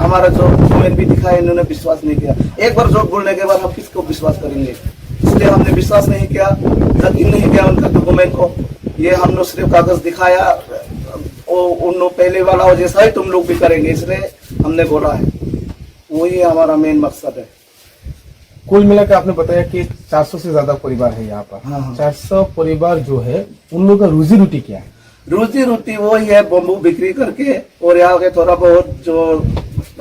हमारा जो डॉक्यूमेंट भी दिखाया, इन्होंने विश्वास नहीं किया। एक बार झूठ बोलने के बाद हम किसको विश्वास करेंगे? इसलिए हमने विश्वास नहीं किया, यकीन नहीं किया उनका डॉक्यूमेंट को। ये हम लोग सिर्फ कागज दिखाया, वो उन लोग पहले वाला हो जैसा ही तुम लोग भी करेंगे, इसलिए हमने बोला है। वही हमारा मेन मकसद है। कुल मिलाकर आपने बताया कि चार सौ से ज्यादा परिवार है यहाँ पर। हाँ, हाँ। चार सौ परिवार जो है, उन लोगों का रोजी रोटी क्या है? रोजी रोटी वही है, बम्बू बिक्री करके और यहाँ के थोड़ा बहुत जो,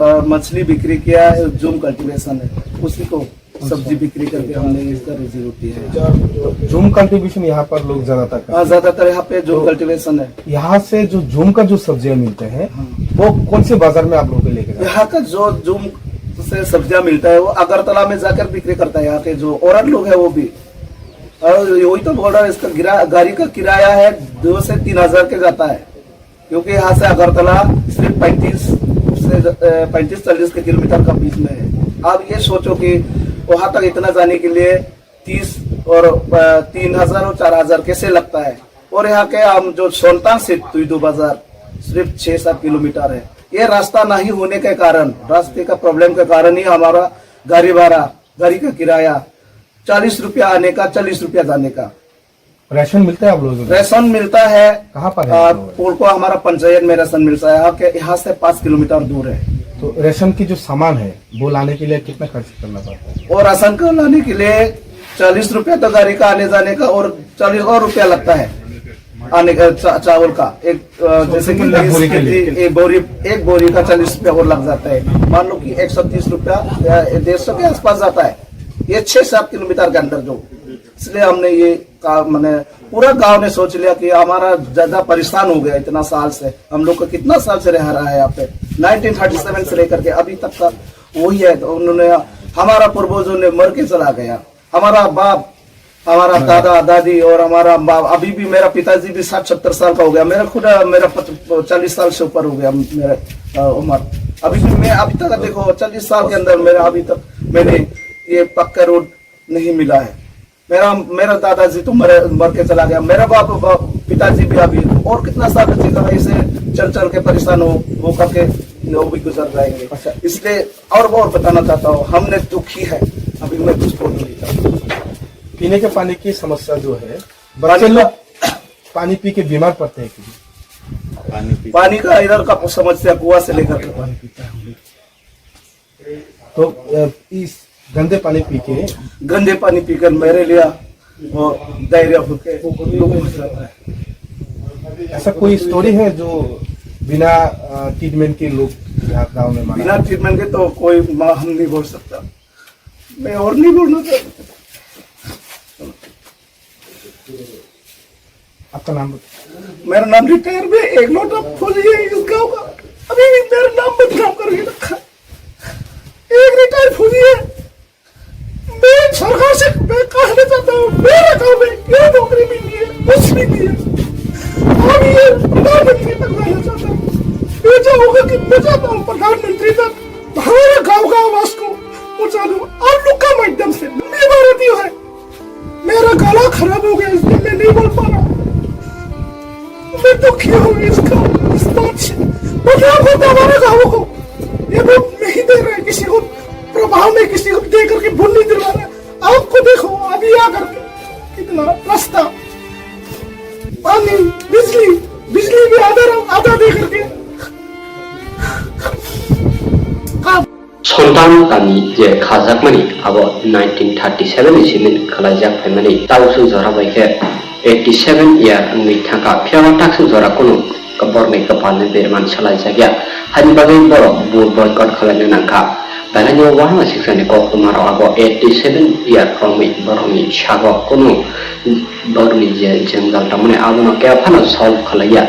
अ, मछली बिक्री किया है, जूम कल्टीवेशन है, उसी को सब्जी बिक्री करके हमने इसका रोजी रोटी है। जूम कल्टीवेशन यहाँ पर लोग ज्यादातर करते हाँ, हैं। ज्यादातर यहाँ पे जूम तो कल्टीवेशन है। यहाँ से जो जूम का जो सब्जियां मिलते हैं, हाँ। वो कौन से बाजार में आप लोग लेके जाते हैं? यहाँ का जो जूम से सब्जियां मिलता है, वो अगरतला में जाकर बिक्री करता है। यहाँ के जो औरत लोग हैं, वो भी। और वही तो बोल रहा है, इसका गिरा-, गाड़ी का किराया है, दो से तीन हजार के जाता है, क्योंकि यहाँ से अगरतला सिर्फ पैंतीस से, अ, पैंतीस चालीस के किलोमीटर का बीच में है। आप ये सोचो कि वहाँ तक इतना जाने के लिए तीस और, अ, तीन हजार और चार हजार कैसे लगता है। और यहाँ के हम जो सोनतांग से तुइदो बाजार सिर्फ छः सात किलोमीटर है। ये रास्ता नहीं होने के कारण, रास्ते का प्रॉब्लम के कारण ही हमारा गाड़ी भाड़ा, गाड़ी का किराया, चालीस रुपया आने का, चालीस रुपया जाने का। राशन मिलता है आप लोगों को? राशन मिलता है। कहाँ पर है आ, आप लोगों का? पोलको हमारा पंचायत में राशन मिलता है, आपके यहाँ से पाँच किलोमीटर दूर है। तो राशन की जो सामान है, वो लाने के लिए कितना खर्च करना पड़ता है? और राशन को लाने के लिए चालीस रुपया तो गाड़ी का आने जाने का और चालीस और रुपया लगता है आने का, चा-, चावल का। एक, अ, जैसे कि मतलब बीस बोरी के लिए? केजी, एक बोरी, एक बोरी का चालीस रुपया और लग जाता है। मान लो कि एक सौ तीस रुपया या डेढ़ सौ के आसपास जाता है, ये छः सात किलोमीटर के अंदर जो। इसलिए हमने ये का, मैंने पूरा गांव ने सोच लिया कि हमारा ज्यादा परेशान हो गया इतना साल से, हम लोग का कितना साल से रह रहा है यहाँ पे, नाइनटीन थर्टी सेवन से लेकर के अभी तक का वही है। तो उन्होंने, हमारा पूर्वजों ने मर के चला गया, हमारा बाप, हमारा दादा दादी और हमारा बाप, अभी भी मेरा पिताजी भी साठ सत्तर साल का हो गया, मेरा खुद, मेरा पच-, चालीस साल से ऊपर हो गया मेरा, अ, उम्र। अभी भी मैं, अभी तक देखो, चालीस साल के अंदर मेरा अभी तक मैंने ये पक्का रोड नहीं मिला है। मेरा, मेरा दादाजी तो मर, मर के चला गया, मेरा बाप, बाप, पिताजी भी अभी और कितना साल जिएगा, ऐसे चल चल के परेशान हो, हो करके वो भी गुजर जाएंगे। अच्छा। इसलिए और, और बताना चाहता हूँ, हमने दुखी है, अभी मैं कुछ बोल नहीं चाहता। पीने के पानी की समस्या जो है, बच्चे लोग पानी पी के बीमार पड़ते हैं कि? पानी पी- पानी का इधर का समस्या, कुआं से लेकर के पानी पीता है हम लोग। तो, अ, इस गंदे पानी पी के गंदे पानी पीकर मेरे लिए वो डायरिया होके लोग मर जाता है। ऐसा कोई स्टोरी है जो बिना, अ, ट्रीटमेंट के लोग यहाँ गांव में मारा? बिना ट्रीटमेंट के तो कोई मा-, हम नहीं बोल सकता। मैं और नहीं बोलना चाहता। आपका नाम? मेरा नाम रिटायर में एक लोटा फौजी है इस गांव का। अभी भी मेरा नाम बदनाम करके रखा है। एक रिटायर फौजी है। मैं सरकार से मैं कहना चाहता हूँ, मेरा गांव में क्या नौकरी मिली है, कुछ भी नहीं है। अब ये प्रधानमंत्री तक रहना चाहता हूँ। मैं चाहूंगा कि मैं चाहता हूँ प्रधानमंत्री तक हमारे गांव का आवाज को पहुंचा दूं। आप लोग का माध्यम से मैं भारतीय है। मेरा गला खराब हो गया, इसलिए मैं नहीं बोल पा रहा। मैं दुखी हूँ इसका। पाँच, पन्द्रह घंटा हमारा गाँव को, ये वो नहीं दे रहे किसी को, प्रभाव में किसी को दे करके भूल नहीं दिलवा रहे। आपको देखो, अभी आकर के इतना रास्ता, पानी, बिजली, बिजली भी आधा, आधा दे करके। Sontang kami je khajakmani abo nineteen thirty seven ni simi khwlaijak phaimani, tausuk jora bai khe eighty seven year wngwi thangkha, phiya ba taksuk jora kunu borokni kwpalni berman swlaijakya, haini bagwi borok vote boycott khwlaina nangkha. Belai no uanama siksa ni koktwma rok abo eighty seven year romwi borokni sago kunu borokni je jwngjal tongmani abono kebo phano solve khwlaiya.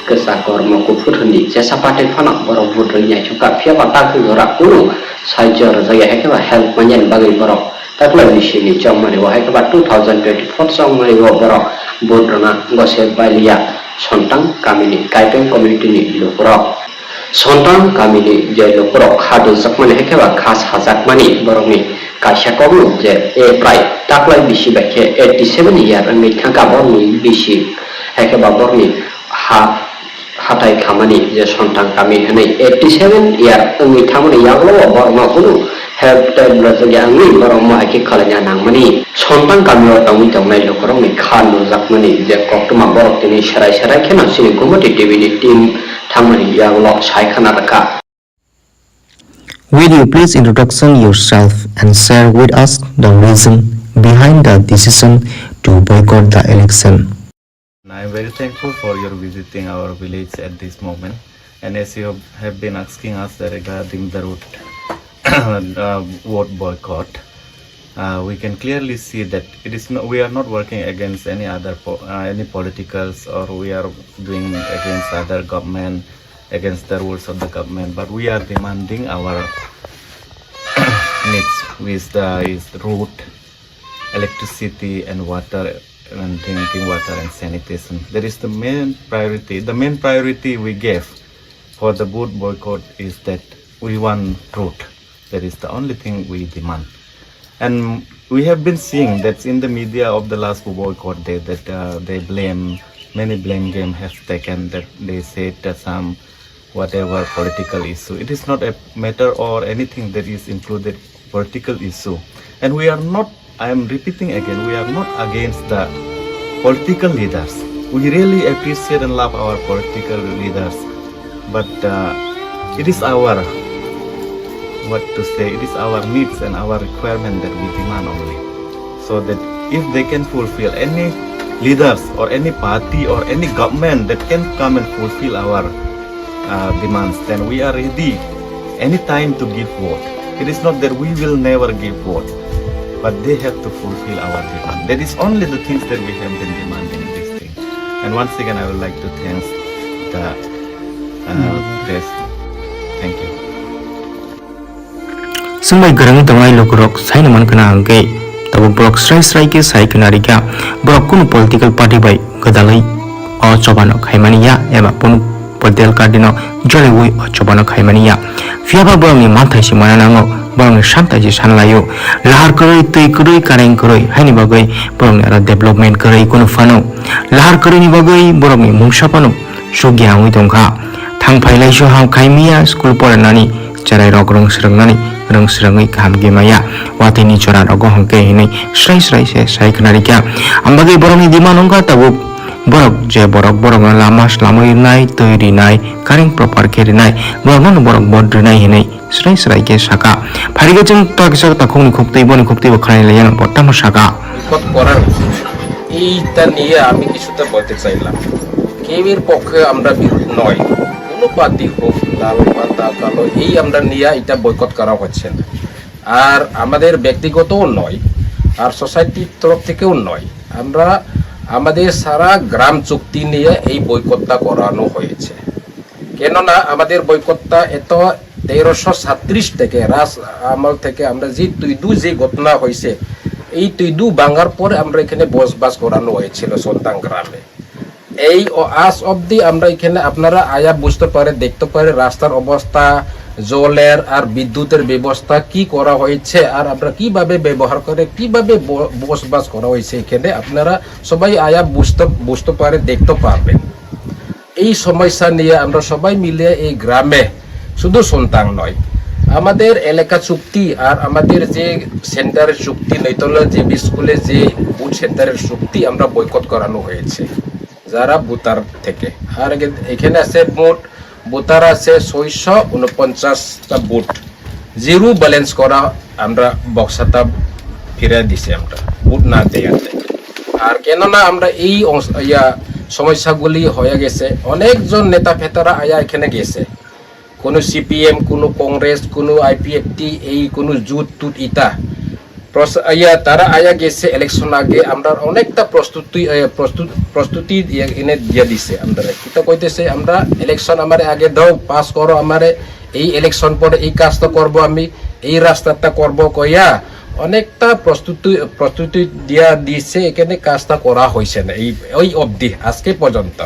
Kwchak kormo kuphur hwnwi jesa pathai phano borok vote rwwi naisukha, phiya ba takhuk jora kunu sahajyo rwjakya, hai khe ba help manjani bagwi borok taklai bisi ni chongmani o, hai khe ba two thousand twenty four chongmani o borok vote rwna gose bailiya Sontang kamini Kaipeng community ni lukurok. Sontang kamini je lukurok kha duljakmani hai khe ba kha sajakmani borokni kaisa kokno je a prai taklai bisi bai khe eighty seven year wngwi thangkha borokni bisi, hai khe ba borokni ha hatai khamani je Sontang kami hwnwi eighty seven year wngwi thangmani yagulo o borokno kunu help time rwjakya wngwi borok mohai khe khwlaina nangmani. Sontang kamio tongwi tongnai lukurokni kha nujakmani je koktwma borok tini serai serai kheno chini Gumoti T V ni team thangmani yagulo sai khna rwkha. Will you please introduction yourself and share with us the reason behind the decision to boycott the election? I am very thankful for your visiting our village at this moment. And as you have been asking us regarding the road uh, vote boycott, uh, we can clearly see that it is no, we are not working against any other po- uh, any politicals, or we are doing against other government, against the rules of the government, but we are demanding our needs, with the is road, electricity and water, and drinking water and sanitation. That is the main priority. The main priority we gave for the vote boycott is that we want road. That is the only thing we demand. And we have been seeing that in the media of the last boycott day that uh, they blame, many blame game has taken, that they said that some whatever political issue. It is not a matter or anything that is included political issue. And we are not, I am repeating again, we are not against the political leaders. We really appreciate and love our political leaders. But uh, it is our, what to say, it is our needs and our requirement that we demand only. So that if they can fulfill, any leaders or any party or any government that can come and fulfill our uh, demands, then we are ready anytime to give vote. It is not that we will never give vote, but they have to fulfill our demand. That is only the things that we have been demanding this thing. And once again, I would like to thank the uh, press. Thank you. Swngbai kwrwngwi tongnai lukurok saino mankha na hwnkhe tabuk borok srai srai khe sai khna rikha, borok kunu political party bai gwdalwi o chobano khaimani ya eba kunu political party no joliwi o chobano khaimani ya. Phiyaba borokni manthai se mana nango, borokni santai se sana laio. Lahar kwrwi, twi kwrwi, kareng kwrwi haini bagwi borokni aro development kwrwi kunu phano. Lahar kwrwini bagwi borokni mungsa phano chukya wngwi tongkha. Thang phai laisio ham khai miya school poranani cherai rok rwng swrwngnani rwng swrwngwi kaham khe maya. Watwi ni chora rogo hwnkhe hinwi srai srai se sai khna rikha. Ambagwi borokni demand wngkha tabuk borok je borok borokno lama swlamwi rinai, twi rinai, kareng proper khe rinai, borokno borok vote rinai hinwi srai srai khe saka. Phairikhe chwng ta kisa takhukni khuktwi boni khuktwi bo khwnai laiyano bo tamo saka. Boycott করার এইটা নিয়ে আমি কিছুটা বলতে চাইলাম। কেউর পক্ষে আমরা বিরোধ নয়, কোনো পার্টি হোক, লাল পাতা কালো, এই আমরা নিয়ে এটা বয়কট করা হচ্ছে না। আর আমাদের ব্যক্তিগতও নয়, আর সোসাইটির তরফ থেকেও নয়। আমরা আমাদের সারা গ্রাম চুক্তি নিয়ে এই বয়কটটা করানো হয়েছে। কেননা আমাদের বৈকটটা এত তেরোশো সাতত্রিশ থেকে রাজ আমল থেকে আমরা যে তুইদু যে ঘটনা হয়েছে, এই তুইদু ভাঙার পরে আমরা এখানে বসবাস করানো হয়েছিল সন্তান গ্রামে। এই অ- আজ অবধি আমরা এখানে আপনারা আয়া বুঝতে পারে, দেখতে পারে রাস্তার অবস্থা, জলের আর বিদ্যুতের ব্যবস্থা কি করা হয়েছে, আর আমরা কিভাবে ব্যবহার করে কিভাবে ব- বসবাস করা হয়েছে এখানে, আপনারা সবাই আয়া বুঝতে বুঝতে পারে, দেখতে পারবেন। এই সমস্যা নিয়ে আমরা সবাই মিলে এই গ্রামে শুধু সন্তান নয়, আমাদের এলাকা চুক্তি আর আমাদের যে সেন্টারের চুক্তি, নৈতলা জেবি স্কুলে যে বুথ সেন্টারের চুক্তি আমরা বয়কট করানো হয়েছে যারা ভোটার থেকে। আর এখানে আছে মোট ভোটার আছে ছয়শো উনপঞ্চাশটা বুথ, জিরো ব্যালেন্স করা আমরা বক্সাটা ফিরে দিছি আমরা, বুথ না দেয়াতে। আর কেননা আমরা এই অংশ- ইয়া সমস্যাগুলি হয়ে গেছে, অনেকজন নেতা ফেতারা আয়া এখানে গেছে, কোনো সিপিএম, কোনো কংগ্রেস, কোনো আইপিএফটি, এই কোনো জুট টুট ইতা প্রস- ইয়া তারা আয়া গেছে ইলেকশন আগে, আমরা অনেকটা প্রস্তুতি, এ, প্রস্তুত প্রস্তুতি দিয়ে এনে দিয়ে দিছে আমরা। কিতা কইতেছে, আমরা ইলেকশন আমারে আগে দাও, পাস করো আমারে, এই ইলেকশন পরে এই কাজটা করব আমি, এই রাস্তাটা করব কইয়া অনেকটা প্রস্তুতি প্রস্তুতি দিয়া দিছে। এখানে কাজটা করা হয়েছে না এই ওই অবধি আজকে পর্যন্ত।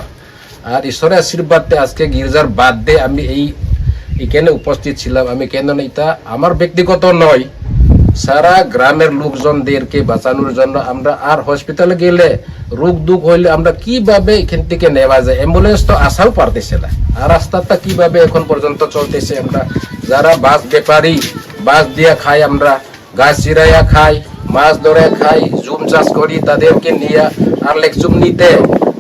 আর ঈশ্বরের আশীর্বাদে আজকে গির্জার বাদ দিয়ে আমি এই এখানে উপস্থিত ছিলাম। আমি কেন না, এটা আমার ব্যক্তিগত নয়, সারা গ্রামের লোকজনদেরকে বাঁচানোর জন্য আমরা আর হসপিটালে গেলে রোগ দুঃখ হইলে আমরা কিভাবে এখান থেকে নেওয়া যায়, অ্যাম্বুলেন্স তো আসাও পারতেছে না। আর রাস্তাটা কিভাবে এখন পর্যন্ত চলতেছে, আমরা যারা বাস ব্যাপারী, বাস দিয়া খাই আমরা, গাছ চিরাইয়া খাই, মাছ ধরে খাই, জুম চাষ করি, তাদেরকে নিয়ে আর লেকচুম নিতে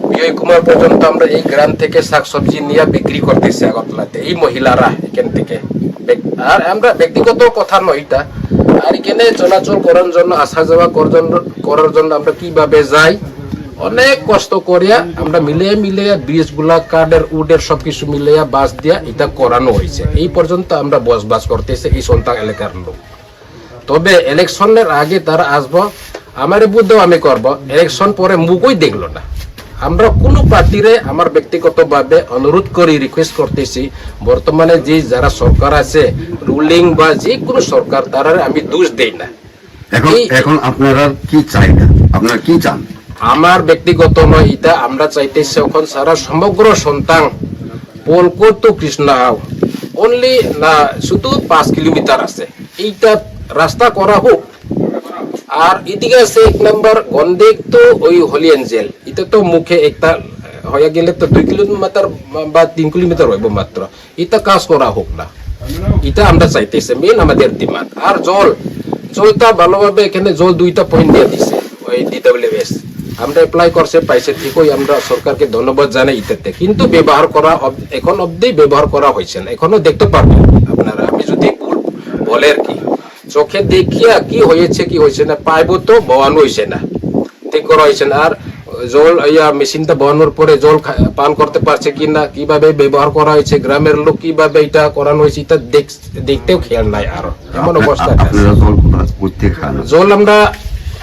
বিজয় কুমার পর্যন্ত আমরা এই গ্রাম থেকে শাকসবজি নিয়ে বিক্রি করতেছি আগরতলাতে, এই মহিলারা এখান থেকে। ব্যক- আর আমরা ব্যক্তিগত কথা নয় এটা, আর এখানে চলাচল করার জন্য, আসা যাওয়া করার জন্য, করার জন্য আমরা কিভাবে যাই, অনেক কষ্ট করিয়া আমরা মিলে মিলে ব্রিজ গুলা, কাঠের, উডের সবকিছু মিলিয়া বাস দিয়া এটা করানো হয়েছে। এই পর্যন্ত আমরা বসবাস করতেছে এই সন্তান এলাকার লোক। তবে ইলেকশনের আগে তারা আসবো, আমারে বুঝ দাও, আমি করব। ইলেকশন পরে মুখই দেখলো না। আমরা কোনো পার্টিরে, আমার ব্যক্তিগতভাবে অনুরোধ করি, রিকোয়েস্ট করতেছি, বর্তমানে যে যারা সরকার আছে, রুলিং বা যে কোনো সরকার, তারারে আমি দোষ দেই না। এখন এই এখন আপনারা কি চাইবেন? আপনারা কি চান? আমার ব্যক্তিগত নয় এটা, আমরা চাইতেছি এখন সারা সমগ্র সন্তান পলকো তো কৃষ্ণ হাও, অনলি না শুধু পাঁচ কিলোমিটার আছে, এইটা রাস্তা করা হোক। আর এদিকে আছে এক নাম্বার গন্ডেক তো ওই হোলি এঞ্জেল, এটা তো মুখে একটা হয়ে গেলে তো দুই কিলোমিটার বা তিন কিলোমিটার হইব মাত্র, এটা কাজ করা হোক না, এটা আমরা চাইতেছি, মেইন আমাদের ডিমান্ড। আর জল, জলটা ভালোভাবে এখানে জল দুইটা পয়েন্ট দিয়ে দিছে ওই ডিডব্লিউএস, আমরা অ্যাপ্লাই করছে, পাইছে ঠিকই, আমরা সরকারকে ধন্যবাদ জানাই এটাতে, কিন্তু ব্যবহার করা অব- এখন অবধি ব্যবহার করা হয়েছে না, এখনো দেখতে পারবেন আপনারা। আমি যদি ভুল বলে আর কি, চোখে দেখিয়া কি হয়েছে কি হয়েছে না, পাইপও তো বওয়ানো হয়েছে না, ঠিক করা হয়েছে না। আর জল ইয়া মেশিনটা বওয়ানোর পরে জল খা- পান করতে পারছে কি না, কিভাবে ব্যবহার করা হয়েছে, গ্রামের লোক কিভাবে এটা করানো হয়েছে, এটা দেখ- দেখতেও খেয়াল নাই। আরো এমন আপনার- অবস্থা আছে। আপনারা জল কোথা- কোথেকে খান? জল আমরা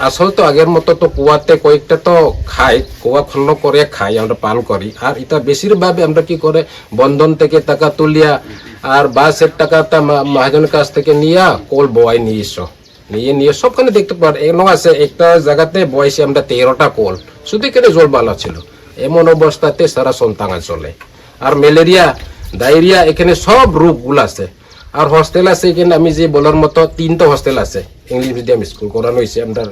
আসলে তো আগের মতো তো কুয়াতে কয়েকটা তো খাই, কুয়া খনন করে খাই, আমরা পান করি। আর এটা বেশিরভাগ আমরা কি করে বন্ধন থেকে টাকা তুলিয়া আর বাসের টাকাটা মা- মহাজনের কাছ থেকে নিয়ে কল বওয়াই নিয়ে এসো, নিয়ে নিয়ে সবখানে দেখতে পার এমন আছে, একটা জায়গাতে বওয়াইছি আমরা তেরোটা কল, শুধু এখানে জল ভালো ছিল। এমন অবস্থাতে সারা সন্তান চলে। আর ম্যালেরিয়া, ডায়রিয়া, এখানে সব রোগগুলো আছে। আর হোস্টেল আছে এখানে, আমি যে বলার মতো তিনটা হোস্টেল আছে, ইংলিশ মিডিয়াম স্কুল করানো হয়েছে আমরা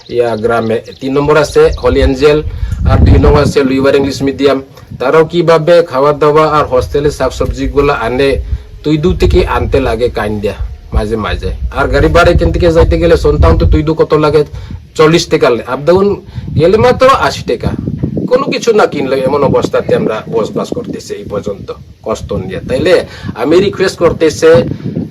ইয়া গ্রামে। তিন নম্বর আছে হোলি এঞ্জেল, আর দুই নম্বর আছে লুইবার ইংলিশ মিডিয়াম। তারাও কিভাবে খাওয়া দাওয়া আর হোস্টেলের শাকসবজিগুলো আনে, তুই দূর থেকে আনতে লাগে কাইন্দিয়া মাঝে মাঝে। আর গাড়ি ভাড়া এখান থেকে যাইতে গেলে সন্তান তো তুই দু কত লাগে, চল্লিশ টাকা, আপ ডাউন গেলে মাত্র আশি টাকা। কোনো কিছু না কিনলে এমন অবস্থাতে আমরা বসবাস করতেছি এই পর্যন্ত কষ্ট নিয়ে। তাইলে আমি রিকোয়েস্ট করতেছি,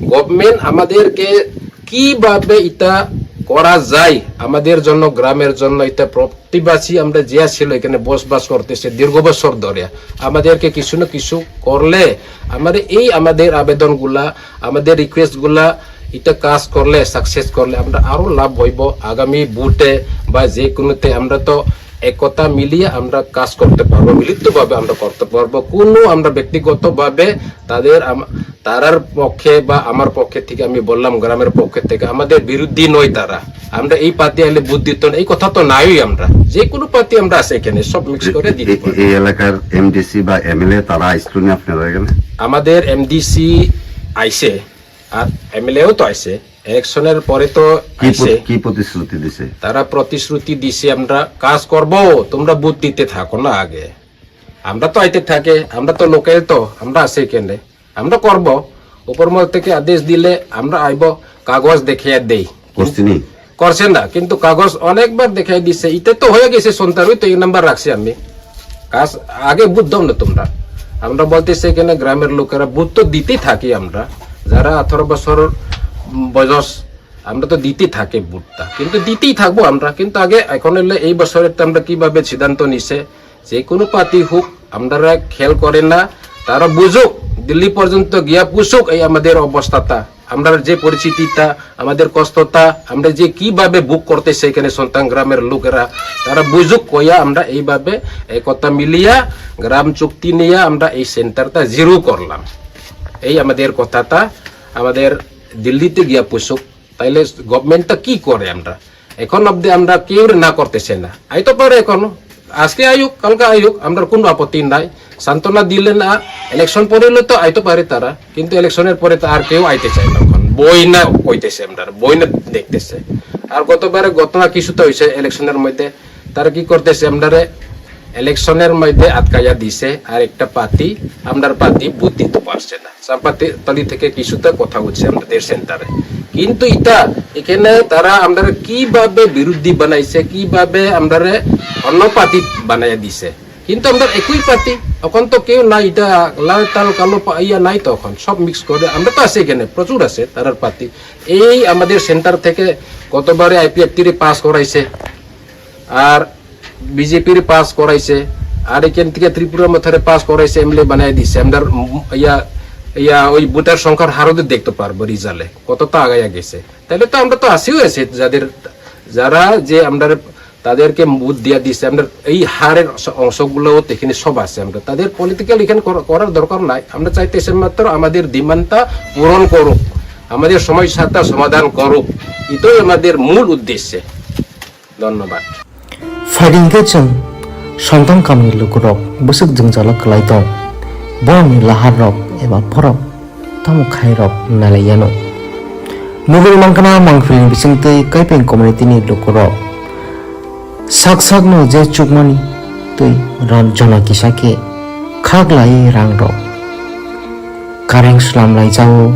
গভর্নমেন্ট আমাদেরকে কিভাবে এটা করা যায়, আমাদের জন্য, গ্রামের জন্য, এটা প্রতিবাসী আমরা যে ছিল এখানে বসবাস করতেছে দীর্ঘ বছর ধরে, আমাদেরকে কিছু না কিছু করলে আমাদের এই আমাদের আবেদনগুলা, আমাদের রিকোয়েস্টগুলা, এটা কাজ করলে, সাকসেস করলে আমরা আরো লাভ হইব। আগামী ভোটে বা যে কোনোতে আমরা তো একতা মিলিয়ে আমরা কাজ করতে পারবো, মিলিতভাবে আমরা করতে পারবো। কোনো আমরা ব্যক্তিগতভাবে তাদের আম- তারার পক্ষে বা আমার পক্ষে থেকে আমি বললাম, গ্রামের পক্ষে থেকে আমাদের বিরোধী নয় তারা। আমরা এই পার্টি আইলে ভোট দিত না, এই কথা তো নাইই। আমরা যে কোনো পার্টি আমরা আছে এখানে, সব মিক্স করে দিতে এ- পারি। এই এলাকার এমডিসি বা এমএলএ তারা আসলো না আপনারা এখানে? আমাদের এমডিসি আইছে, আর এমএলএও তো আইছে। ইলেকশনের পরে তো কি আইছে। প্রতি- কি প্রতিশ্রুতি দিছে? তারা প্রতিশ্রুতি দিছে, "আমরা কাজ করব, তোমরা ভোট দিতে থাকো না আগে।" আমরা তো আইতে থাকে, আমরা তো লোকাল তো, আমরা আছে এখানে। আমরা করব, উপর মহল থেকে আদেশ দিলে আমরা আইব, কাগজ দেখিয়ে দেই। করছেনি? করছেন না, কিন্তু কাগজ অনেকবার দেখাই দিছে। এটা তো হয়ে গেছে, সন্তান ওই তো এক নাম্বার রাখছি আমি। কাজ আগে বুঝতাম না তোমরা। আমরা বলতেছি এখানে গ্রামের লোকেরা ভোট তো দিতেই থাকি আমরা, যারা আঠারো বছর বয়স, আমরা তো দিতেই থাকি ভোটটা, কিন্তু দিতেই থাকবো আমরা। কিন্তু আগে এখন হইলে এই বছরের তো আমরা কিভাবে সিদ্ধান্ত নিছে, যে কোনো পার্টি হোক, আমরা খেয়াল করে না, তারা বুঝুক, দিল্লি পর্যন্ত গিয়া পুষুক এই আমাদের অবস্থাটা, আমরা যে পরিস্থিতিটা, আমাদের কষ্টটা, আমরা যে কিভাবে ভোগ করতেছে এখানে সন্তান গ্রামের লোকেরা, তারা বুঝুক কইয়া আমরা এইভাবে একতা মিলিয়া গ্রাম চুক্তি নিয়ে আমরা এই সেন্টারটা জিরো করলাম। এই আমাদের কথাটা আমাদের দিল্লিতে গিয়া পুষুক। তাইলে গভর্নমেন্টটা কি করে? আমরা এখন অব্দি আমরা কেউ না করতেছে না। আইতো পারে এখনো, আজকে আইউক, কালকে আইউক, আমরা কোনো আপত্তি নাই। সান্ত্বনা দিলে না, ইলেকশন পরে হলে তো আইতো পারে তারা, কিন্তু ইলেকশনের পরে তো আর কেউ আইতে চায় না। এখন বই না কইতেছে, আমরা বই না দেখতেছে। আর গতবারে ঘটনা কিছুটা হয়েছে ইলেকশনের মধ্যে, তারা কি করতেছে? আমরারে ইলেকশনের মধ্যে আটকাইয়া দিছে, আর একটা পার্টি, আমরার পার্টি ভোট দিতে পারছে না। চাম্পাতলি থেকে কিছুটা কথা হচ্ছে আমাদের সেন্টারে, কিন্তু এটা এখানে তারা আমরা কিভাবে বিরোধী বানাইছে, কিভাবে আমরা অন্য পার্টি বানাইয়া দিছে, কিন্তু আমরা একই পার্টি। এখন তো কেউ নাই, এটা লাল টাল কালো পা- ইয়া নাই তো, এখন সব মিক্স করে। আমরা তো আছি এখানে, প্রচুর আছে তারার পার্টি। এই আমাদের সেন্টার থেকে গতবারে আইপিএফ থ্রি পাস করাইছে, আর বিজেপির পাস করাইছে, আর এখান থেকে ত্রিপুরা মথারে পাস করাইছে, এমএলএ বানাই দিছে। আমরা ইয়া ইয়া ওই ভোটার সংখ্যার হারও তো দেখতে পারবো রেজাল্টে কতটা আগাইয়া গেছে। তাহলে তো আমরা তো আসিও আছে, যাদের যারা যে আমরা তাদেরকে ভোট দিয়া দিছে, আমরা এই হারের অংশ- অংশগুলো এখানে সব আছে। আমরা তাদের পলিটিক্যাল এখানে করা- করার দরকার নাই। আমরা চাইতেছি মাত্র আমাদের ডিমান্ডটা পূরণ করুক, আমাদের সমস্যাটা সমাধান করুক, এটাই আমাদের মূল উদ্দেশ্য। ধন্যবাদ। Phaidi hwnkhe chwng Sontan kamni lukurok bwswk jwngjalo kwlai tong, borokni laharrok eba borok tamo khairok nailaiyano. Nugwi mankha na mangpili bisingtwi kaipeng community ni lukurok sak sakno je chukmani twi ran jona kisa khe khaklai rangrok. Kareng slamlai jago,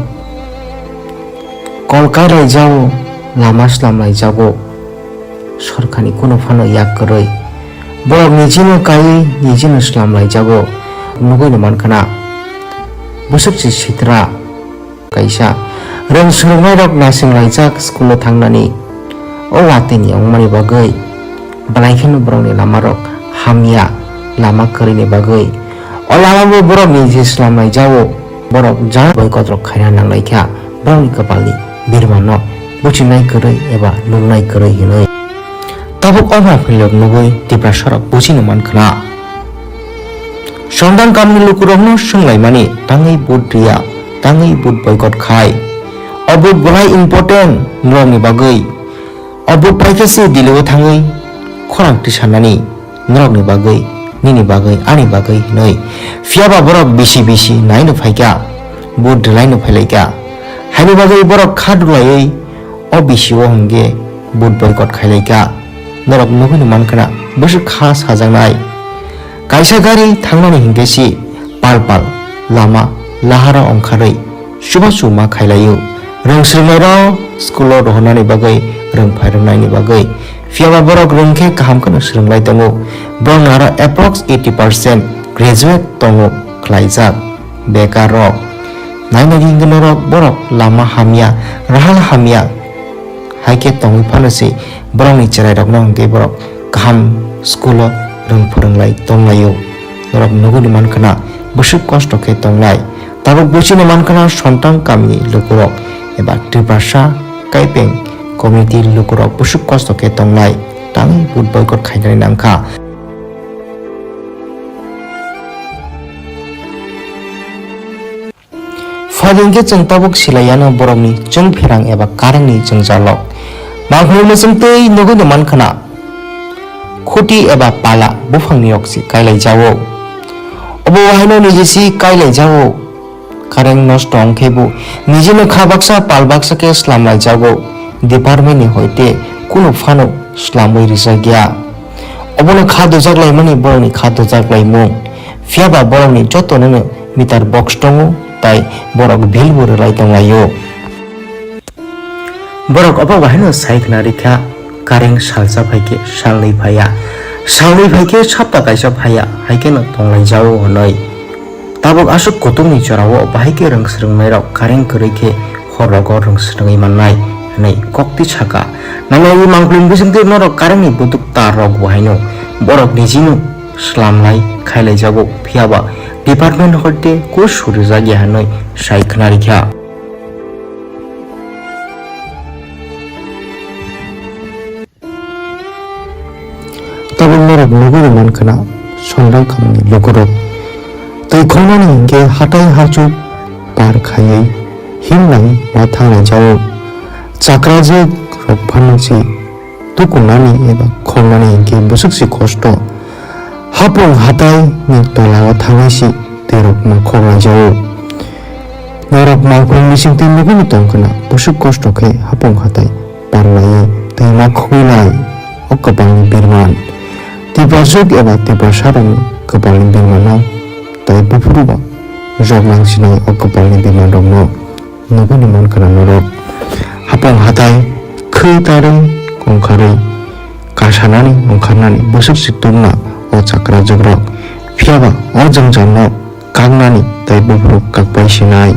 kol kailai jago, lama slamlai jago. Sorkarni kunu phano yak kwrwi. Borok nijino kaiwi nijino slamlai jago. Nugwino mankha na. Bwswk se sitra kaisa. Rwng swrwngnairok naisinglaijak school-o thangnani. O watwini wngmani bagwi belai kheno borokni lamarok hamya, lama kwrwini bagwi. O lama bo borok niji slamlai jago, borok ja boycott rok khaina nanglaikha, borokni kwpalni birmano buchinai kwrwi eba nuknai kwrwi hinwi. Tabuk o mapilrok nugwi Tiprasarok buchino mankhna. Sontan kamni lukurokno swnglaimani tangwi vote riya, tangwi vote boycott khai. O vote belai important norokni bagwi. O vote paikhe se Delhi-o thangwi khorang tisanani norokni bagwi, nini bagwi, ani bagwi hinwi. Phiyaba borok bisi bisi naino phaikha, vote rwlaino phailaikha. Haini bagwi borok kha dulaiwi o bisi-o hwnkhe vote boycott khailaikha. Norok nugwino mankhna bwswk kha sajaknai. Kaisa gari thangnani hwnkhe se pal pal lama lahara ongkharwi chuba chuma khailaio. Rwng swrwngnairok school-o rohornani bagwi, rwng phai rwngnaini bagwi. Phiyaba borok rwng khe kaham kheno swrwnglai tongo. Borokni aro approx eighty percent graduate tongo khlaijak bekar rok. Nainani hwnkhe norok borok lama hamya, rahal hamya hai khe tongwi phano se borokni chwrairokno hwnkhe borok kaham school-o rwng phwrwnglai tonglaio. Norok nugwino mankhna bwswk kosto khe tonglai. Tabuk buchino mankhna Sontan kamini lukurok eba Tiprasa kaipeng community lukurok bwswk kosto khe tonglai, tangwi vote boycott khainani nangkha. Phaidi hwnkhe chwng tabuk silaiyano borokni chwng pherang eba karengni jwngjalo. Mangkhorni mwchwng twi nugwino mankhna, khuti eba pala buphangni rok se kailai jago. Obo wahaino niji se kailai jago. Kareng nosto wngkhe bo nijino kha baksa pal baksa khe slamlai jago. Department ni hoite kunu phano slamwi rijak ya. Obono kha dujak laimani borokni kha dujak laimung. Phiya ba borokni joto nono meter box tongo, tai borok bill bo rwlai tong laio. Borok obo bahaino sai khna rikha, kareng salsa phaikhe salnwi phaiya, salnwi phaikhe sapta kaisa phaiya, haikheno tonglaijao hwnwi. Tabuk aswk kutukni jorao bahai khe rwng swrwngnairok kareng kwrwi khe horrogo rwng swrwngwi mannai hwnwi kokti saka. Nangyawi mangpili bisingtwi norok karengni butuk tar rok bo haino borok nijino slamlai khailaijago, phiyaba department hoite kus surijak ya hwnwi sai khna rikha. Tabuk norok nugwi rwman khwna, Sonraikamni lukurok twi khongnani hinkhe hatai hachuk par khaiwi himlai ma thanglaijao. Chakrajwk rok phano se tukunani eba khongnani hinkhe bwswk se kosto. Hapung hatai ni tola o thangwi se twi rok ma khok laijao. Norok mangpili bisingtwi nugwi tong khwna, bwswk kosto khe hapung hatai par laiwi twi ma khogwi lai o kwpalni birman. Tipraswk eba Tiprasarokni kwpalni birmano tai buphuru ba jok nang sinai o kwpalni birmanrokno nugwi man khwna norok. Hapung hatai khwi tarwi ongkharwi kasanani ongkharnani bwswk se tubna o chakrajwkrok. Phiyaba o jwngjalno kaknani tei buphuru kakpai sinai.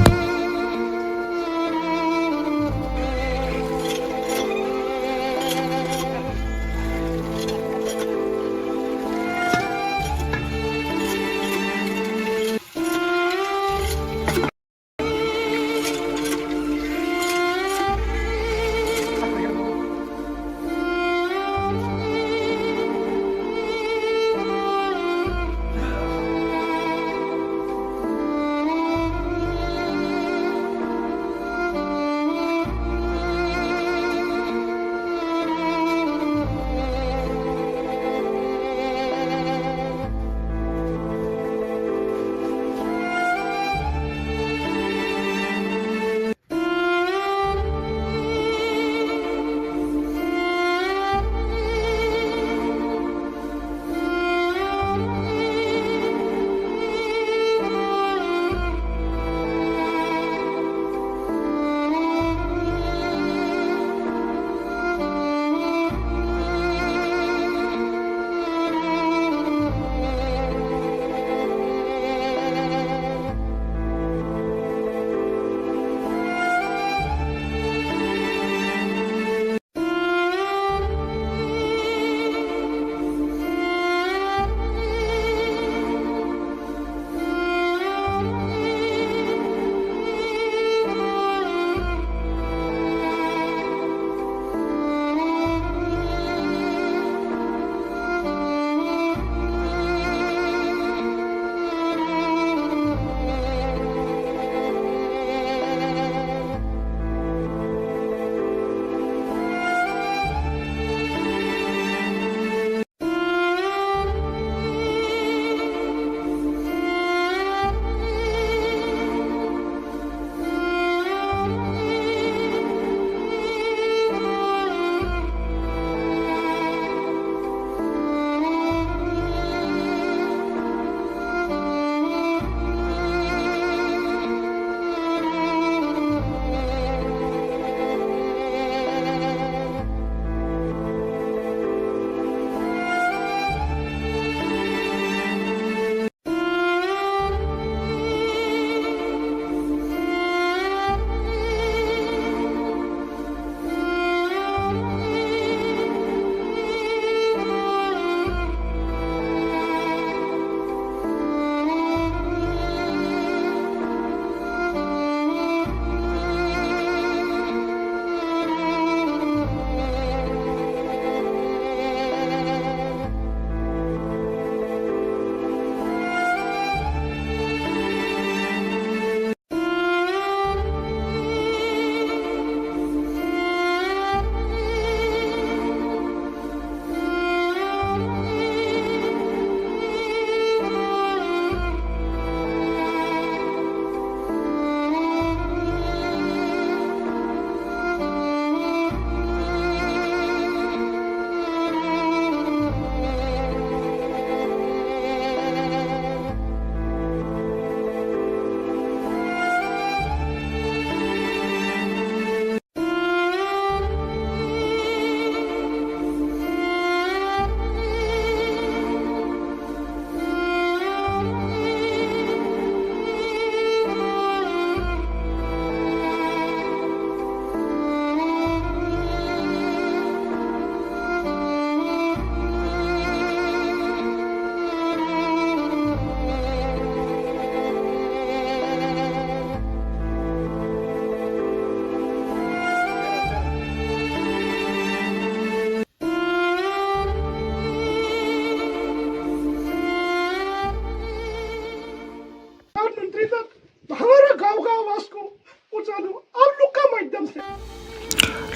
हमारा गांव का आवाज को पहुंचा दो आप लोग का माध्यम से।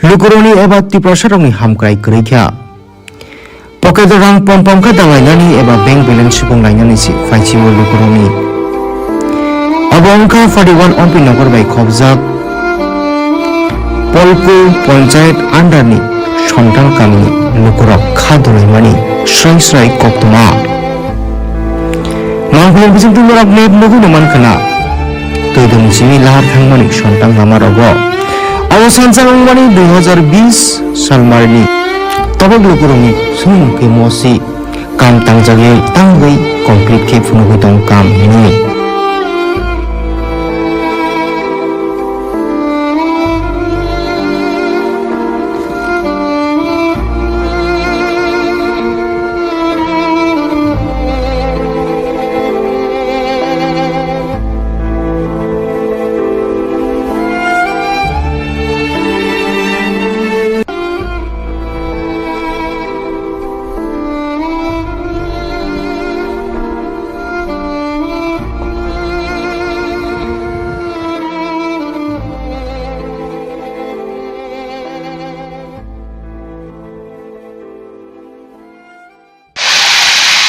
Lukurokni eba Tiprasarokni hamkrai kwrwi kha. Pocket rang pom pom kha dalainani eba bank balance supung lainani si phaichio lukurokni. Abo wngkha forty one Ompi Nogor bai khobjak Polku Panchayat under ni Sontang kamini lukurok kha dolaimani srai srai koktwma. Mangkhulni bisingtwi norok map nugwino mankha na? Twi dum simi lahar thangmani Sontang lama rogo. Abo sansa wngmani dui hazar bis salmarni tobok lukurokni sumung khe mosi kam tangjagwi tangwi complete khe phunugwi tong kam hinwi.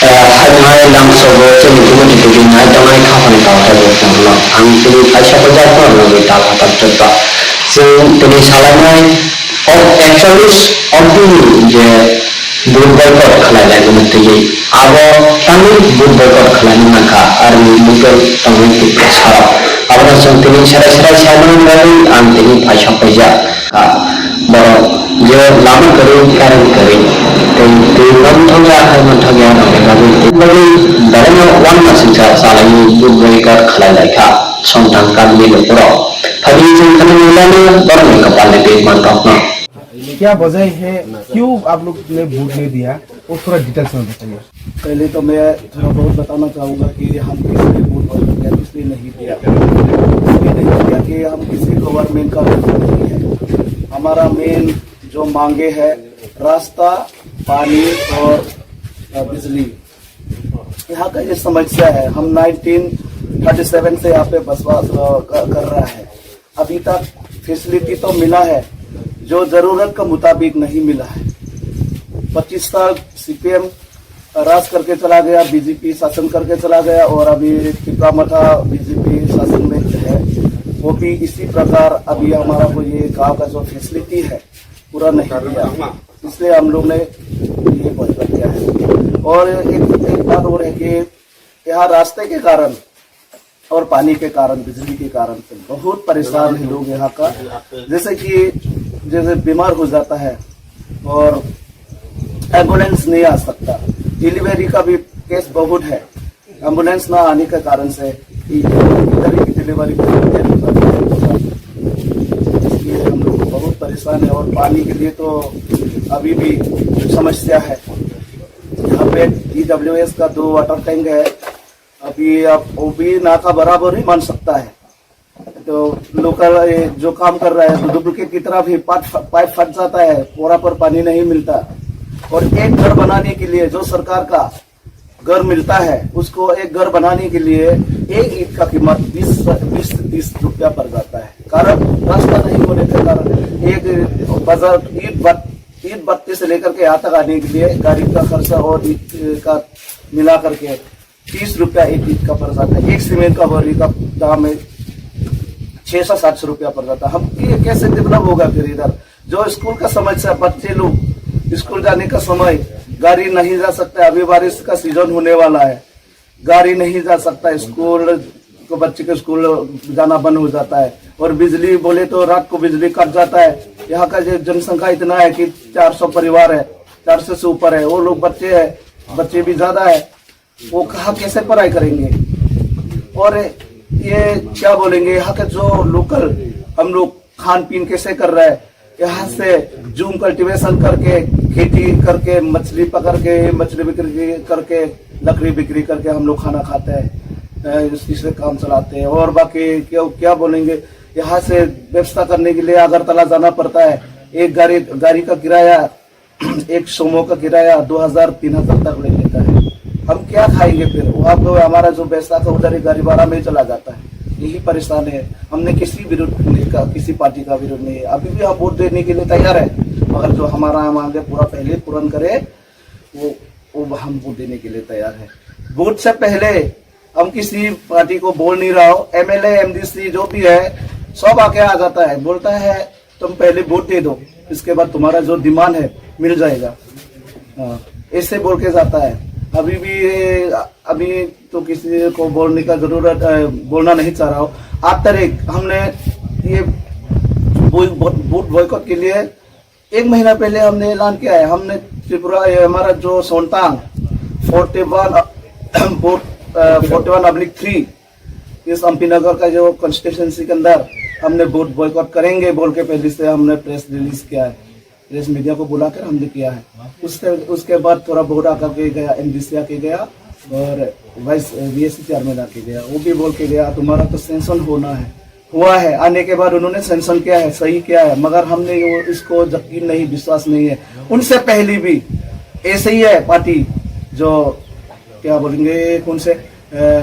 Hai hai lamsogo chini bugo titigi nai tongnai kha hwnwi tongthai bo chwngno. Ang tini kaisa kwchar phano nugwi tal hatham chwkba. Chwng tini salainai o ekchollish Ompi ni je vote boycott khlai lai mani twi abo tangwi vote boycott khlai nang kha arni bukel tongwi Tiprasa rok. Abono chwng tini serai serai sai mani bagwi ang tini paisa paijak. Ah, borok je lama kwrwi, current kwrwi, tei twi manthokya, hai manthokya rokni bagwi, tei bagwi belai no uanama singcha chalaiwi vote boycott khlai lai kha Sontang kamini lukurok. Phaidi chwng khwnwi nai lano borokni kwpalni twi manthokno. क्या वजह है, क्यों आप लोग ने वोट नहीं दिया, वो थोड़ा डिटेल्स में बताइए। पहले तो मैं थोड़ा बहुत बताना चाहूँगा कि हम किस लिए वोट नहीं दिया, किस लिए नहीं दिया, इसलिए नहीं दिया कि हम किसी गवर्नमेंट का नहीं है। हमारा मेन जो मांगे है रास्ता, पानी और, अ, बिजली। यहाँ का ये समस्या है। हम नाइनटीन थर्टी सेवन से यहाँ पे बसवास, अ, क-, कर रहा है। अभी तक फैसिलिटी तो मिला है, जो जरूरत के मुताबिक नहीं मिला है। पच्चीस साल सीपीएम राज करके चला गया, बीजेपी शासन करके चला गया और अभी तिपरा मथा बीजेपी शासन में है। वो भी इसी प्रकार अभी हमारा को ये गांव का जो फैसिलिटी है, पूरा नहीं दिया, इसलिए हम लोग ने ये बॉयकॉट किया है। और एक, एक बात और है कि यहाँ रास्ते के कारण और पानी के कारण, बिजली के कारण से बहुत परेशान है लोग यहाँ का। जैसे कि जैसे बीमार हो जाता है और एम्बुलेंस नहीं आ सकता, डिलीवरी का भी केस बहुत है। एम्बुलेंस ना आने के कारण से इधर की डिलीवरी को देरी करना पड़ता है। इसलिए हम लोग बहुत परेशान है और पानी के लिए तो अभी भी समस्या है। यहाँ पे ईडब्ल्यूएस का दो वाटर टैंक है, अभी आप वो भी ना का बराबर ही मान सकता है। तो लोकल, ये जो काम कर रहा है, तो डुप्लीकेट की तरह भी पाइप, पाइप फट जाता है, पूरा पर पानी नहीं मिलता। और एक घर बनाने के लिए जो सरकार का घर मिलता है, उसको एक घर बनाने के लिए एक ईंट का कीमत बीस, बीस से तीस रुपया पड़ जाता है। कारण रास्ता नहीं होने के कारण एक बाजार ईंट बत-, ईंट बत्ती से लेकर के यहाँ तक आने के लिए गाड़ी का खर्चा और ईंट का मिला करके तीस रुपया एक ईंट का पड़ जाता है। एक सीमेंट का बोरी का दाम है छह सौ सात सौ रुपया पड़ जाता है। हम ये कैसे डेवलप होगा फिर इधर? जो स्कूल का समस्या, बच्चे लोग स्कूल जाने का समय गाड़ी नहीं जा सकता है, अभी बारिश का सीजन होने वाला है, गाड़ी नहीं जा सकता है, स्कूल को, बच्चे के स्कूल जाना बंद हो जाता है। और बिजली बोले तो रात को बिजली कट जाता है। यहाँ का जो जनसंख्या इतना है कि चार सौ परिवार है, चार सौ से ऊपर है, वो लोग बच्चे हैं, बच्चे भी ज़्यादा है, वो कहाँ कैसे पढ़ाई करेंगे? और ये क्या बोलेंगे, यहाँ के जो लोकल हम लोग खान पीन कैसे कर रहे हैं, यहाँ से जूम कल्टीवेशन करके, खेती करके, मछली पकड़ के, मछली बिक्री करके, लकड़ी बिक्री करके हम लोग खाना खाते हैं, अ, इस, इससे काम चलाते हैं। और बाकी क्या, क्या बोलेंगे, यहाँ से व्यवस्था करने के लिए अगरतला जाना पड़ता है। एक गाड़ी, गाड़ी का किराया, एक सोमो का किराया दो हज़ार, तीन हज़ार तक ले लेता है। हम क्या खाएंगे फिर? वहाँ तो हमारा जो पैसा था उधर ही गाड़ी भाड़ा में चला जाता है। यही परेशान है। हमने किसी विरोध नहीं का, किसी पार्टी का विरोध नहीं है। अभी भी हम वोट देने के लिए तैयार है, मगर जो हमारा मांग है पूरा पहले पूर्ण करे, वो वो हम वोट देने के लिए तैयार है। वोट से पहले हम किसी पार्टी को बोल नहीं रहा हो, एमएलए, एमडीसी जो भी है, सब आके आ जाता है, बोलता है, "तुम पहले वोट दे दो, इसके बाद तुम्हारा जो डिमांड है, मिल जाएगा।" हाँ, ऐसे बोल के जाता है। अभी भी ये, अभी तो किसी को बोलने का जरूरत, अ, बोलना नहीं चाह रहा हो। आठ तारीख हमने ये बॉय-, वोट बॉयकॉट के लिए एक महीना पहले हमने ऐलान किया है, हमने त्रिपुरा, ये हमारा जो सोनतांग फोर्टी वन, अ, फोर्टी वन ऑब्लिक थ्री, इस एमपी नगर का जो कॉन्स्टिट्यूएंसी के अंदर हमने वोट बॉयकॉट करेंगे बोल के पहले से हमने प्रेस रिलीज किया है, प्रेस मीडिया को बुलाकर हमने किया है। उससे, उसके बाद थोड़ा बहुत आकर के गया, एमडीसी आके गया और वाइस वीएसी चेयरमैन आके गया, वो भी बोल के गया, "तुम्हारा तो सैंक्शन होना है।" हुआ है, आने के बाद उन्होंने सैंक्शन किया है, सही किया है, मगर हमने वो, इसको यकीन नहीं, विश्वास नहीं है। उनसे पहले भी ऐसे ही है पार्टी, जो क्या बोलेंगे, कौन से,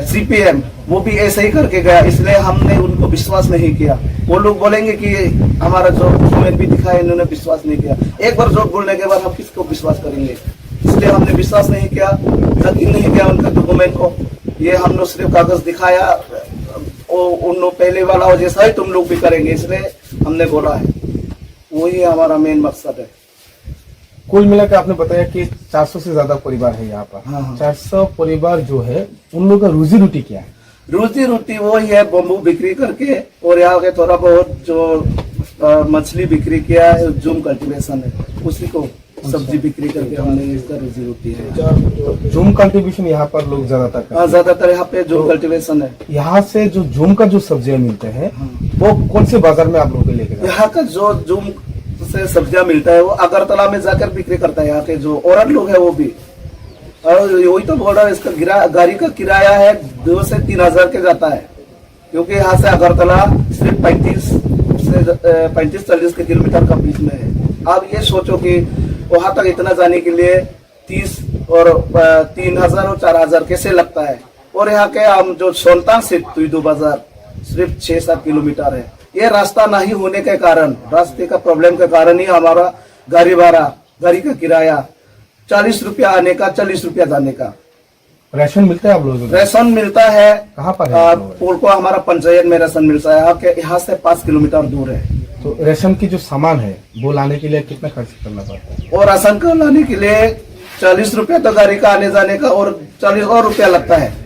सीपीएम, वो भी ऐसे ही करके गया, इसलिए हमने उनको विश्वास नहीं किया। वो लोग बोलेंगे कि हमारा जो डॉक्यूमेंट भी दिखाया, इन्होंने विश्वास नहीं किया। एक बार झूठ बोलने के बाद हम किसको विश्वास करेंगे? इसलिए हमने विश्वास नहीं किया, यकीन नहीं किया उनका डॉक्यूमेंट को। ये हम लोग सिर्फ कागज दिखाया, वो, उन लोग पहले वाला हो जैसा ही तुम लोग भी करेंगे, इसलिए हमने बोला है। वही हमारा मेन मकसद है। कुल मिलाकर आपने बताया कि चार सौ से ज्यादा परिवार है यहाँ पर। हाँ, हाँ। चार सौ परिवार जो है, उन लोगों का रोजी रोटी क्या है? रोजी रोटी वही है, बम्बू बिक्री करके और यहाँ के थोड़ा बहुत जो, अ, मछली बिक्री किया है, जूम कल्टीवेशन है, उसी को सब्जी बिक्री करके हमने इसका रोजी रोटी है। जूम कल्टीवेशन यहाँ पर लोग ज्यादातर करते हाँ, हैं। ज्यादातर यहाँ पे जूम तो कल्टीवेशन है। यहाँ से जो जूम का जो सब्जियाँ मिलते हैं, हाँ। वो कौन से बाजार में आप लोग के लेके जाते हैं? यहाँ का जो जूम से सब्जियाँ मिलता है, वो अगरतला में जाकर बिक्री करता है, यहाँ के जो औरत लोग हैं, वो भी। और वही तो बोल रहा है, इसका गिरा-, गाड़ी का किराया है, दो से तीन हजार के जाता है, क्योंकि यहाँ से अगरतला सिर्फ पैंतीस से, अ, पैंतीस चालीस के किलोमीटर का बीच में है। आप ये सोचो कि वहाँ तक इतना जाने के लिए तीस और, अ, तीन हजार और चार हजार कैसे लगता है? और यहाँ के हम जो सोनतांग से तुइदो बाजार सिर्फ छः सात किलोमीटर है। ये रास्ता नहीं होने के कारण, रास्ते का प्रॉब्लम के कारण ही हमारा गाड़ी भाड़ा, गाड़ी का किराया, चालीस रुपया आने का, चालीस रुपया जाने का। राशन मिलता है आप लोगों को? राशन मिलता है। कहाँ पर है आ, आप लोगों का? पोलको हमारा पंचायत में राशन मिलता है, यहाँ के, यहाँ से पाँच किलोमीटर दूर है। तो राशन की जो सामान है, वो लाने के लिए कितना खर्च करना पड़ता है? और राशन का लाने के लिए चालीस रुपया तो गाड़ी का आने जाने का, और चालीस और रुपया लगता है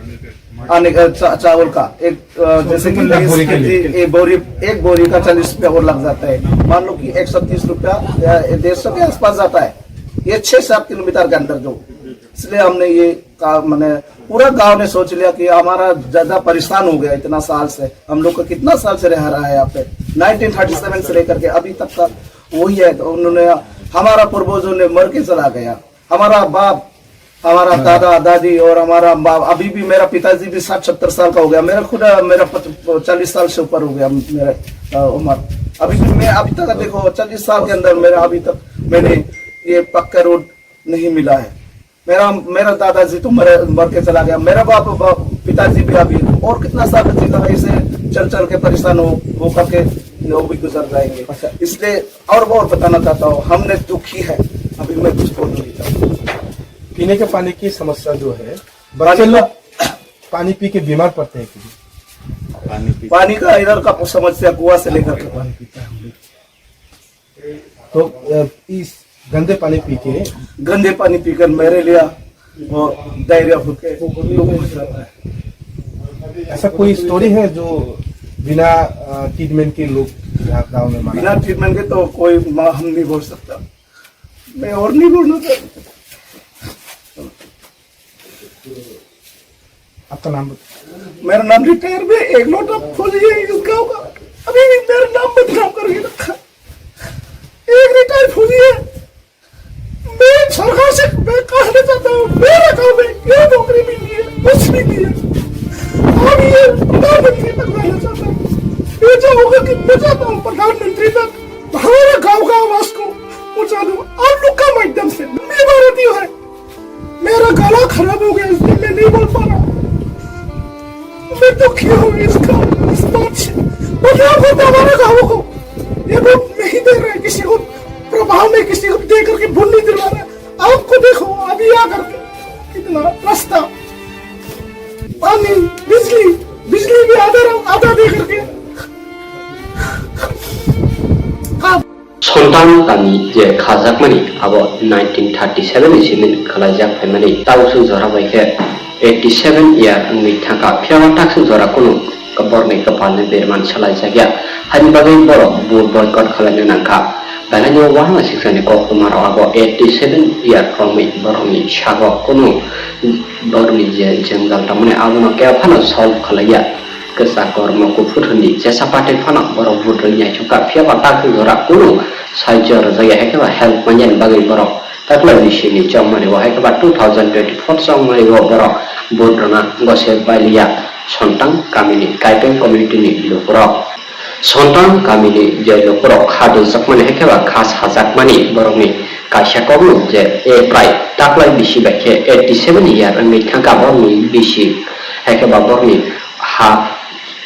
आने का, चा-, चावल का। एक, अ, जैसे कि एक बोरी के बीस केजी, लिए। एक बोरी, एक बोरी का चालीस रुपया और लग जाता है। मान लो कि एक सौ तीस रुपया या डेढ़ सौ के आसपास जाता है, ये छः सात किलोमीटर के अंदर जो। इसलिए हमने ये का, मैंने पूरा गांव ने सोच लिया कि हमारा ज्यादा परेशान हो गया इतना साल से, हम लोग का कितना साल से रह रहा है यहाँ पे, नाइनटीन थर्टी सेवन से लेकर के अभी तक का वही है। तो उन्होंने, हमारा पूर्वजों ने मर के चला गया, हमारा बाप, हमारा हाँ। दादा दादी और हमारा बाप, अभी भी मेरा पिताजी भी साठ सत्तर साल का हो गया, मेरा खुद, मेरा पच-, चालीस साल से ऊपर हो गया मेरा, अ, उम्र। अभी भी मैं अभी तक देखो, चालीस साल के अंदर मेरा अभी तक मैंने ये पक्का रोड नहीं मिला है। मेरा, मेरा दादाजी तो मर, मर के चला गया, मेरा बाप, बाप, पिताजी भी अभी, और कितना साल जीता है, ऐसे चल चल के परेशान हो, हो करके वो भी गुजर जाएंगे। अच्छा। इसलिए और, और बताना चाहता हूँ, हमने दुखी है, अभी मैं कुछ बोल नहीं चाहता। पीने के पानी की समस्या जो है, बच्चे पानी लोग का पानी पी के बीमार पड़ते हैं कि? पानी पी पानी का इधर का समस्या, कुआं से लेकर के पानी पीता है हम लोग। तो, अ, इस गंदे पानी पी के गंदे पानी पीकर मेरे लिए वो डायरिया होके लोग मर जाता है। ऐसा कोई स्टोरी है जो बिना, अ, ट्रीटमेंट के लोग यहाँ गांव में मारा? बिना ट्रीटमेंट के तो कोई मा-, हम नहीं बोल सकता। मैं और नहीं बोलना चाहता। आपका नाम बता- मेरा नाम रिटायर में एक लोटा फौजी है इस गांव का। अभी भी मेरा नाम बदनाम करके रखा। एक रिटायर फौजी है। मैं सरकार से मैं कहना चाहता हूँ, मेरे गांव में ये नौकरी मिली है, कुछ भी नहीं है। और ये प्रधानमंत्री तक रहना चाहता हूँ। मैं चाहूंगा कि मैं चाहता हूँ प्रधानमंत्री तक हमारे गांव का आवाज को पहुंचा दूं आप लोग का माध्यम से। मैं भारतीय है, मेरा गला खराब हो गया, इसलिए मैं नहीं दुखी हूँ इसका, इस बात से। मुझे आपको दोबारा कहा वो, ये वो नहीं दे रहा है किसी को, प्रभाव में किसी को दे करके भूल नहीं दिला रहा। आपको देखो, अभी आ करके कितना रास्ता, पानी, बिजली, बिजली भी आधा, आधा दे करके आप Sontang kami je khajakmani abo nineteen thirty seven ni simi khwlaijak phaimani, tausuk jora bai khe eighty seven year wngwi thangkha, phiyaba taksuk jora kunu borokni kwpalni berman swlaijakya, haini bagwi borok vote boycott khwlaina nangkha. Belai no wahma siksa ni koktwma rok abo eighty seven year romwi borokni sago kunu borokni je jwngjal tongmani abono kebo phano solve khwlaiya. Kwchak kormo kuphur hwnwi jesa pathai phano borok vote rwwi naithokha, phiyaba takhuk jora kunu sahajyo rwjakya, hai khe ba help manjani bagwi borok taklai bisini chongmani o hai khe ba two thousand twenty four chongmani o borok vote rwna gose pailiya Sontang kamini Kaipeng community ni lukurok. Sontang kamini je lukurok kha duljakmani hai khe ba kha sajakmani borokni kaisa kokno je e prai taklai bisi bai khe eighty seven year wngwi thangkha borokni bisi hai khe ba borokni ha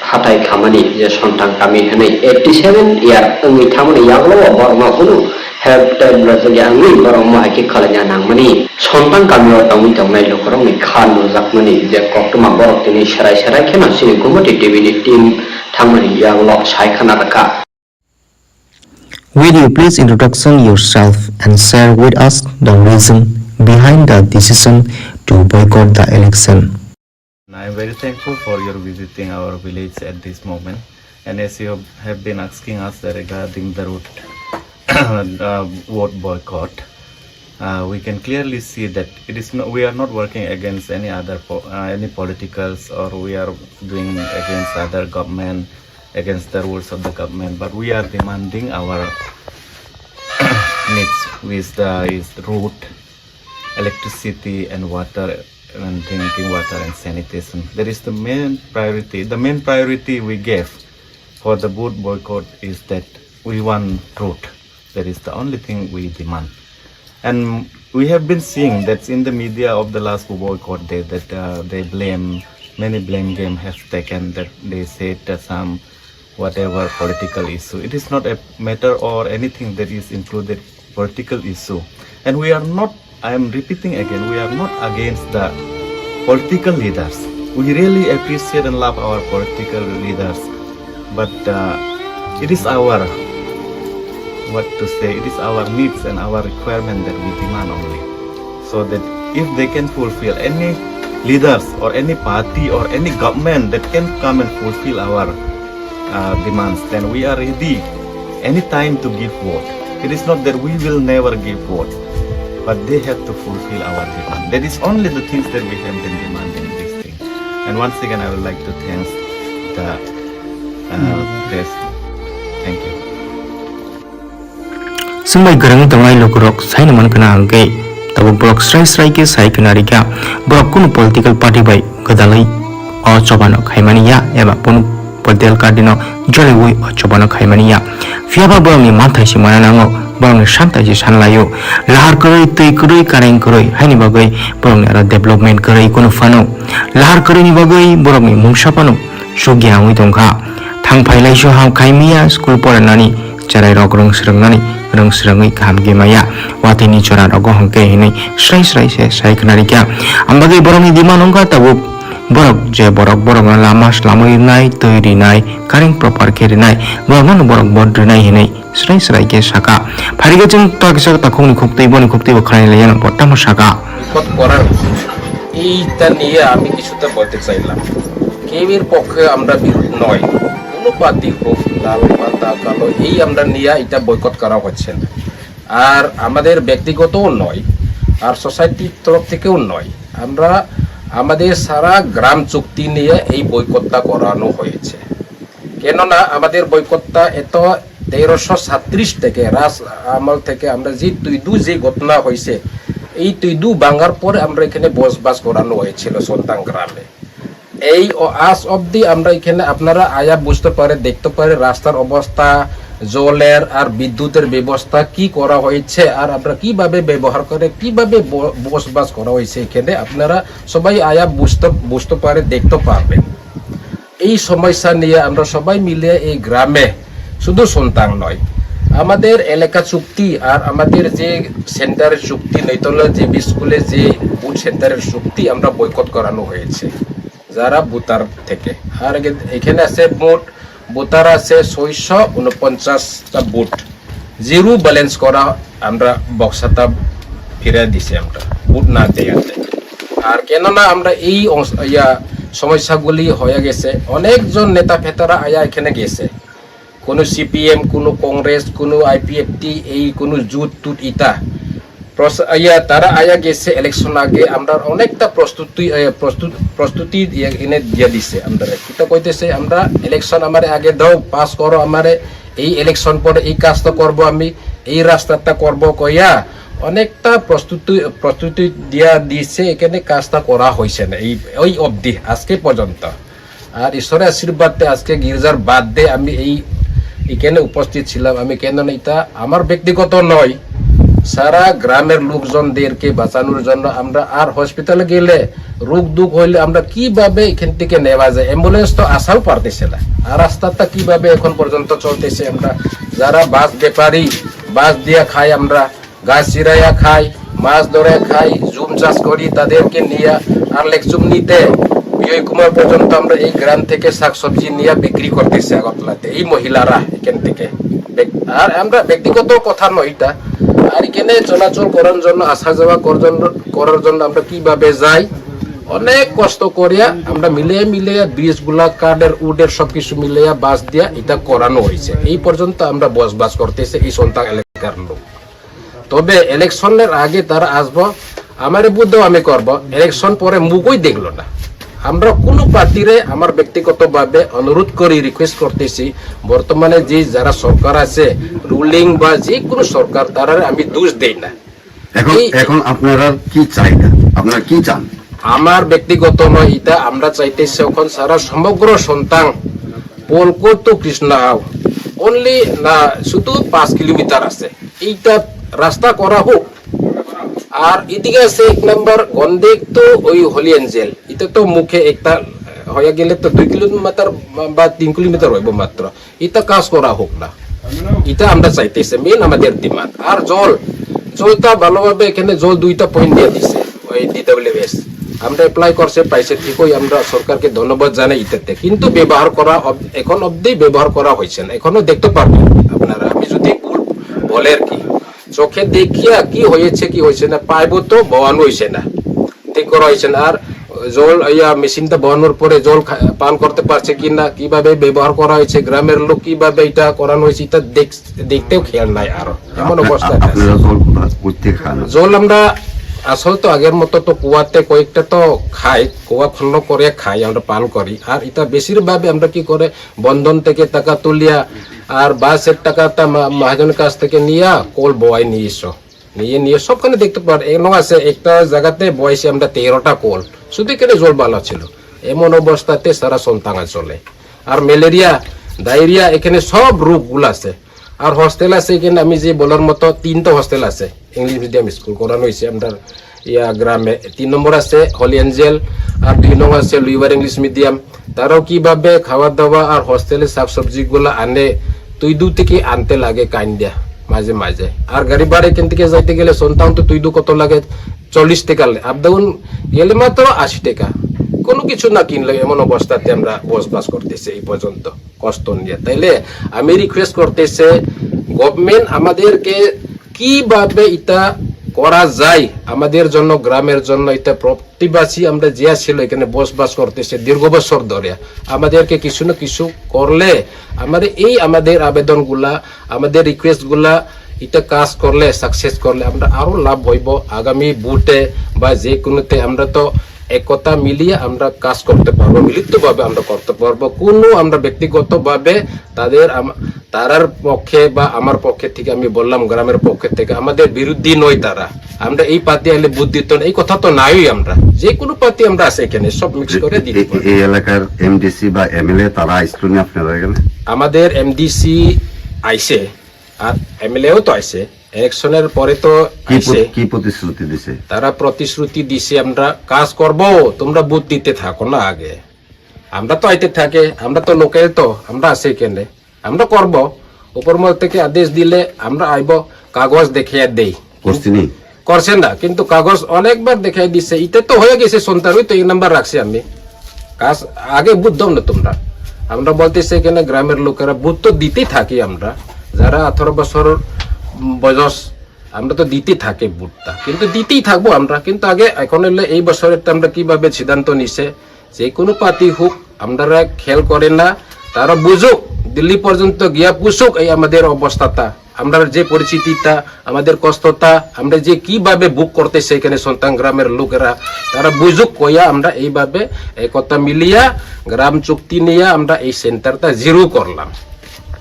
hatai khamani je Sontang kami hwnwi eighty seven year wngwi thangmani yagulo o borokno kunu help tei rwjakya wngwi borok mohai khe khwlaina nangmani. Sontang kamio tongwi tongnai lukurokni kha nukjakmani je koktwma borok tini serai serai kheno chini Gumoti T V ni team thangmani yagulo sai khna rwkha. Will you please introduction yourself and share with us the reason behind the decision to boycott the election? I am very thankful for your visiting our village at this moment. And as you have been asking us regarding the route, uh, vote boycott, uh, we can clearly see that it is no, we are not working against any other po- uh, any politicals, or we are doing against other government, against the rules of the government, but we are demanding our needs, which the, is road, electricity and water, and drinking water and sanitation. That is the main priority. The main priority we gave for the vote boycott is that we want road. That is the only thing we demand. And we have been seeing that in the media of the last boycott day that, uh, they blame, many blame game has taken, that they said that some whatever political issue. It is not a matter or anything that is included political issue. And we are not, I am repeating again, we are not against the political leaders. We really appreciate and love our political leaders. But, uh, it is our, what to say, it is our needs and our requirement that we demand only. So that if they can fulfill, any leaders or any party or any government that can come and fulfill our, uh, demands, then we are ready anytime to give vote. It is not that we will never give vote, but they have to fulfill our demand. That is only the things that we have been demanding this thing. And once again, I would like to thank the, uh, press. Thank you. Swngbai kwrwngwi tongnai lukurok saino mankha na hwnkhe tabuk borok srai srai khe sai khna rikha, borok kunu political party bai gwdalwi o chobano khaimani ya eba kunu political party no joriwi o chobano khaimani ya. Phiyaba borokni manthai se mana nango, borokni santai se sanlaio. Lahar kwrwi, twi kwrwi, kareng kwrwi haini bagwi borokni aro development kwrwi kunu phano. Lahar kwrwini bagwi borokni mungsa phano sugya wngwi tongkha. Thang phai laisio ham khaimiya school poranani cherai rok rwng swrwngnani rwng swrwngwi kaham khe maya. Watwi ni chora rogo hwnkhe hinwi srai srai se sai khna rikha. Ambagwi borokni demand wngkha tabuk borok je borok borokno lama slamwi rinai, twi rinai, kareng proper khe rinai, borokno borok vote rinai hinwi srai srai khe saka. Phairikhe chwng ta kisa takhukni khuktwi boni khuktwi bo khwnai laiyano bo tamo saka. Boycott করার এইটা নিয়ে আমি কিছুটা বলতে চাইলাম। কেউর পক্ষে আমরা বিরোধ নয়, কোনো পার্টি হোক, লাল পাতা কালো, এই আমরা নিয়ে এটা বয়কট করা হচ্ছে না। আর আমাদের ব্যক্তিগতও নয়, আর সোসাইটির তরফ থেকেও নয়। আমরা আমাদের সারা গ্রাম চুক্তি নিয়ে এই বয়কটটা করানো হয়েছে। কেননা আমাদের বৈকটটা এত তেরোশো সাতত্রিশ থেকে, রাজ আমল থেকে আমরা যে তুইদু যে ঘটনা হয়েছে, এই তুইদু ভাঙার পরে আমরা এখানে বসবাস করানো হয়েছিল সন্তান গ্রামে। এই অ-, আজ অবধি আমরা এখানে, আপনারা আয়া বুঝতে পারে, দেখতে পারে রাস্তার অবস্থা, জলের আর বিদ্যুতের ব্যবস্থা কি করা হয়েছে, আর আমরা কিভাবে ব্যবহার করে, কিভাবে ব-, বসবাস করা হয়েছে এখানে, আপনারা সবাই আয়া বুঝতে, বুঝতে পারে, দেখতে পারবেন। এই সমস্যা নিয়ে আমরা সবাই মিলে এই গ্রামে, শুধু সন্তান নয়, আমাদের এলাকা চুক্তি আর আমাদের যে সেন্টারের চুক্তি, নৈতলা জেবি স্কুলে যে বুথ সেন্টারের চুক্তি আমরা বয়কট করানো হয়েছে যারা ভোটার থেকে। আর এগে-, এখানে আছে মোট ভোটার আছে ছয়শো ঊনপঞ্চাশটা বুথ, জিরো ব্যালেন্স করা আমরা বক্সাটা ফিরে দিছি আমরা, বুথ না দেয়াতে। আর কেননা আমরা এই অংশ-, ইয়া, সমস্যাগুলি হয়ে গেছে, অনেকজন নেতা ফেতারা আয়া এখানে গেছে, কোনো সিপিএম, কোনো কংগ্রেস, কোনো আইপিএফটি, এই কোনো জুট টুট ইতা প্রস-, ইয়া, তারা আয়া গেছে ইলেকশন আগে, আমরা অনেকটা প্রস্তুতি, এ, প্রস্তুত, প্রস্তুতি দিয়ে এনে দিয়ে দিছে আমরা। কিতা কইতেছে, আমরা ইলেকশন আমারে আগে দাও, পাস করো আমারে, এই ইলেকশন পরে এই কাজটা করব আমি, এই রাস্তাটা করব কইয়া অনেকটা প্রস্তুতি, প্রস্তুতি দিয়া দিছে, এখানে কাজটা করা হয়েছে না এই, ওই অবধি আজকে পর্যন্ত। আর ঈশ্বরের আশীর্বাদে আজকে গির্জার বাদ দিয়ে আমি এই এখানে উপস্থিত ছিলাম। আমি কেন না, এটা আমার ব্যক্তিগত নয়, সারা গ্রামের লোকজনদেরকে বাঁচানোর জন্য আমরা, আর হসপিটালে গেলে রোগ দুঃখ হইলে আমরা কিভাবে এখান থেকে নেওয়া যায়, অ্যাম্বুলেন্স তো আসাও পারতেছে না, আর রাস্তাটা কিভাবে এখন পর্যন্ত চলতেছে, আমরা যারা বাস ব্যাপারী, বাস দিয়ে খাই আমরা, গাছ চিরাইয়া খাই, মাছ ধরে খাই, জুম চাষ করি, তাদেরকে নিয়ে আর লেকচুম নিতে বিজয় কুমার পর্যন্ত আমরা এই গ্রাম থেকে শাকসবজি নিয়ে বিক্রি করতেছি আগরতলাতে, এই মহিলারা এখান থেকে। ব্যক-, আর আমরা ব্যক্তিগত কথা নয় এটা, আর এখানে চলাচল করার জন্য, আসা যাওয়া করার জন্য, করার জন্য আমরা কিভাবে যাই, অনেক কষ্ট করিয়া আমরা মিলিয়ে মিলিয়ে ব্রিজ গুলা, কাঠের, উডের সবকিছু মিলিয়ে বাস দিয়া এটা করানো হয়েছে। এই পর্যন্ত আমরা বসবাস করতেছে এই সন্তান এলাকার লোক। তবে ইলেকশনের আগে তারা আসবো, আমারে বুঝ দাও, আমি করব। ইলেকশন পরে মুখই দেখলো না। আমরা কোনো পার্টিরে, আমার ব্যক্তিগতভাবে অনুরোধ করি, রিকোয়েস্ট করতেছি, বর্তমানে যে যারা সরকার আছে, রুলিং বা যে কোনো সরকার, তারারে আমি দোষ দেই না। এখন এই এখন আপনারা কি চাইটা? আপনারা কি চান? আমার ব্যক্তিগত নয় এটা, আমরা চাইতেছি এখন সারা সমগ্র সন্তান পলকো তো কৃষ্ণ হাও, অনলি না শুধু পাঁচ কিলোমিটার আছে, এইটা রাস্তা করা হোক। আর এদিকে আছে এক নম্বর গন্ডেক তো ওই হোলি এঞ্জেল, এটা তো মুখে একটা হয়ে গেলে তো দুই কিলোমিটার বা তিন কিলোমিটার হইব মাত্র, এটা কাজ করা হোক না, এটা আমরা চাইতেছি, মেইন আমাদের ডিমান্ড। আর জল, জলটা ভালোভাবে এখানে জল দুইটা পয়েন্ট দিয়ে দিছে ওই ডিডব্লিউএস, আমরা অ্যাপ্লাই করছে, পাইছে ঠিকই, আমরা সরকারকে ধন্যবাদ জানাই এটাতে, কিন্তু ব্যবহার করা অব-, এখন অবধি ব্যবহার করা হয়েছে না, এখনো দেখতে পারবেন আপনারা। আমি যদি ভুল বলে আর কি, চোখে দেখিয়া কি হয়েছে কি হয়েছে না, পাইবো তো বওয়ানো হয়েছে না, ঠিক করা হয়েছে না। আর জল ইয়া মেশিনটা বওয়ানোর পরে জল খা-, পান করতে পারছে কি না, কিভাবে ব্যবহার করা হয়েছে, গ্রামের লোক কিভাবে এটা করানো হয়েছে, এটা দেখ-, দেখতেও খেয়াল নাই আরো, এমন অবস্থা আছে। আপনারা জল কোথা, কোথেকে খান? জল আমরা আসলে তো আগের মতো তো কুয়াতে কয়েকটা তো খাই, কুয়া খনন করে খাই, আমরা পান করি। আর এটা বেশিরভাগ আমরা কি করে বন্ধন থেকে টাকা তুলিয়া আর বাসের টাকাটা মা-, মহাজনের কাছ থেকে নিয়া কল বওয়াই নিয়ে এসো। নিয়ে নিয়ে সবখানে দেখতে পার, এমন আছে একটা জায়গাতে বয়সে আমরা তেরোটা কল, শুধু এখানে জল বালা ছিল। এমন অবস্থাতে সারা সন্তান চলে। আর ম্যালেরিয়া, ডায়রিয়া, এখানে সব রোগগুলো আছে। আর হোস্টেল আছে এখানে, আমি যে বলার মতো তিনটা হোস্টেল আছে, ইংলিশ মিডিয়াম স্কুল করানো হয়েছে আমরা ইয়া গ্রামে। তিন নম্বর আছে হোলি এঞ্জেল, আর দুই নম্বর আছে লুইবার ইংলিশ মিডিয়াম। তারাও কিভাবে খাওয়া দাওয়া আর হোস্টেলের শাকসবজিগুলো আনে, তুই দূর থেকে আনতে লাগে কাইন্দিয়া মাঝে মাঝে। আর গাড়ি ভাড়া এখান থেকে যাইতে গেলে সন্তান তো তুই দু কত লাগে, চল্লিশ টাকা, আপ ডাউন গেলে মাত্র আশি টাকা। কোনো কিছু না কিনলে এমন অবস্থাতে আমরা বসবাস করতেছি এই পর্যন্ত কষ্ট নিয়ে। তাইলে আমি রিকোয়েস্ট করতেছি, গভর্নমেন্ট আমাদেরকে কিভাবে এটা করা যায়, আমাদের জন্য, গ্রামের জন্য, এটা প্রতিবাসী আমরা যে ছিল এখানে বসবাস করতেছে দীর্ঘ বছর ধরে, আমাদেরকে কিছু না কিছু করলে আমাদের এই, আমাদের আবেদনগুলা, আমাদের রিকোয়েস্টগুলা, এটা কাজ করলে, সাকসেস করলে আমরা আরো লাভ হইব। আগামী ভোটে বা যে কোনোতে আমরা তো একতা মিলিয়ে আমরা কাজ করতে পারবো, মিলিতভাবে আমরা করতে পারবো। কোনো আমরা ব্যক্তিগতভাবে তাদের আম-, তারার পক্ষে বা আমার পক্ষে থেকে, আমি বললাম গ্রামের পক্ষে থেকে, আমাদের বিরোধী নয় তারা। আমরা এই পার্টি আইলে ভোট দিত না, এই কথা তো নাইই। আমরা যে কোনো পার্টি আমরা আছে এখানে, সব মিক্স করে দিতে এ-, পারি। এই এলাকার এমডিসি বা এমএলএ তারা আসলো না আপনারা এখানে? আমাদের এমডিসি আইছে, আর এমএলএও তো আইছে। ইলেকশনের পরে তো কি প্র-, আইছে। কি প্রতিশ্রুতি দিছে? তারা প্রতিশ্রুতি দিছে, "আমরা কাজ করব, তোমরা ভোট দিতে থাকো না আগে।" আমরা তো আইতে থাকে, আমরা তো লোকাল তো, আমরা আছে এখানে। আমরা করব, উপর মহল থেকে আদেশ দিলে আমরা আইব, কাগজ দেখিয়ে দেই। করছিনি? করছেন না, কিন্তু কাগজ অনেকবার দেখাই দিছে। এটা তো হয়ে গেছে, সন্তানই তো এক নাম্বার রাখছি আমি। কাজ আগে বুঝতাম না তোমরা। আমরা বলতেছি এখানে গ্রামের লোকেরা ভোট তো দিতেই থাকি আমরা, যারা আঠারো বছর বয়স, আমরা তো দিতেই থাকি ভোটটা, কিন্তু দিতেই থাকবো আমরা। কিন্তু আগে এখন হইলে এই বছরেরটা আমরা কিভাবে সিদ্ধান্ত নিছে, যে কোনো পার্টি হোক, আমরা খেয়াল করে না, তারা বুঝুক, দিল্লি পর্যন্ত গিয়া পুষুক এই আমাদের অবস্থাটা, আমরা যে পরিস্থিতিটা, আমাদের কষ্টটা, আমরা যে কিভাবে ভোগ করতেছে এখানে সন্তান গ্রামের লোকেরা, তারা বুঝুক কইয়া আমরা এইভাবে একতা মিলিয়া গ্রাম চুক্তি নিয়ে আমরা এই সেন্টারটা জিরো করলাম।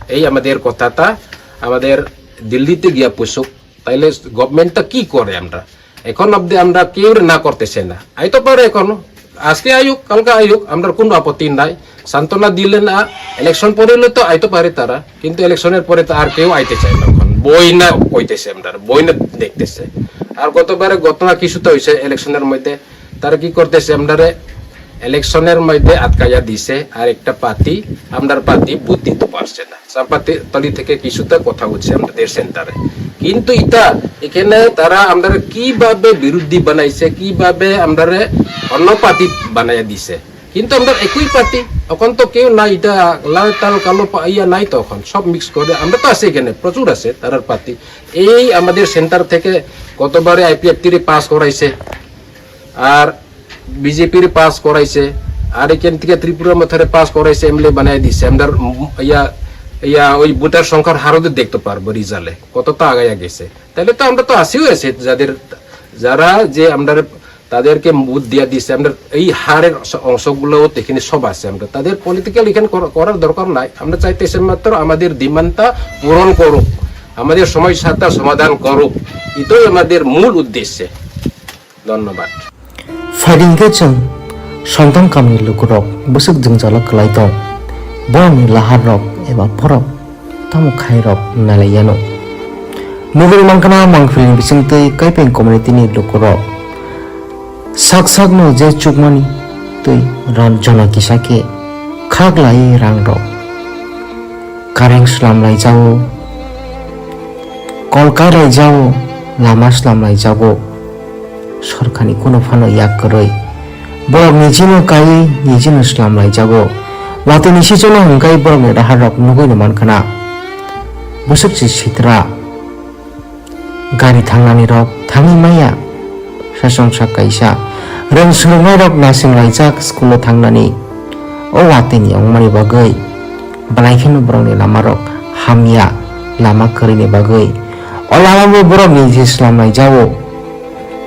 এই আমাদের কথাটা আমাদের দিল্লিতে গিয়া পুষুক, তাইলে গভর্নমেন্টটা কি করে? আমরা এখন অব্দি আমরা কেউ না করতেছে না। আইতো পারে এখনো, আজকে আইউক, কালকে আইউক, আমরা কোনো আপত্তি নাই। সান্ত্বনা দিলে না, ইলেকশন পরে হলে তো আইতো পারে তারা, কিন্তু ইলেকশনের পরে তো আর কেউ আইতে চায় না। এখন বই না কইতেছে, আমরা বই না দেখতেছে। আর গতবারে ঘটনা কিছুটা হয়েছে ইলেকশনের মধ্যে, তারা কি করতেছে, আমরারে ইলেকশনের মধ্যে আটকাইয়া দিছে, আর একটা পার্টি, আমরার পার্টি ভোট দিতে পারছে না। চাম্পাতলি থেকে কিছুটা কথা হচ্ছে আমাদের সেন্টারে, কিন্তু এটা এখানে তারা আমরা কিভাবে বিরোধী বানাইছে, কিভাবে আমরা অন্য পার্টি বানাইয়া দিছে, কিন্তু আমরা একই পার্টি। এখন তো কেউ নাই, এটা লাল টাল কালো পা- ইয়া নাই তো, এখন সব মিক্স করে। আমরা তো আছি এখানে, প্রচুর আছে তারার পার্টি। এই আমাদের সেন্টার থেকে গতবারে আইপিএফ থ্রি পাস করাইছে, আর বিজেপির পাস করাইছে, আর এখান থেকে ত্রিপুরা মথারে পাস করাইছে, এমএলএ বানাই দিছে। আমরা ইয়া ইয়া ওই ভোটার সংখ্যার হারও তো দেখতে পারবো রেজাল্টে কতটা আগাইয়া গেছে। তাহলে তো আমরা তো আসিও আছে, যাদের যারা যে আমরা তাদেরকে ভোট দিয়া দিছে, আমরা এই হারের অংশ- অংশগুলো এখানে সব আছে। আমরা তাদের পলিটিক্যাল এখানে করা- করার দরকার নাই। আমরা চাইতেছি মাত্র আমাদের ডিমান্ডটা পূরণ করুক, আমাদের সমস্যাটা সমাধান করুক, এটাই আমাদের মূল উদ্দেশ্য। ধন্যবাদ। Phaidi hwnkhe chwng sontan kamni lukurok bwswk jwngjalo kwlai tong, borokni laharrok eba borok tamo khairok nailaiyano. Nugwi mankha na mangpili bisingtwi kaipeng community ni lukurok sak sakno je chukmani twi ran jona kisa khe khaklai rangrok. Kareng slamlai jao, kol kailai jao, lama slamlai jago. Sorkarni kunu phano yak kwrwi. Borok nijino kaiwi nijino slamlai jago. Watwi ni sicholo hwnkhe borokni raharok nugwi no mankha na. Bwswk se sitra. Gari thangnani rok thangwi maya. Sasongsa kaisa. Rwng swrwngnairok naisinglaijak school-o thangnani. O watwini wngmani bagwi belai kheno borokni lamarok hamya, lama kwrwini bagwi. O lamabo borokni je slamlai jao.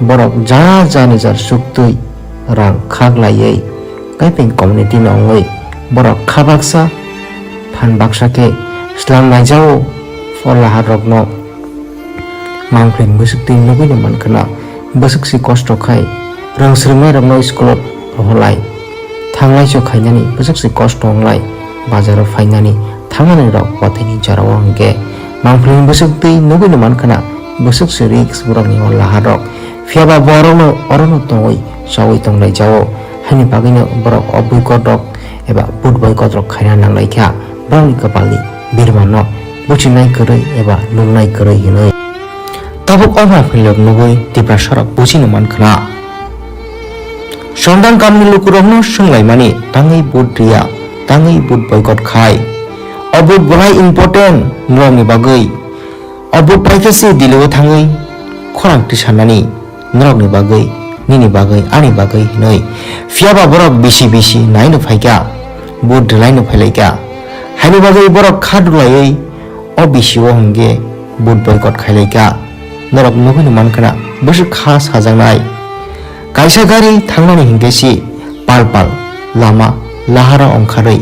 Borok ja ja ni jar suktwi rang khak laiwi kaipeng community no wngwi borok kha baksa phan baksa khe slam laijao o lahar rokno. Mangpili bwswk twi nugwi no mankha na bwswk se kosto khai rang swrwngnairokno school o rohorlai. Thanglaiso khainani bwswk se kosto wnglai, bazaro phainani thangnani rok wathaini jorao hwnkhe mangpilini bwswk twi nugwino mankha na bwswk se risk borokni o lahar rok. Phiyaba borokno orono tongwi chawi tonglaijao, haini bagwino borok o boycott rok eba vote boycott rok khaina nanglaikha borokni kwpalni birmano buchinai kwrwi eba nuknai kwrwi hinwi. Tabuk o mangpilirok nugwi Tiprasarok buchino mankha na. Sondang kamni lukurokno swnglaimani tangwi vote riya, tangwi vote boycott khai. O vote bolai important norokni bagwi. O vote paikhe se Delhi-o thangwi khorang tisannani norokni bagwi, nini bagwi, ani bagwi hinwi. Phiyaba borok bisi bisi naino phaikha, vote rwlaino phailaikha. Haini bagwi borok kha dulaiwi o bisi-o hwnkhe vote boycott khailaikha. Norok nugwino mankha na bwswk kha sajaknai. Kaisa gari thangnani hinkhe se pal pal lama lahara ongkharwi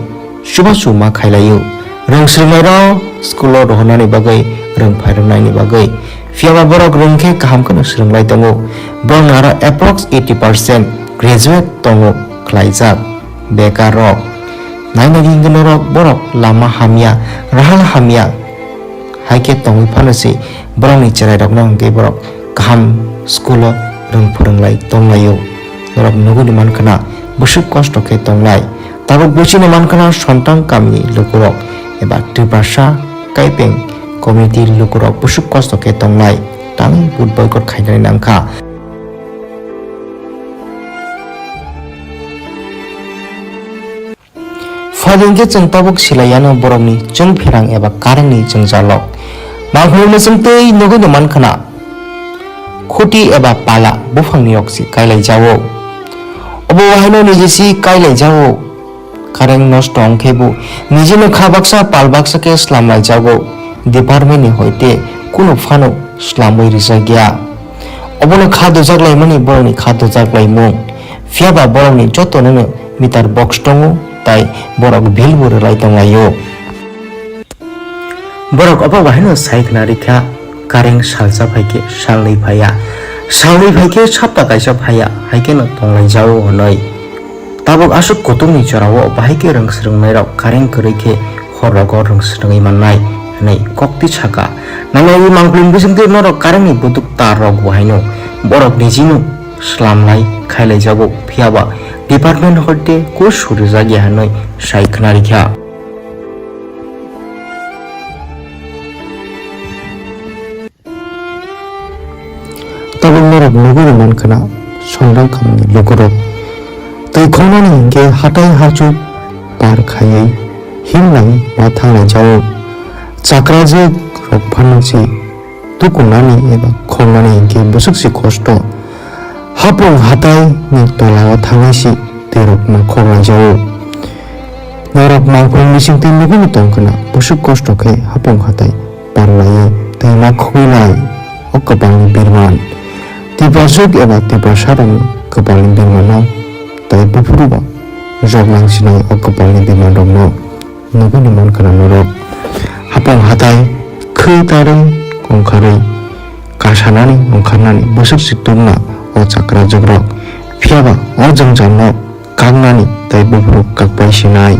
chubachu ma khailaio. Rwng swrwngnairok school-o rohornani bagwi, rwng phairwngnaini bagwi. Phiyaba borok rwng khe kaham kheno swrwnglai tongo. Borokni aro approx eighty percent graduate tongo khlaijak. Bekar rok. Nainani hinkhe norok borok lama hamya, rahal hamya hai khe tongwi phano se borokni cherai rokno hinkhe borok kaham school o rwng phwrwnglai tonglaio. Norok nugwino mankha na bwswk kosto khe tonglai. Tabuk buchino mankha na Sontang kamini lukurok eba Tiprasa Kaipeng community lukurok busuk kosto khe tongnai tangwi vote boycott khainani nangkha. Phaidi hwnkhe chwng tabuk silaiyano borokni chwng pherang eba karengni jwngjalrok. Mangkhorni mwchwng twi nugwi no mankha na, khuti eba pala buphangni rok se kailaijao. Obo wahaino niji se kailaijao. Kareng nosto wngkhe bo nijino kha baksa pal baksa khe slamlaijago. Department ni hoite kunu phano slamwi rijak ya. Obono kha dujak laimani borokni kha dujak laimung. Phiyaba borokni jotonono meter box tongo, tai borok bill bo rwlai tonglaio. Borok obo bahaino sai khna rikha, kareng salsa phaikhe salnwi phaiya, salnwi phaikhe sapta kaisa phaiya, haikheno tonglaijao hwnwi. Tabuk aswk kutukni jorao bahaikhe rwng swrwngnairok kareng kwrwi khe horrogo rwng swrwngwi mannai hwnwi kokti saka. Nangmani mangpili bisingtwi norok karengni buduk tar rok bo haino borok nijino slamlai khailaijago, phiyaba department hoite kus surijak ya hwnwi sai khna rikha. Tabuk norok nugwi rw mankha na, Songrang kamni lukurok twi khongnani hinkhe hatai hachuk par khaiwi himlai ma thanglaijao. Chakrajwk rok phano se tukunani eba khongnani hinkhe bwswk se kosto. Hapung hatai ni tola o thangwi se twi rok ma khoglaijao. Norok mangpili bisingtwi nugwi tongkha na, bwswk kosto khe hapung hatai parlaiwi twi ma khogwi lai o kwpalni birman. Tipraswk eba Tiprasarokni kwpalni birmano tei buphuru ba jok langsinai o kwpalni birmanrokno nugwi mankha na norok. Hapung hatai khwi tarwi ongkharwi kasanani ongkharnani bwswk se tubuna o chakrajwkrok. Phiyaba o jwngjalno kaknani tei buphuru kakpai sinai.